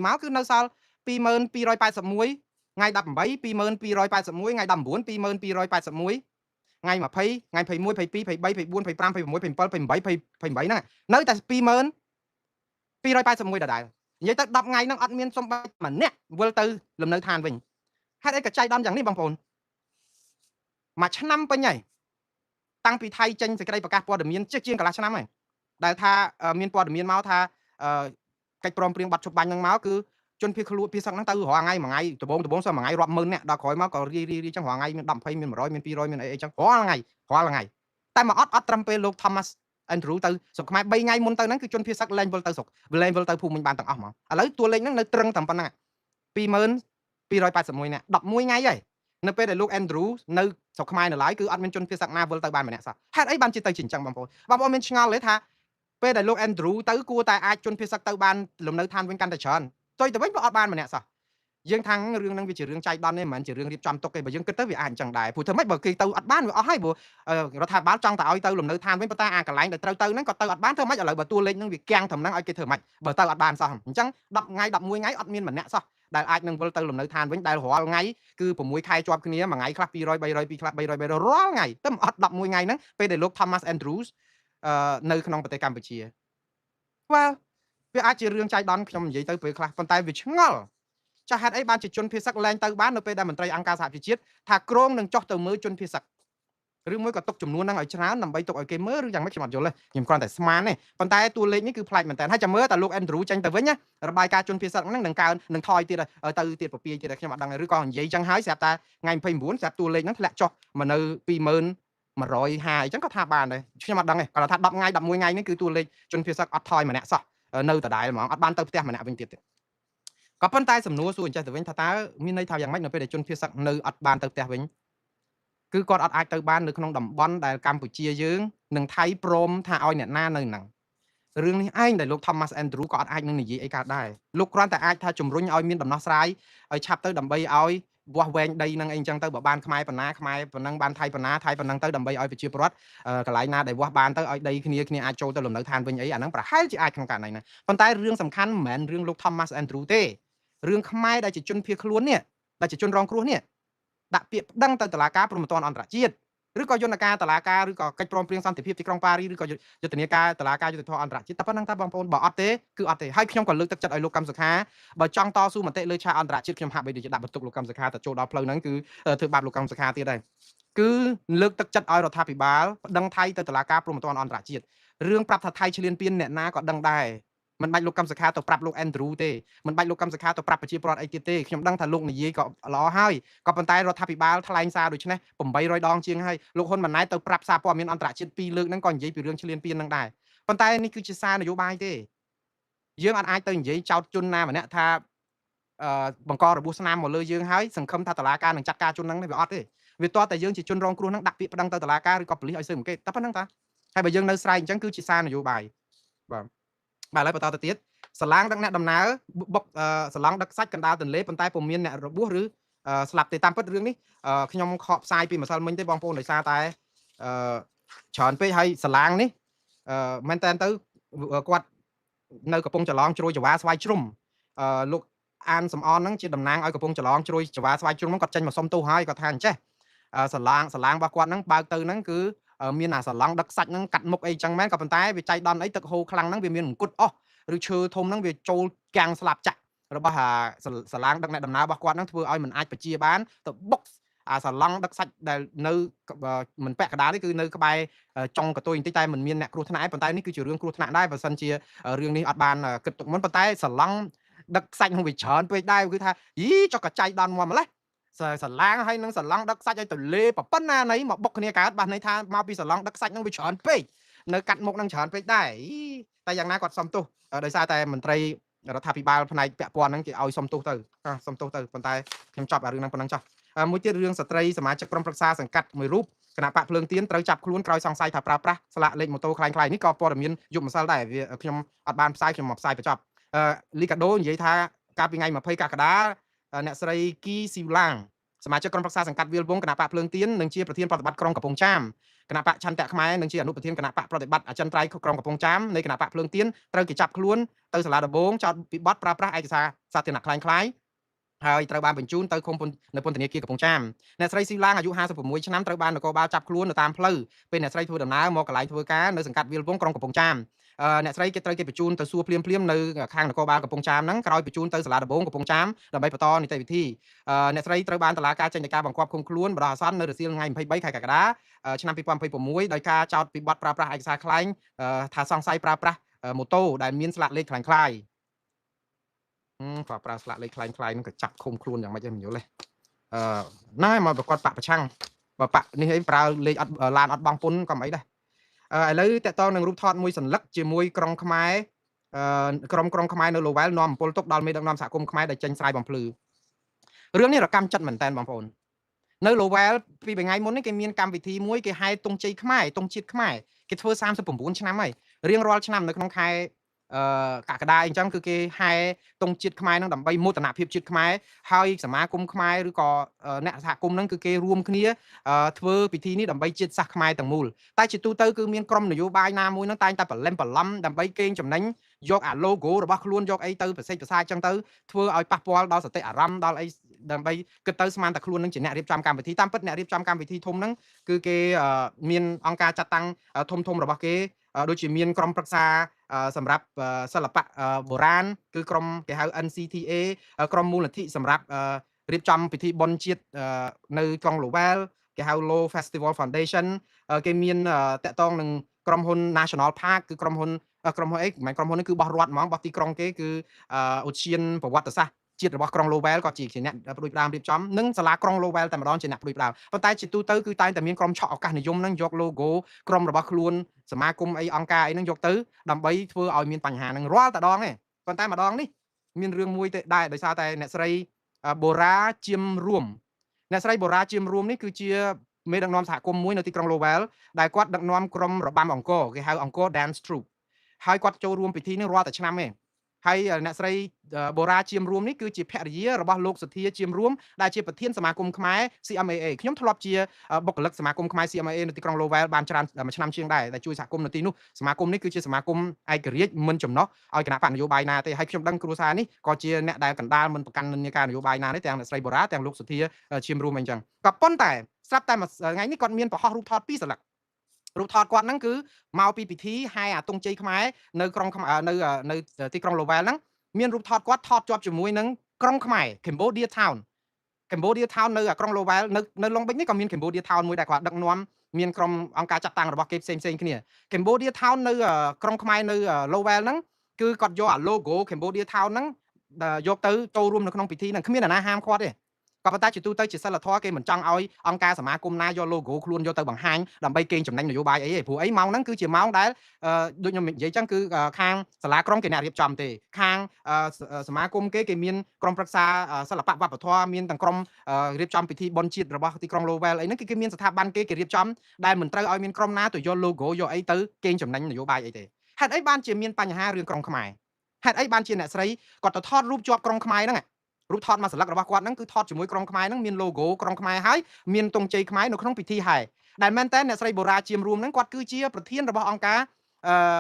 មកគឺនៅសល់20281ថ្ងៃ18 2281ថ្ងៃ19 2281ថ្ងៃ20ថ្ងៃ21 22 23 24 25 26 27 28 28ហ្នឹងនៅតែ20281ដដែលនិយាយទៅ10ថ្ងៃហ្នឹងអត់មានសំបីម្នាក់វិលទៅលំនៅឋានវិញហេតុអីក៏ចៃដន្យយ៉ាងនេះបងប្អូនមួយឆ្នាំពេញហើយតាំងពីថៃចេញសេចក្តីប្រកាសព័ត៌មានជាងកន្លះឆ្នាំហើយដែលថាមានព័ត៌មានមកថាកិច្ចព្រមព្រៀងបាត់ឈប់បាញ់ហ្នឹងមកគឺជនភៀសខ្លួនភៀសសឹកហ្នឹងទៅរាល់ថ្ងៃមួយថ្ងៃដំបងសោះមួយថ្ងៃរាប់ម៉ឺននាក់ដល់ក្រោយមកក៏រីរីរីចឹងរាល់ថ្ងៃមាន10 20មាន100មាន200មានអីអីចឹងរាល់ថ្ងៃរាល់ថ្ងៃតែមកអត់ត្រឹមពេលលោក Thomas Andrew ទៅស្រុកខ្មែរ3ថ្ងៃមុនទៅហ្នឹងគឺជនភៀសសឹកលែងវិលទៅស្រុកលែងវិលទៅភូមិវិញបានទាំងអស់ហ្មងឥឡូវតួលេខហ្នឹងនៅត្រឹងតែប៉ុណ្ណឹង20281នាក់11ថ្ងៃហើយនៅពេលដែលលោក Andrew នៅស្រុកខ្មែរនៅឡើយគឺអត់មានជនភៀសសឹកណាវិលទៅបានម្នាក់សោះហេតុអីបានជាទៅជាអញ្ចឹងបងប្អូនបងប្អូនមានឆ្ងល់ទេថាពេលដែលលោក Andrew ទៅគួរតែអាចជនភៀសសឹកទៅបានលំនៅឋានវិញកាន់តែច្រើនផ្ទុយទៅវិញបើអត់បានម្នាក់សោះយើងថារឿងហ្នឹងវាជារឿងចៃដន្យទេមិនមែនជារឿងរៀបចំទុកទេបើយើងគិតទៅវាអាចអញ្ចឹងដែរព្រោះធ្វើម៉េចបើគេទៅអត់បានវាអស់ហើយព្រោះរដ្ឋាភិបាលចង់តែឲ្យទៅលំនៅឋានវិញប៉ុន្តែអាកន្លែងដែលត្រូវទៅហ្នឹងក៏ទៅអត់បានធ្វើម៉េចឥឡូវបើតួលេខហ្នឹងវាគាំងត្រឹមហ្នឹងឲ្យគេធ្វើម៉េចបើទៅអត់បានសោះអញ្ចឹង10ថ្ងៃ11ថ្ងៃអត់មានម្នាក់សោះដែលអាចនឹងវិលទៅលំនៅឋានវិញដែលរាល់ថ្ងៃគឺ6ខែជាប់គ្នាមួយថ្ងៃខ្លះ200 300ពីខ្លះ300 300រាល់ថ្ងៃទៅអត់11ថ្ងៃហ្នឹងពេលដែលលោក Thomas Andrews នៅក្នុងប្រទេសកម្ពុជា Well វាអាចជារឿងចៃដន្យខ្ញុំនិយាយទៅពេលខ្លះប៉ុន្តែវាឆ្ងល់ចាស់ហេតុអីបានជាជនភៀសសឹកលែងទៅបាននៅពេលដែលមន្ត្រីអង្គការសហប្រជាជាតិថាក្រងនឹងចុះទៅមើលជនភៀសសឹកឬមួយក៏ទុកចំនួនហ្នឹងឲ្យច្រើនដើម្បីទុកឲ្យគេមើលឬយ៉ាងម៉េចខ្ញុំអត់យល់ទេខ្ញុំគ្រាន់តែស្មានទេប៉ុន្តែតួលេខនេះគឺប្លែកមែនតើហើយចាំមើលតើលោក Andrew ចេញទៅវិញណារបាយការណ៍ជនភៀសសឹកហ្នឹងនឹងកើននឹងថយទៀតទៅទៀតពពាយទៀតខ្ញុំអត់ដឹងឬក៏និយាយចឹងហើយស្រាប់តែថ្ងៃ29ស្រាប់តួលេខហ្នឹងធ្លាក់ចុះមកនៅ20150អញ្ចឹងក៏ថាបានដែរខ្ញុំអត់ដឹងទេគាត់ថា10ថ្ងៃ11ថ្ងៃនេះគឺតួលេខជនភៀសសឹកអត់ថយម្នាក់សោះនៅដដែលហ្មងអត់បានទៅផ្ទះម្នាក់វិញទៀតទេក៏ប៉ុន្តែសំណួរសួរអញ្ចេះទៅវិញថាតើមានន័យថាយ៉ាងម៉េចនៅពេលដែលជនភៀសសឹកនៅអត់បានទៅផ្ទះវិញគឺគាត់អត់អាចទៅបាននៅក្នុងតំបន់ដែលកម្ពុជាយើងនិងថៃព្រមថាឲ្យអ្នកណានៅហ្នឹងរឿងនេះឯងដែលលោក Thomas Andrew ក៏អត់អាចនឹងនិយាយអីកើតដែរលោកគ្រាន់តែអាចថាជំរុញឲ្យមានដំណោះស្រាយឲ្យឆាប់ទៅដើម្បីឲ្យវាស់វែងដីនឹងអីចឹងទៅបើបានខ្មែរប៉ុណ្ណាខ្មែរប៉ុណ្ណឹងបានថៃប៉ុណ្ណាថៃប៉ុណ្ណឹងទៅដើម្បីឲ្យប្រជាពលរដ្ឋកន្លែងណាដែលវាស់បានទៅឲ្យដីគ្នាគ្នាអាចចូលទៅលំនៅឋានវិញអីអាហ្នឹងប្រហែលជាអាចក្នុងករណីហ្នឹងប៉ុន្តែរឿងសំខាន់មិនមែនរឿងលោក Thomas Andrew ទេរឿងខ្មែរដែលជាជនភៀសខ្លួននេះដែលជាជនរងគ្រោះនេះដាក់ពាក្យប្តឹងទៅតុលាការព្រហ្មទណ្ឌអន្តរជាតិ ឬក៏យន្តការតឡាការ ឬក៏កិច្ចព្រមព្រៀងសន្តិភាពទីក្រុងប៉ារី ឬក៏យុទ្ធនាការតឡាការយុត្តិធម៌អន្តរជាតិ តែប៉ុណ្្នឹងតាបងប្អូន បើអត់ទេគឺអត់ទេ។ ហើយខ្ញុំក៏លើកទឹកចិត្តឲ្យលោកកឹមសុខា បើចង់តស៊ូមតិលើឆាកអន្តរជាតិ ខ្ញុំហាក់បីដូចជាដាក់បន្ទុកលោកកឹមសុខា ទៅចូលដល់ផ្លូវហ្នឹងគឺធ្វើបាបលោកកឹមសុខាទៀតដែរ គឺលើកទឹកចិត្តឲ្យរដ្ឋាភិបាលប្តឹងថៃទៅតុលាការព្រហ្មទណ្ឌអន្តរជាតិ។ រឿងប្រាប់ថាថៃឈ្លានពាន អ្នកណាក៏ដឹងដែរ មិនបាច់លោកកឹមសុខាទៅប្រាប់លោក Andrew ទេ មិនបាច់លោកកឹមសុខាទៅប្រាប់ប្រជាពលរដ្ឋអីទៀតទេ។ ខ្ញុំដឹងថាលោកនិយាយក៏ល្អហើយ ក៏ប៉ុន្តែរដ្ឋាភិបាលថ្លែងសារដូចនេះ 800 ដងជាងហើយ លោកហ៊ុនម៉ាណែតទៅប្រាប់សារព័ត៌មានអន្តរជាតិ 2 លើកហ្នឹង ក៏និយាយពីរឿងឈ្លានពានហ្នឹងដែរ។ ប៉ុន្តែនេះគឺជាសារនយោបាយទេ យើងអាចទៅនិយាយចោទជនណាម្នាក់ថាអឺបង្ករបួសស្នាមមកលើយើង ហើយសង្ឃឹមថាតឡាការនឹងចាត់ការជនហ្នឹង វាអត់ទេ វាតតែយើងជាជនរងគ្រោះហ្នឹងដាក់ពាក្យប្តឹងទៅតឡាការ ឬក៏ប៉ូលីសឲ្យស៊ើបអង្កេត តែប៉ុណ្្នឹងតា។ ហើយបើយើងនៅស្រែកអញ្ចឹង គឺជាសារនយោបាយ។ បាទ បាទ ឥឡូវបន្តទៅទៀត សាឡាងដឹកអ្នកដំណើរបុកសាឡង់ដឹកសាច់កណ្ដាលទន្លេ ប៉ុន្តែពុំមានអ្នករបួសឬស្លាប់ទេ។ តាមពិតរឿងនេះខ្ញុំខកផ្សាយពីម្សិលមិញទេបងប្អូន ដោយសារតែអឺច្រើនពេកហើយ។ សាឡាងនេះអឺមែនតើទៅគាត់នៅកំពង់ចលងជ្រោយចវាស្វាយជ្រុំ អឺលោកអានសំអនហ្នឹងជាតំណាងឲ្យកំពង់ចលងជ្រោយចវាស្វាយជ្រុំហ្នឹង គាត់ចេញមកសុំទោស ហើយគាត់ថាអញ្ចេះ សាឡាងរបស់គាត់ហ្នឹងបើកទៅហ្នឹង គឺមានអាសាឡង់ដឹកសាច់ហ្នឹងកាត់មុខអីចឹងមែន ក៏ប៉ុន្តែវាចៃដន្យអីទឹកហូរខ្លាំងហ្នឹង វាមានអង្គុតអស់ឬឈើធំហ្នឹង វាចូលកាំងស្លាប់ចាក់របស់អាសាឡាងដឹកអ្នកដំណើររបស់គាត់ហ្នឹង ធ្វើឲ្យមិនអាចបជាបាន ទៅបុកអាសាឡង់ដឹកសាច់ដែលនៅមិនពាក់កណ្ដាលនេះ គឺនៅក្បែរចុងកតុយបន្តិច តែមិនមានអ្នកគ្រោះថ្នាក់ឯង។ ប៉ុន្តែនេះគឺជារឿងគ្រោះថ្នាក់ដែរ បើសិនជារឿងនេះអត់បានគិតទុកមុន។ ប៉ុន្តែសាឡង់ដឹកសាច់នោះវាច្រើនពេកដែរ គឺថាយីចុះកចៃដន្យមកម្លេះ សាឡាងហើយនឹងសាឡង់ដឹកសាច់ឲ្យទៅលេប៉ុណ្ណាណីមកបុកគ្នាកើត បាទ ន័យថាមកពីសាឡង់ដឹកសាច់នឹងវាច្រើនពេក នៅកាត់មុខនឹងច្រើនពេកដែរ។ តែយ៉ាងណាគាត់សុំទោស ដោយសារតែមន្ត្រីរដ្ឋាភិបាលផ្នែកពាក់ព័ន្ធហ្នឹងគេឲ្យសុំទោសទៅ សុំទោសទៅ។ ប៉ុន្តែខ្ញុំចប់អារឿងហ្នឹងប៉ុណ្ណឹងចុះ។ មួយទៀត រឿងស្ត្រីសមាជិកក្រុមប្រឹក្សាសង្កាត់មួយរូបគណៈបកភ្លើងទៀនត្រូវចាប់ខ្លួនក្រោយសង្ស័យថាប្រើប្រាស់ស្លាកលេខម៉ូតូคล้ายៗ នេះក៏ព័ត៌មានយប់ម្សិលដែរ វាខ្ញុំអត់បានផ្សាយ ខ្ញុំមកផ្សាយបញ្ចប់។ លីកាដូនិយាយថា កាលពីថ្ងៃ 20 កក្កដា អ្នកស្រីគីស៊ីវឡាង សមាជិកក្រុមប្រឹក្សាសង្កាត់វាលវងគណៈបកភ្លើងទៀន និងជាប្រធានប្រតិបត្តិក្រុងកំពង់ចាមគណៈបកឆន្ទៈខ្មែរ និងជាអនុប្រធានគណៈបកប្រតិបត្តិអចិន្ត្រៃយ៍ក្រុងកំពង់ចាមនៃគណៈបកភ្លើងទៀន ត្រូវគេចាប់ខ្លួនទៅសាលាដំបង ចោទពីបទប្រើប្រាស់ឯកសារសាធារណៈក្លែងក្លាយ ហើយត្រូវបានបញ្ជូនទៅឃុំនៅពន្ធនាគារកំពង់ចាម។ អ្នកស្រីស៊ីឡាង អាយុ 56 ឆ្នាំ ត្រូវបាននគរបាលចាប់ខ្លួននៅតាមផ្លូវ ពេលអ្នកស្រីធ្វើដំណើរមកកន្លែងធ្វើការនៅសង្កាត់វាលវងក្រុងកំពង់ចាម។ អ្នកស្រីគេត្រូវគេបញ្ជូនទៅសួរភ្លាមភ្លាមនៅខាងនគរបាលកំពង់ចាមហ្នឹង ក្រោយបញ្ជូនទៅសាលាដំបងកំពង់ចាមដើម្បីបន្តនីតិវិធី។ អ្នកស្រីត្រូវបានតុលាការចេញដីកាបង្គាប់ឃុំខ្លួនបណ្ដោះអាសន្ននៅរសៀលថ្ងៃ 23 ខែកក្កដា ឆ្នាំ 2026 ដោយការចោទពីបទប្រើប្រាស់ឯកសារក្លែង ថាសង្ស័យប្រើប្រាស់ម៉ូតូដែលមានស្លាកលេខក្លែងក្លាយ។ គាត់ប្រើស្លាកលេខក្លែងក្លាយហ្នឹងក៏ចាប់ឃុំខ្លួនយ៉ាងម៉េចឯងមិនយល់ទេ អឺណែមកប្រកាសបកប្រឆាំង បើបកនេះអីប្រើលេខអត់ឡានអត់បង់ពន្ធក៏មិនអីដែរ។ ឥឡូវតកតងនឹងរូបថតមួយសន្លឹកជាមួយក្រុងខ្មែរ ក្រុមក្រុងខ្មែរនៅឡូវែល នាំអំពូលទុកដល់មេដឹកនាំសហគមន៍ខ្មែរដែលចេញស្រាយបំភ្លឺ រឿងនេះរកម្មចិត្តមែនតើបងប្អូន។ នៅឡូវែលពីថ្ងៃមុននេះ គេមានកម្មវិធីមួយ គេហៅទង់ជ័យខ្មែរ ទង់ជាតិខ្មែរ គេធ្វើ 39 ឆ្នាំហើយ រៀងរាល់ឆ្នាំនៅក្នុងខែអឺកក្កដាអីចឹង គឺគេហែទង់ជាតិខ្មែរនឹងដើម្បីមោទនភាពជាតិខ្មែរ ហើយសមាគមខ្មែរឬក៏អ្នកសហគមន៍នឹង គឺគេរួមគ្នាធ្វើពិធីនេះដើម្បីជាតិសាសន៍ខ្មែរទាំងមូល។ តែជាទូទៅគឺមានក្រុមនយោបាយណាមួយនឹងតែងតែប្រឡែមប្រឡំដើម្បីកេងចំណេញ យកអា logo របស់ខ្លួន យកអីទៅប្រសិទ្ធប្រសាចឹងទៅ ធ្វើឲ្យប៉ះពាល់ដល់សតិអារម្មណ៍ដល់អី ដើម្បីគិតទៅស្មានតែខ្លួននឹងជាអ្នករៀបចំកម្មវិធី។ តាមពិតអ្នករៀបចំកម្មវិធីធំហ្នឹង គឺគេមានអង្គការចាត់តាំងធំធំរបស់គេ ដូចជាមានក្រុមប្រឹក្សាសម្រាប់សិល្បៈបុរាណ គឺក្រុមគេហៅ NCTA ក្រុមមូលនិធិសម្រាប់រៀបចំពិធីបុណ្យជាតិនៅក្រុងឡូវែល គេហៅ Low Festival Foundation គេមានតាក់ទងនឹងក្រុមហ៊ុន National Park គឺក្រុមហ៊ុនអីមិនមែនក្រុមហ៊ុននេះ គឺបោះរដ្ឋហ្មង បោះទីក្រុងគេ គឺឧទ្យានប្រវត្តិសាស្ត្រជាតិរបស់ក្រុង Lowell ក៏ជាអ្នកផ្ដួចផ្ដើមរៀបចំ និងសាលាក្រុង Lowell តែម្ដងជាអ្នកផ្ដួចផ្ដើម។ ប៉ុន្តែជាទូទៅគឺតែងតែមានក្រុមឆក់ឱកាសនិយមហ្នឹង យក logo ក្រុមរបស់ខ្លួន សមាគមអីអង្គការអីហ្នឹងយកទៅដើម្បីធ្វើឲ្យមានបញ្ហាហ្នឹងរាល់តែដងឯង។ ប៉ុន្តែម្ដងនេះមានរឿងមួយទេដែរ ដោយសារតែអ្នកស្រីបូរ៉ាជាមរួម អ្នកស្រីបូរ៉ាជាមរួមនេះគឺជាមេដឹកនាំសហគមន៍មួយនៅទីក្រុង Lowell ដែលគាត់ដឹកនាំក្រុមរបាំអង្គរ គេហៅអង្គរ Dance Troupe ហើយគាត់ចូលរួមពិធីនេះរាល់តែឆ្នាំឯង។ ហើយអ្នកស្រីបូរ៉ាជាមរួមនេះគឺជាភរិយារបស់លោកសុធាជាមរួមដែលជាប្រធានសមាគមខ្មែរ CMAA ខ្ញុំធ្លាប់ជាបុគ្គលិកសមាគមខ្មែរ CMAA នៅទីក្រុង Lowell បានច្រើនមួយឆ្នាំជាងដែរដែលជួយសហគមន៍នៅទីនោះសមាគមនេះគឺជាសមាគមឯករាជ្យមិនចំណោះឲ្យគណៈបកនយោបាយណាទេហើយខ្ញុំដឹងគ្រួសារនេះក៏ជាអ្នកដែលកណ្ដាលមិនប្រកាន់និន្នាការនយោបាយណាទេទាំងអ្នកស្រីបូរ៉ាទាំងលោកសុធាជាមរួមអីចឹងក៏ប៉ុន្តែស្រាប់តែមួយថ្ងៃនេះគាត់មានបង្ហោះរូបថតពីរសន្លឹករូបថតគាត់ហ្នឹងគឺមកពីពិធីហែអាទង់ជ័យខ្មែរនៅក្រុងនៅនៅទីក្រុង Lowell ហ្នឹងមានរូបថតគាត់ថតជាប់ជាមួយនឹងក្រុងខ្មែរ Cambodia Town Cambodia Town នៅក្រុង Lowell នៅ Long Beach នេះក៏មាន Cambodia Town មួយដែរគាត់ដឹកនាំមានក្រុមអង្គការចាត់តាំងរបស់គេផ្សេងផ្សេងគ្នា Cambodia Town នៅក្រុងខ្មែរនៅ Lowell ហ្នឹងគឺគាត់យកអា logo Cambodia Town ហ្នឹងយកទៅចូលរួមនៅក្នុងពិធីហ្នឹងគ្មានអ្នកណាហាមគាត់ទេក៏ប៉ុន្តែជាទូទៅជាសិលធម៌គេមិនចង់ឲ្យអង្គការសមាគមណាយក logo ខ្លួនយកទៅបង្ហាញដើម្បីកេងចំណេញនយោបាយអីទេព្រោះអីម៉ោងហ្នឹងគឺជាម៉ោងដែលដូចខ្ញុំនិយាយចឹងគឺខាងសាលាក្រុងគេអ្នករៀបចំទេខាងសមាគមគេគេមានក្រុមប្រឹក្សាសិល្បៈវប្បធម៌មានទាំងក្រុមរៀបចំពិធីបុណ្យជាតិរបស់ទីក្រុង Lowell អីហ្នឹងគឺគេមានស្ថាប័នគេគេរៀបចំដែលមិនត្រូវឲ្យមានក្រុមណាទៅយក logo យកអីទៅកេងចំណេញនយោបាយអីទេហេតុអីបានជាមានបញ្ហារឿងក្រុងខ្មែរហេតុអីបានជាអ្នកស្រីគាត់ទៅថតរូបជាប់ក្រុងខ្មែរហ្នឹងរូបថតមួយសន្លឹករបស់គាត់ហ្នឹងគឺថតជាមួយក្រុងខ្មែរហ្នឹងមាន logo ក្រុងខ្មែរហើយមានទង់ជ័យខ្មែរនៅក្នុងពិធីហែដែលមែនតើអ្នកស្រីបូរ៉ាជាមរួមហ្នឹងគាត់គឺជាប្រធានរបស់អង្គកា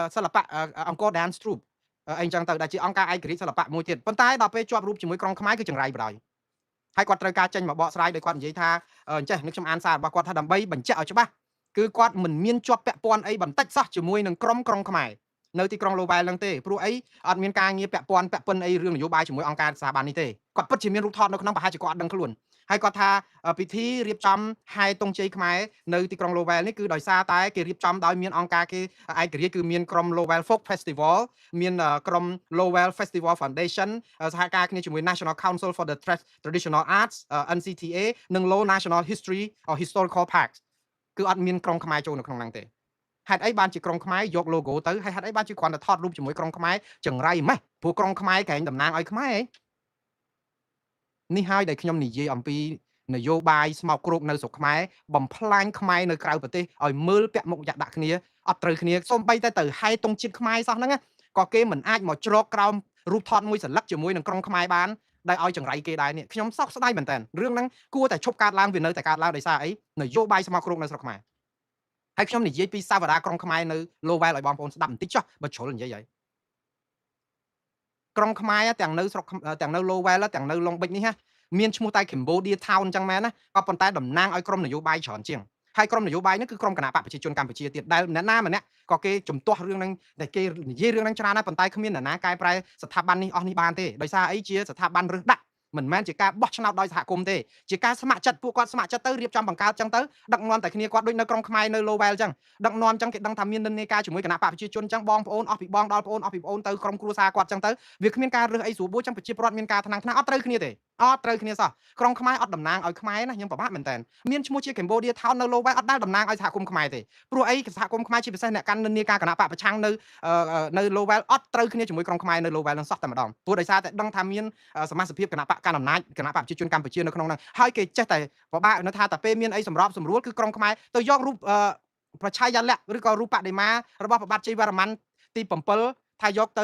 រសិល្បៈអង្គរ Dance Troupe អីចឹងទៅដែលជាអង្គការឯករាជ្យសិល្បៈមួយទៀតប៉ុន្តែដល់ពេលជាប់រូបជាមួយក្រុងខ្មែរគឺចង្រៃបណ្ដោយហើយគាត់ត្រូវការចេញមកបកស្រាយដោយគាត់និយាយថាអញ្ចេះនេះខ្ញុំអានសាររបស់គាត់ថាដើម្បីបញ្ជាក់ឲ្យច្បាស់គឺគាត់មិនមានជាប់ពាក់ព័ន្ធអីបន្តិចសោះជាមួយនឹងក្រុមក្រុងខ្មែរនៅទីក្រុង Lowell ហ្នឹងទេព្រោះអីអត់មានការងារពាក់ព័ន្ធពាក់ពិនអីរឿងនយោបាយជាមួយអង្គការស្ថាប័ននេះទេគាត់ពិតជាមានរូបថតនៅក្នុងប្រហែលជាគាត់អត់ដឹងខ្លួនហើយគាត់ថាពិធីរៀបចំហែទង់ជ័យខ្មែរនៅទីក្រុង Lowell នេះគឺដោយសារតែគេរៀបចំដោយមានអង្គការគេឯករាជ្យគឺមានក្រុម Lowell Folk Festival មានក្រុម Lowell Festival Foundation សហការគ្នាជាមួយ National Council for the Traditional Arts NCTA និង Lowell National History or Historical Parks គឺអត់មានក្រុងខ្មែរចូលនៅក្នុងហ្នឹងទេហេតុអីបានជាក្រុងខ្មែរយក logo ទៅហើយហេតុអីបានជាគ្រាន់តែថតរូបជាមួយក្រុងខ្មែរចង្រៃម៉េះព្រោះក្រុងខ្មែរក្រែងតំណាងឲ្យខ្មែរនេះហើយដែលខ្ញុំនិយាយអំពីនយោបាយស្មោកគ្រោកនៅស្រុកខ្មែរបំផ្លាញខ្មែរនៅក្រៅប្រទេសឲ្យមើលពាក់មុខយ៉ាក់ដាក់គ្នាអត់ត្រូវគ្នាសូម្បីតែទៅហែទង់ជាតិខ្មែរសោះហ្នឹងក៏គេមិនអាចមកជ្រកក្រោមរូបថតមួយសន្លឹកជាមួយនឹងក្រុងខ្មែរបានដែលឲ្យចង្រៃគេដែរនេះខ្ញុំសោកស្ដាយមែនតើរឿងហ្នឹងគួរតែឈប់កើតឡើងវានៅតែកើតឡើងដោយសារអីនយោបាយស្មោកគ្រោកនៅស្រុកខ្មែរហើយខ្ញុំនិយាយពីសាវតាក្រុងខ្មែរនៅ Lowell ឲ្យបងប្អូនស្ដាប់បន្តិចចុះបើជ្រុលនិយាយហើយក្រុងខ្មែរទាំងនៅស្រុកទាំងនៅ Lowell ទាំងនៅ Long Beach នេះណាមានឈ្មោះតែ Cambodia Town អញ្ចឹងមែនណាក៏ប៉ុន្តែតំណាងឲ្យក្រុមនយោបាយច្រើនជាងហើយក្រុមនយោបាយនេះគឺក្រុមគណៈបកប្រជាជនកម្ពុជាទៀតដែលអ្នកណាម្នាក់ក៏គេជំទាស់រឿងហ្នឹងដែលគេនិយាយរឿងហ្នឹងច្រើនណាស់ប៉ុន្តែគ្មានអ្នកណាកែប្រែស្ថាប័ននេះអស់នេះបានទេដោយសារអីជាស្ថាប័នរើសដាក់មិនមែនជាការបោះឆ្នោតដោយសហគមន៍ទេជាការស្ម័គ្រចិត្តពួកគាត់ស្ម័គ្រចិត្តទៅរៀបចំបង្កើតចឹងទៅដឹកនាំតែគ្នាគាត់ដូចនៅក្រុងខ្មែរនៅ Lowell ចឹងដឹកនាំចឹងគេដឹងថាមាននិន្នាការជាមួយគណៈបកប្រជាជនចឹងបងប្អូនអស់ពីបងដល់ប្អូនអស់ពីប្អូនទៅក្រុមគ្រួសារគាត់ចឹងទៅវាគ្មានការរើសអីស្រួលបួចឹងប្រជាពលរដ្ឋមានការថ្នាំងថ្នាក់អត់ត្រូវគ្នាទេអត់ត្រូវគ្នាសោះក្រុងខ្មែរអត់តំណាងឲ្យខ្មែរណាខ្ញុំពិបាកមែនតើមានឈ្មោះជា Cambodia Town នៅ Lowell អត់ដែលតំណាងឲ្យសហគមន៍ខ្មែរទេព្រោះអីសហគមន៍ខ្មែរជាពិសេសអ្នកកាន់និន្នាការគណៈបកប្រឆាំងនៅ Lowell អត់ត្រូវគ្នាជាមួយក្រុងខ្មែរនៅ Lowell នឹងសោះតែម្ដងព្រោះដោយសារតែដឹងថាមានសមាជិកគណៈបកកណ្ដាលអំណាចគណៈបកប្រជាជនកម្ពុជានៅក្នុងហ្នឹងហើយគេចេះតែពិបាកនៅថាតែពេលមានអីសម្របសម្រួលគឺក្រុងខ្មែរទៅយករូបប្រឆាយាល័ក្ខឬក៏រូបបដិមារបស់ព្រះបាទជ័យវរ្ម័នទី7ថាយកទៅ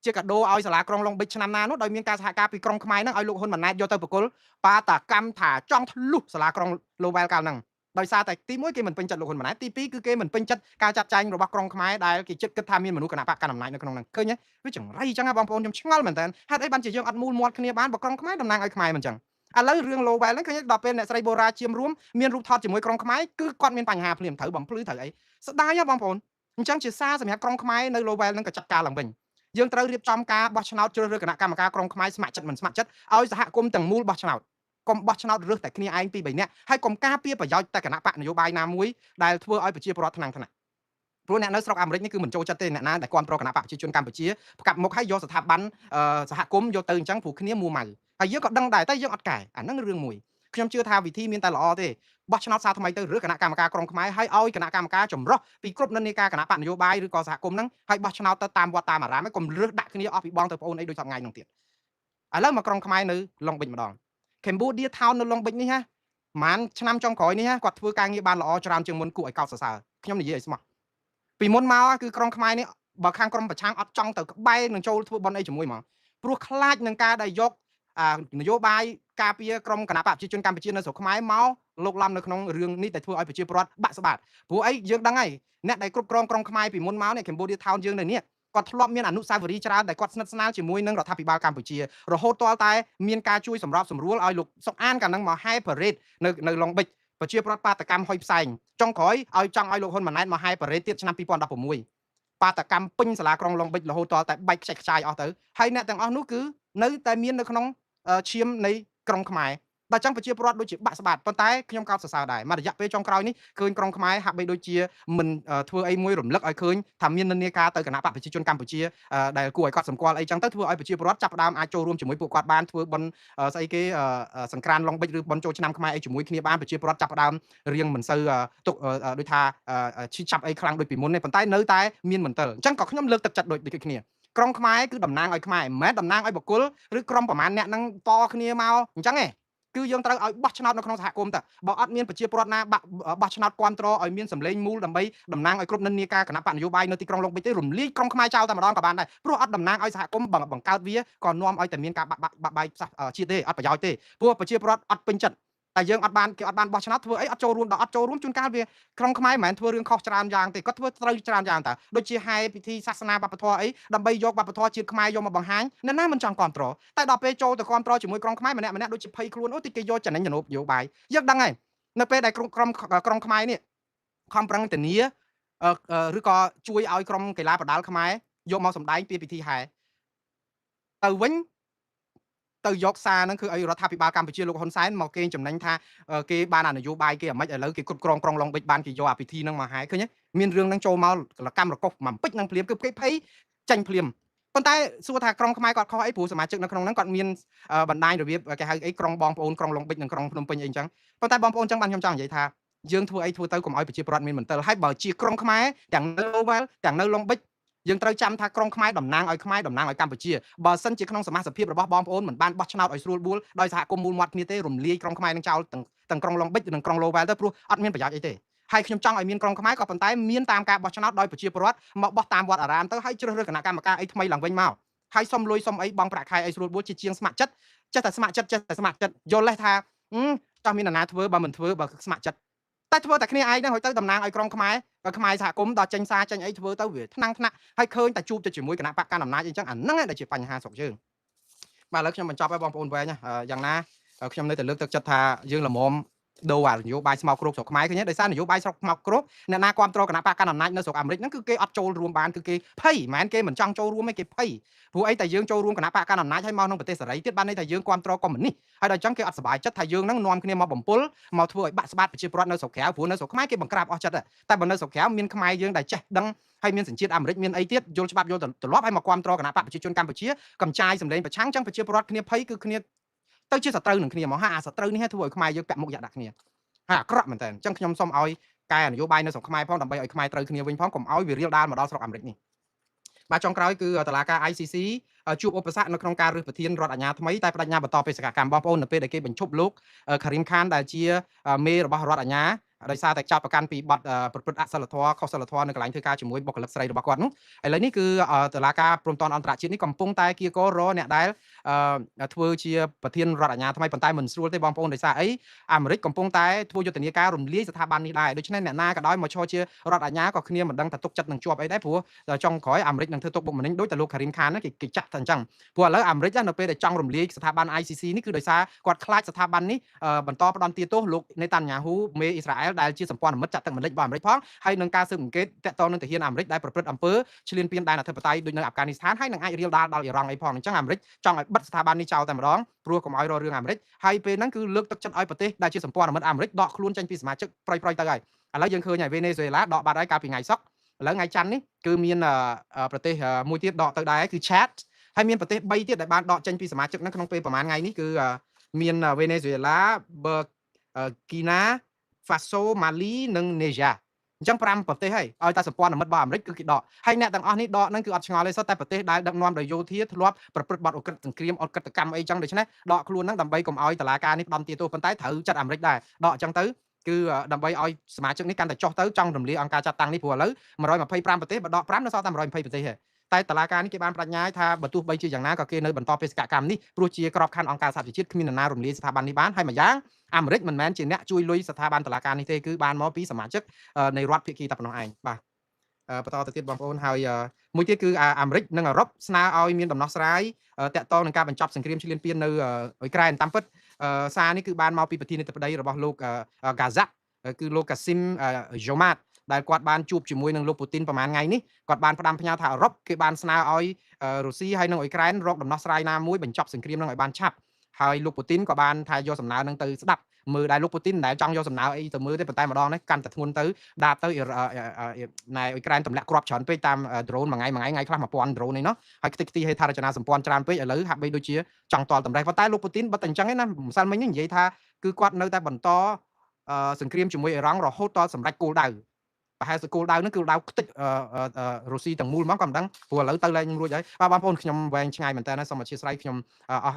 ជាកាដូឲ្យសាលាក្រុងឡុងប៊ិចឆ្នាំណានោះដោយមានការសហការពីក្រុងខ្មែរហ្នឹងឲ្យលោកហ៊ុនម៉ាណែតយកទៅប្រគល់បាតាកម្មថាចង់ធ្លុះសាលាក្រុងឡូវែលកាលហ្នឹងដោយសារតែទី1គេមិនពេញចិត្តលោកហ៊ុនម៉ាណែតទី2គឺគេមិនពេញចិត្តការចាត់ចែងរបស់ក្រុងខ្មែរដែលគេចិត្តគិតថាមានមនុស្សគណៈបកកណ្ដាលអំណាចនៅក្នុងហ្នឹងឃើញទេវាចង្រៃចឹងណាបងប្អូនខ្ញុំឆ្ងល់មែនតើហេតុអីបានជាយើងអត់មូលមាត់គ្នាបានបើក្រុងខ្មែរតំណាងឲ្យខ្មែរមិនចឹងឥឡូវរឿង Lowell ហ្នឹងឃើញដល់ពេលអ្នកស្រីបូរ៉ាជាមរួមមានរូបថតជាមួយក្រុងខ្មែរគឺគាត់មានបញ្ហាភ្លាមត្រូវបំភ្លឺត្រូវអីស្ដាយណាបងប្អូនអញ្ចឹងជាសារសម្រាប់ក្រុងខ្មែរនៅ Lowell ហ្នឹងក៏ចាត់ការឡើងវិញយើងត្រូវរៀបចំការបោះឆ្នោតជ្រើសរើសគណៈកម្មការក្រុងខ្មែរស្ម័គ្រចិត្តមិនស្ម័គ្រចិត្តឲ្យសហគមន៍ទាំងមូលបោះឆ្នោតកុំបោះឆ្នោតរើសតែគ្នាឯងពីរបីនាក់ហើយកុំការពារប្រយោជន៍តែគណៈបកនយោបាយណាមួយដែលធ្វើឲ្យប្រជាពលរដ្ឋថ្នាំងថ្នាក់ព្រោះអ្នកនៅស្រុកអាមេរិកនេះគឺមិនចូលចិត្តទេអ្នកណាដែលគាំទ្រគណៈបកប្រជាជនកម្ពុជាផ្កាប់មុខឲ្យយកស្ថាប័នសហគមន៍យកទៅអញ្ចឹងព្រោះគ្នាមួម៉ៅហើយយើងក៏ដឹងដែរតែយើងអត់កែអាហ្នឹងរឿងមួយខ្ញុំជឿថាវិធីមានតែល្អទេបោះឆ្នោតសារថ្មីទៅឬគណៈកម្មការក្រុងខ្មែរហើយឲ្យគណៈកម្មការចម្រុះពីគ្រប់និន្នាការគណៈបកនយោបាយឬក៏សហគមន៍ហ្នឹងហើយបោះឆ្នោតទៅតាមវត្តតាមអារាមកុំរើសដាក់គ្នាអស់ពីបងទៅប្អូនអីដូចសប្ងៃហ្នឹងទៀតឥឡូវមកក្រុងខ្មែរនៅឡុងបិចម្ដង Cambodia Town នៅឡុងបិចនេះណាប្រហែលឆ្នាំចុងក្រោយនេះគាត់ធ្វើការងារបានល្អច្រើនជាងមុនគួរឲ្យកោតសរសើរខ្ញុំនិយាយឲ្យស្មោះពីមុនមកគឺក្រុងខ្មែរនេះ បើខាងក្រុមប្រឆាំងអត់ចង់ទៅក្បែរនឹងចូលធ្វើបន់អីជាមួយហ្មងព្រោះខ្លាចនឹងការដែលយកអានយោបាយការពារក្រុមគណៈបកប្រជាជនកម្ពុជានៅស្រុកខ្មែរមកលោកឡំនៅក្នុងរឿងនេះដែលធ្វើឲ្យប្រជាពលរដ្ឋបាក់ស្បាតព្រោះអីយើងដឹងហើយអ្នកដែលគ្រប់គ្រងក្រុងខ្មែរពីមុនមកនេះ Cambodia Town យើងនៅនេះគាត់ធ្លាប់មានអនុស្សាវរីយ៍ច្រើនដែលគាត់ស្និទ្ធស្នាលជាមួយនឹងរដ្ឋាភិបាលកម្ពុជារហូតទាល់តែមានការជួយសម្របសម្រួលឲ្យលោកសុកអានកាលហ្នឹងមកហែប៉ារ៉េតនៅឡុងបិចប្រជាពលរដ្ឋបាតកម្មហុយផ្សែងចុងក្រោយឲ្យចង់ឲ្យលោកហ៊ុនម៉ាណែតមកហែប៉ារ៉េតទៀតឆ្នាំ2016បាតកម្មពេញសាលាក្រុងឡុងបិចរហូតទាល់តែបែកខ្ចែកខ្ចាយអស់ទៅហើយអ្នកទាំងអស់នោះគឺនៅតែមាននៅក្នុងឈាមនៃក្រុងខ្មែរដល់ចឹងប្រជាពលរដ្ឋដូចជាបាក់ស្បាតប៉ុន្តែខ្ញុំកោតសរសើរដែរមករយៈពេលចុងក្រោយនេះឃើញក្រុងខ្មែរហាក់បីដូចជាមិនធ្វើអីមួយរំលឹកឲ្យឃើញថាមាននិន្នាការទៅគណៈបកប្រជាជនកម្ពុជាដែលគួរឲ្យកត់សម្គាល់អីចឹងទៅធ្វើឲ្យប្រជាពលរដ្ឋចាប់ផ្ដើមអាចចូលរួមជាមួយពួកគាត់បានធ្វើបុណ្យស្អីគេសង្ក្រានឡុងបិចឬបុណ្យចូលឆ្នាំខ្មែរអីជាមួយគ្នាបានប្រជាពលរដ្ឋចាប់ផ្ដើមរៀងមិនសូវទុកដូចថាឈឺចាប់អីខ្លាំងដូចពីមុនទេប៉ុន្តែនៅតែមានមន្ទិលអញ្ចឹងក៏ខ្ញុំលើកទឹកចិត្តដូចគ្នាក្រុងខ្មែរគឺតំណាងឲ្យខ្មែរមិនមែនតំណាងឲ្យបុគ្គលឬក្រុមប្រមាណអ្នកហ្នឹងតគ្នាមកអញ្ចឹងឯងគឺយើងត្រូវឲ្យបោះឆ្នោតនៅក្នុងសហគមន៍តើបើអត់មានប្រជាពលរដ្ឋណាបោះឆ្នោតគ្រប់គ្រងឲ្យមានសម្លេងមូលដើម្បីតំណាងឲ្យគ្រប់និន្នាការគណៈបកនយោបាយនៅទីក្រុងឡុងបិចទេរំលាយក្រុងខ្មែរចោលតែម្ដងក៏បានដែរព្រោះអត់តំណាងឲ្យសហគមន៍បង្កើតវាក៏នាំឲ្យតែមានការបាក់បែកជាតិទេអត់ប្រយោជន៍ទេព្រោះប្រជាពលរដ្ឋអត់ពេញចិត្តតែយើងអត់បានគេអត់បានបោះឆ្នោតធ្វើអីអត់ចូលរួមដល់អត់ចូលរួមជួនកាលវាក្រុងខ្មែរមិនមែនធ្វើរឿងខុសច្រើនយ៉ាងទេគាត់ធ្វើត្រូវច្រើនយ៉ាងតើដូចជាហែពិធីសាសនាវប្បធម៌អីដើម្បីយកវប្បធម៌ជាតិខ្មែរយកមកបង្ហាញអ្នកណាមិនចង់គ្រប់គ្រងតែដល់ពេលចូលទៅគ្រប់គ្រងជាមួយក្រុងខ្មែរម្នាក់ម្នាក់ដូចជាភ័យខ្លួនអូតិចគេយកចំណេញនយោបាយយើងដឹងហើយនៅពេលដែលក្រុមខ្មែរនេះខំប្រឹងធានាឬក៏ជួយឲ្យក្រុមកីឡាប្រដាល់ខ្មែរយកមកសម្ដែងពីពិធីហែទៅវិញទៅយកសារហ្នឹងគឺឲ្យរដ្ឋាភិបាលកម្ពុជាលោកហ៊ុនសែនមកគេចំណេញថាគេបានអានយោបាយគេអាម៉េចឥឡូវគេគ្រប់គ្រងក្រុងឡុងបិចបានគេយកអាពិធីហ្នឹងមកហែឃើញទេមានរឿងហ្នឹងចូលមកកម្មរកុសមួយពេចហ្នឹងភ្លាមគឺគេភ័យចាញ់ភ្លាមប៉ុន្តែសួរថាក្រុងខ្មែរគាត់ខុសអីព្រោះសមាជិកនៅក្នុងហ្នឹងគាត់មានបណ្ដាញរបៀបគេហៅអីក្រុងបងប្អូនក្រុងឡុងបិចនិងក្រុងភ្នំពេញអីអញ្ចឹងប៉ុន្តែបងប្អូនអញ្ចឹងបានខ្ញុំចង់និយាយថាយើងធ្វើអីធ្វើទៅកុំឲ្យប្រជាពលរដ្ឋមានមន្ទិលហើយបើជាក្រុងខ្មែរទាំងនៅ Lowell ទាំងនៅឡុងបិចយើងត្រូវចាំថាក្រុងខ្មែរតំណាងឲ្យខ្មែរតំណាងឲ្យកម្ពុជាបើសិនជាក្នុងសមាជិកភាពរបស់បងប្អូនមិនបានបោះឆ្នោតឲ្យស្រួលបួលដោយសហគមន៍មូលមាត់គ្នាទេរំលាយក្រុងខ្មែរនឹងចោលទាំងក្រុងឡុងបិចនិងក្រុង Lowell ទៅព្រោះអត់មានប្រយោជន៍អីទេហើយខ្ញុំចង់ឲ្យមានក្រុងខ្មែរក៏ប៉ុន្តែមានតាមការបោះឆ្នោតដោយប្រជាពលរដ្ឋមកបោះតាមវត្តអារាមទៅហើយជ្រើសរើសគណៈកម្មការអីថ្មីឡើងវិញមកហើយសុំលុយសុំអីបងប្រាក់ខែអីស្រួលបួលជាជាងស្ម័គ្រចិត្តចេះតែស្ម័គ្រចិត្តចេះតែស្ម័គ្រចិត្តយល់លេះថាចង់មាននរណាធ្វើបើមិនធ្វើបើស្ម័គ្រចិត្តតែធ្វើតែគ្នាឯងហ្នឹងហើយទៅតំណាងឲ្យក្រុងខ្មែរខ្មែរសហគមន៍ដល់ចេញសារចេញអីធ្វើទៅវាថ្នាំងថ្នាក់ហើយឃើញតែជួបទៅជាមួយគណៈបកកណ្ដាលអំណាចអីចឹងអាហ្នឹងដែលជាបញ្ហាស្រុកយើងបាទឥឡូវខ្ញុំបញ្ចប់ហើយបងប្អូនវែងយ៉ាងណាខ្ញុំនៅតែលើកទឹកចិត្តថាយើងល្មមដូរអានយោបាយស្មោកគ្រោកស្រុកខ្មែរឃើញទេដោយសារនយោបាយស្រុកស្មោកគ្រោកអ្នកណាគ្រប់គ្រងគណៈបកកណ្ដាលអំណាចនៅស្រុកអាមេរិកហ្នឹងគឺគេអត់ចូលរួមបានគឺគេភ័យមិនមែនគេមិនចង់ចូលរួមទេគេភ័យព្រោះអីតែយើងចូលរួមគណៈបកកណ្ដាលអំណាចហើយមកក្នុងប្រទេសសេរីទៀតបានន័យថាយើងគ្រប់គ្រងកុម្មុយនីសហើយដល់អញ្ចឹងគេអត់សប្បាយចិត្តថាយើងហ្នឹងនាំគ្នាមកបំពុលមកធ្វើឲ្យបាក់ស្បាតប្រជាពលរដ្ឋនៅស្រុកក្រៅព្រោះនៅស្រុកខ្មែរគេបង្ក្រាបអស់ចិត្តតែបើនៅស្រុកក្រៅមានខ្មែរយើងដែលចេះដឹងហើយមានសញ្ជាតិអាមេរិកមានអីទៀតយល់ច្បាប់យល់ទម្លាប់ហើយមកគ្រប់គ្រងគណៈបកប្រជាជនកម្ពុជាកំចាយសម្លេងប្រឆាំងអញ្ចឹងប្រជាពលរដ្ឋគ្នាភ័យគឺគ្នាទៅជាសត្រូវនឹងគ្នាមកហាអាសត្រូវនេះធ្វើឲ្យខ្មែរយើងពាក់មុខយ៉ាក់ដាក់គ្នាហើយអាក្រក់មែនតើអញ្ចឹងខ្ញុំសូមឲ្យកែនយោបាយនៅស្រុកខ្មែរផងដើម្បីឲ្យខ្មែរត្រូវគ្នាវិញផងកុំឲ្យវារៀលដាលមកដល់ស្រុកអាមេរិកនេះបាទចុងក្រោយគឺតឡាការ ICC ជួបឧបសគ្គនៅក្នុងការរើសប្រធានរដ្ឋអាជ្ញាថ្មីតែបដិញ្ញាបន្តបេសកកម្មបងប្អូននៅពេលដែលគេបញ្ឈប់លោកខារីមខានដែលជាមេរបស់រដ្ឋអាជ្ញាដោយសារតែចោទប្រកាន់ពីបទប្រព្រឹត្តអសិលធម៌ខុសសិលធម៌នៅកន្លែងធ្វើការជាមួយបុគ្គលិកស្រីរបស់គាត់នោះឥឡូវនេះគឺតុលាការព្រំប្រទានអន្តរជាតិនេះកំពុងតែគៀករអ្នកដែលធ្វើជាប្រធានរដ្ឋអាជ្ញាថ្មីប៉ុន្តែមិនស្រួលទេបងប្អូនដោយសារអីអាមេរិកកំពុងតែធ្វើយុទ្ធនាការរំលាយស្ថាប័ននេះដែរដូច្នេះអ្នកណាក៏ដោយមកឈរជារដ្ឋអាជ្ញាក៏គ្នាមិនដឹងថាទុកចិត្តនឹងជាប់អីដែរព្រោះចុងក្រោយអាមេរិកនឹងធ្វើទុកបុកម្នេញដូចតែលោកខារីមខានគេចាក់តែអញ្ចឹងព្រោះឥឡូវអាមេរិកនៅពេលដែលចង់រំលាយស្ថាប័ន ICC នេះគឺដោយសារគាត់ខ្លាចស្ថាប័ននេះបន្តផ្ដន្ទាទោសលោកនេតាន់យ៉ាហ៊ូមេអ៊ីស្រាអែលដែលជាសម្ព័ន្ធមិត្តចាត់ទឹកម្លិចរបស់អាមេរិកផងហើយនឹងការស៊ើបអង្កេតតាក់ទងនឹងទាហានអាមេរិកដែលប្រព្រឹត្តអំពើឈ្លានពានដែនអធិបតេយ្យដូចនៅអាហ្វហ្គានីស្ថានហើយនឹងអាចរៀលដាលដល់អ៊ីរ៉ង់អីផងអញ្ចឹងអាមេរិកចង់ឲ្យបិទស្ថាប័ននេះចោលតែម្ដងព្រោះកុំឲ្យរករឿងអាមេរិកហើយពេលហ្នឹងគឺលើកទឹកចិត្តឲ្យប្រទេសដែលជាសម្ព័ន្ធមិត្តអាមេរិកដកខ្លួនចេញពីសមាជិកប្រយៗទៅហើយឥឡូវយើងឃើញហើយវេណេស៊ុយអេឡាដកបាត់ហើយកាលពីថ្ងៃសុក្រឥឡូវថ្ងៃច័ន្ទនេះគឺមានប្រទេសមួយទៀតដកទៅដែរគឺឆាតហើយមានប្រទេស3ទៀតដែលបានដកចេញពីសមាជិកហ្នឹងក្នុងពេលប្រហែលថ្ងៃនេះគឺមានវេណេស៊ុយអេឡាបឺគីណាហ្វាសូម៉ាលីនិងនេយ៉ាអញ្ចឹង5ប្រទេសហើយឲ្យតែសម្ព័ន្ធមិត្តរបស់អាមេរិកគឺគេដកហើយអ្នកទាំងអស់នេះដកហ្នឹងគឺអត់ឆ្ងល់ទេសោះតែប្រទេសដែលដឹកនាំដោយយោធាធ្លាប់ប្រព្រឹត្តបទឧក្រិដ្ឋសង្គ្រាមឧក្រិដ្ឋកម្មអីចឹងដូច្នេះដកខ្លួនហ្នឹងដើម្បីកុំឲ្យតឡាការនេះផ្ដំទាទោសប៉ុន្តែត្រូវចាត់អាមេរិកដែរដកអញ្ចឹងទៅ គឺដើម្បីឲ្យសមាជិកនេះកាន់តែចុះទៅចង់រំលាយអង្គការចាត់តាំងនេះព្រោះឥឡូវ125ប្រទេសបើដក5នៅសល់តែ120ប្រទេសទេតែតឡាការនេះគេបានបដិញ្ញាថាបើទោះបីជាយ៉ាងណាក៏គេនៅបន្តបេសកកម្មនេះព្រោះជាក្របខ័ណ្ឌអង្គការសហប្រជាជាតិគ្មាននរណារំលាយស្ថាប័ននេះបានហើយម្យ៉ាងអាមេរិកមិនមែនជាអ្នកជួយលុយស្ថាប័នតឡាការនេះទេគឺបានមកពីសមាជិកនៃរដ្ឋភាគីតែប៉ុណ្ណោះឯងបាទបន្តទៅទៀតបងប្អូនហើយមួយទៀតគឺអាមេរិកនិងអឺរ៉ុបស្នើឲ្យមានដំណោះស្រាយតាក់ទងនឹងការបញ្ចប់សង្គ្រាមឈ្លានពាននៅអ៊ុយក្រែនតាមពិតសារនេះគឺបានមកពីប្រធានាធិបតីរបស់លោកហ្គាហ្សាក់គឺលោកកាស៊ីមយ៉ូម៉ាតដែលគាត់បានជួបជាមួយនឹងលោកពូទីនប្រហែលថ្ងៃនេះគាត់បានផ្ដាំផ្ញើថាអឺរ៉ុបគេបានស្នើឲ្យរុស្ស៊ីហើយនិងអ៊ុយក្រែនរកដំណោះស្រាយណាមួយបញ្ចប់សង្គ្រាមនឹងឲ្យបានឆាប់ហើយលោកពូទីនក៏បានថាយកសំណើនឹងទៅស្ដាប់មើលដែរលោកពូទីនមិនដែលចង់យកសំណើអីទៅមើលទេប៉ុន្តែម្ដងនេះកាន់តែធ្ងន់ទៅដាបទៅណែអ៊ុយក្រែនទម្លាក់គ្រាប់ច្រើនពេកតាម drone មួយថ្ងៃមួយថ្ងៃថ្ងៃខ្លះ1000 drone នេះណោះហើយខ្ទេចខ្ទីហេដ្ឋារចនាសម្ព័ន្ធច្រើនពេកឥឡូវហាក់បីដូចជាចង់តល់តម្រេះប៉ុន្តែលោកពូទីនបិទតែអញ្ចឹងឯណាម្សិលមិញនេះនិយាយថាគឺគាត់នៅតែបន្តសង្គ្រាមជាមួយអ៊ីរ៉ង់រហូតដល់សម្រេចគោលដៅប្រហែលសគោលដៅហ្នឹងគឺដៅខ្ទេចរុស្ស៊ីទាំងមូលហ្មងក៏មិនដឹងព្រោះឥឡូវទៅលែងរួចហើយបាទបងប្អូនខ្ញុំវែងឆ្ងាយមែនតើសូមអធិស្ឋានខ្ញុំអស់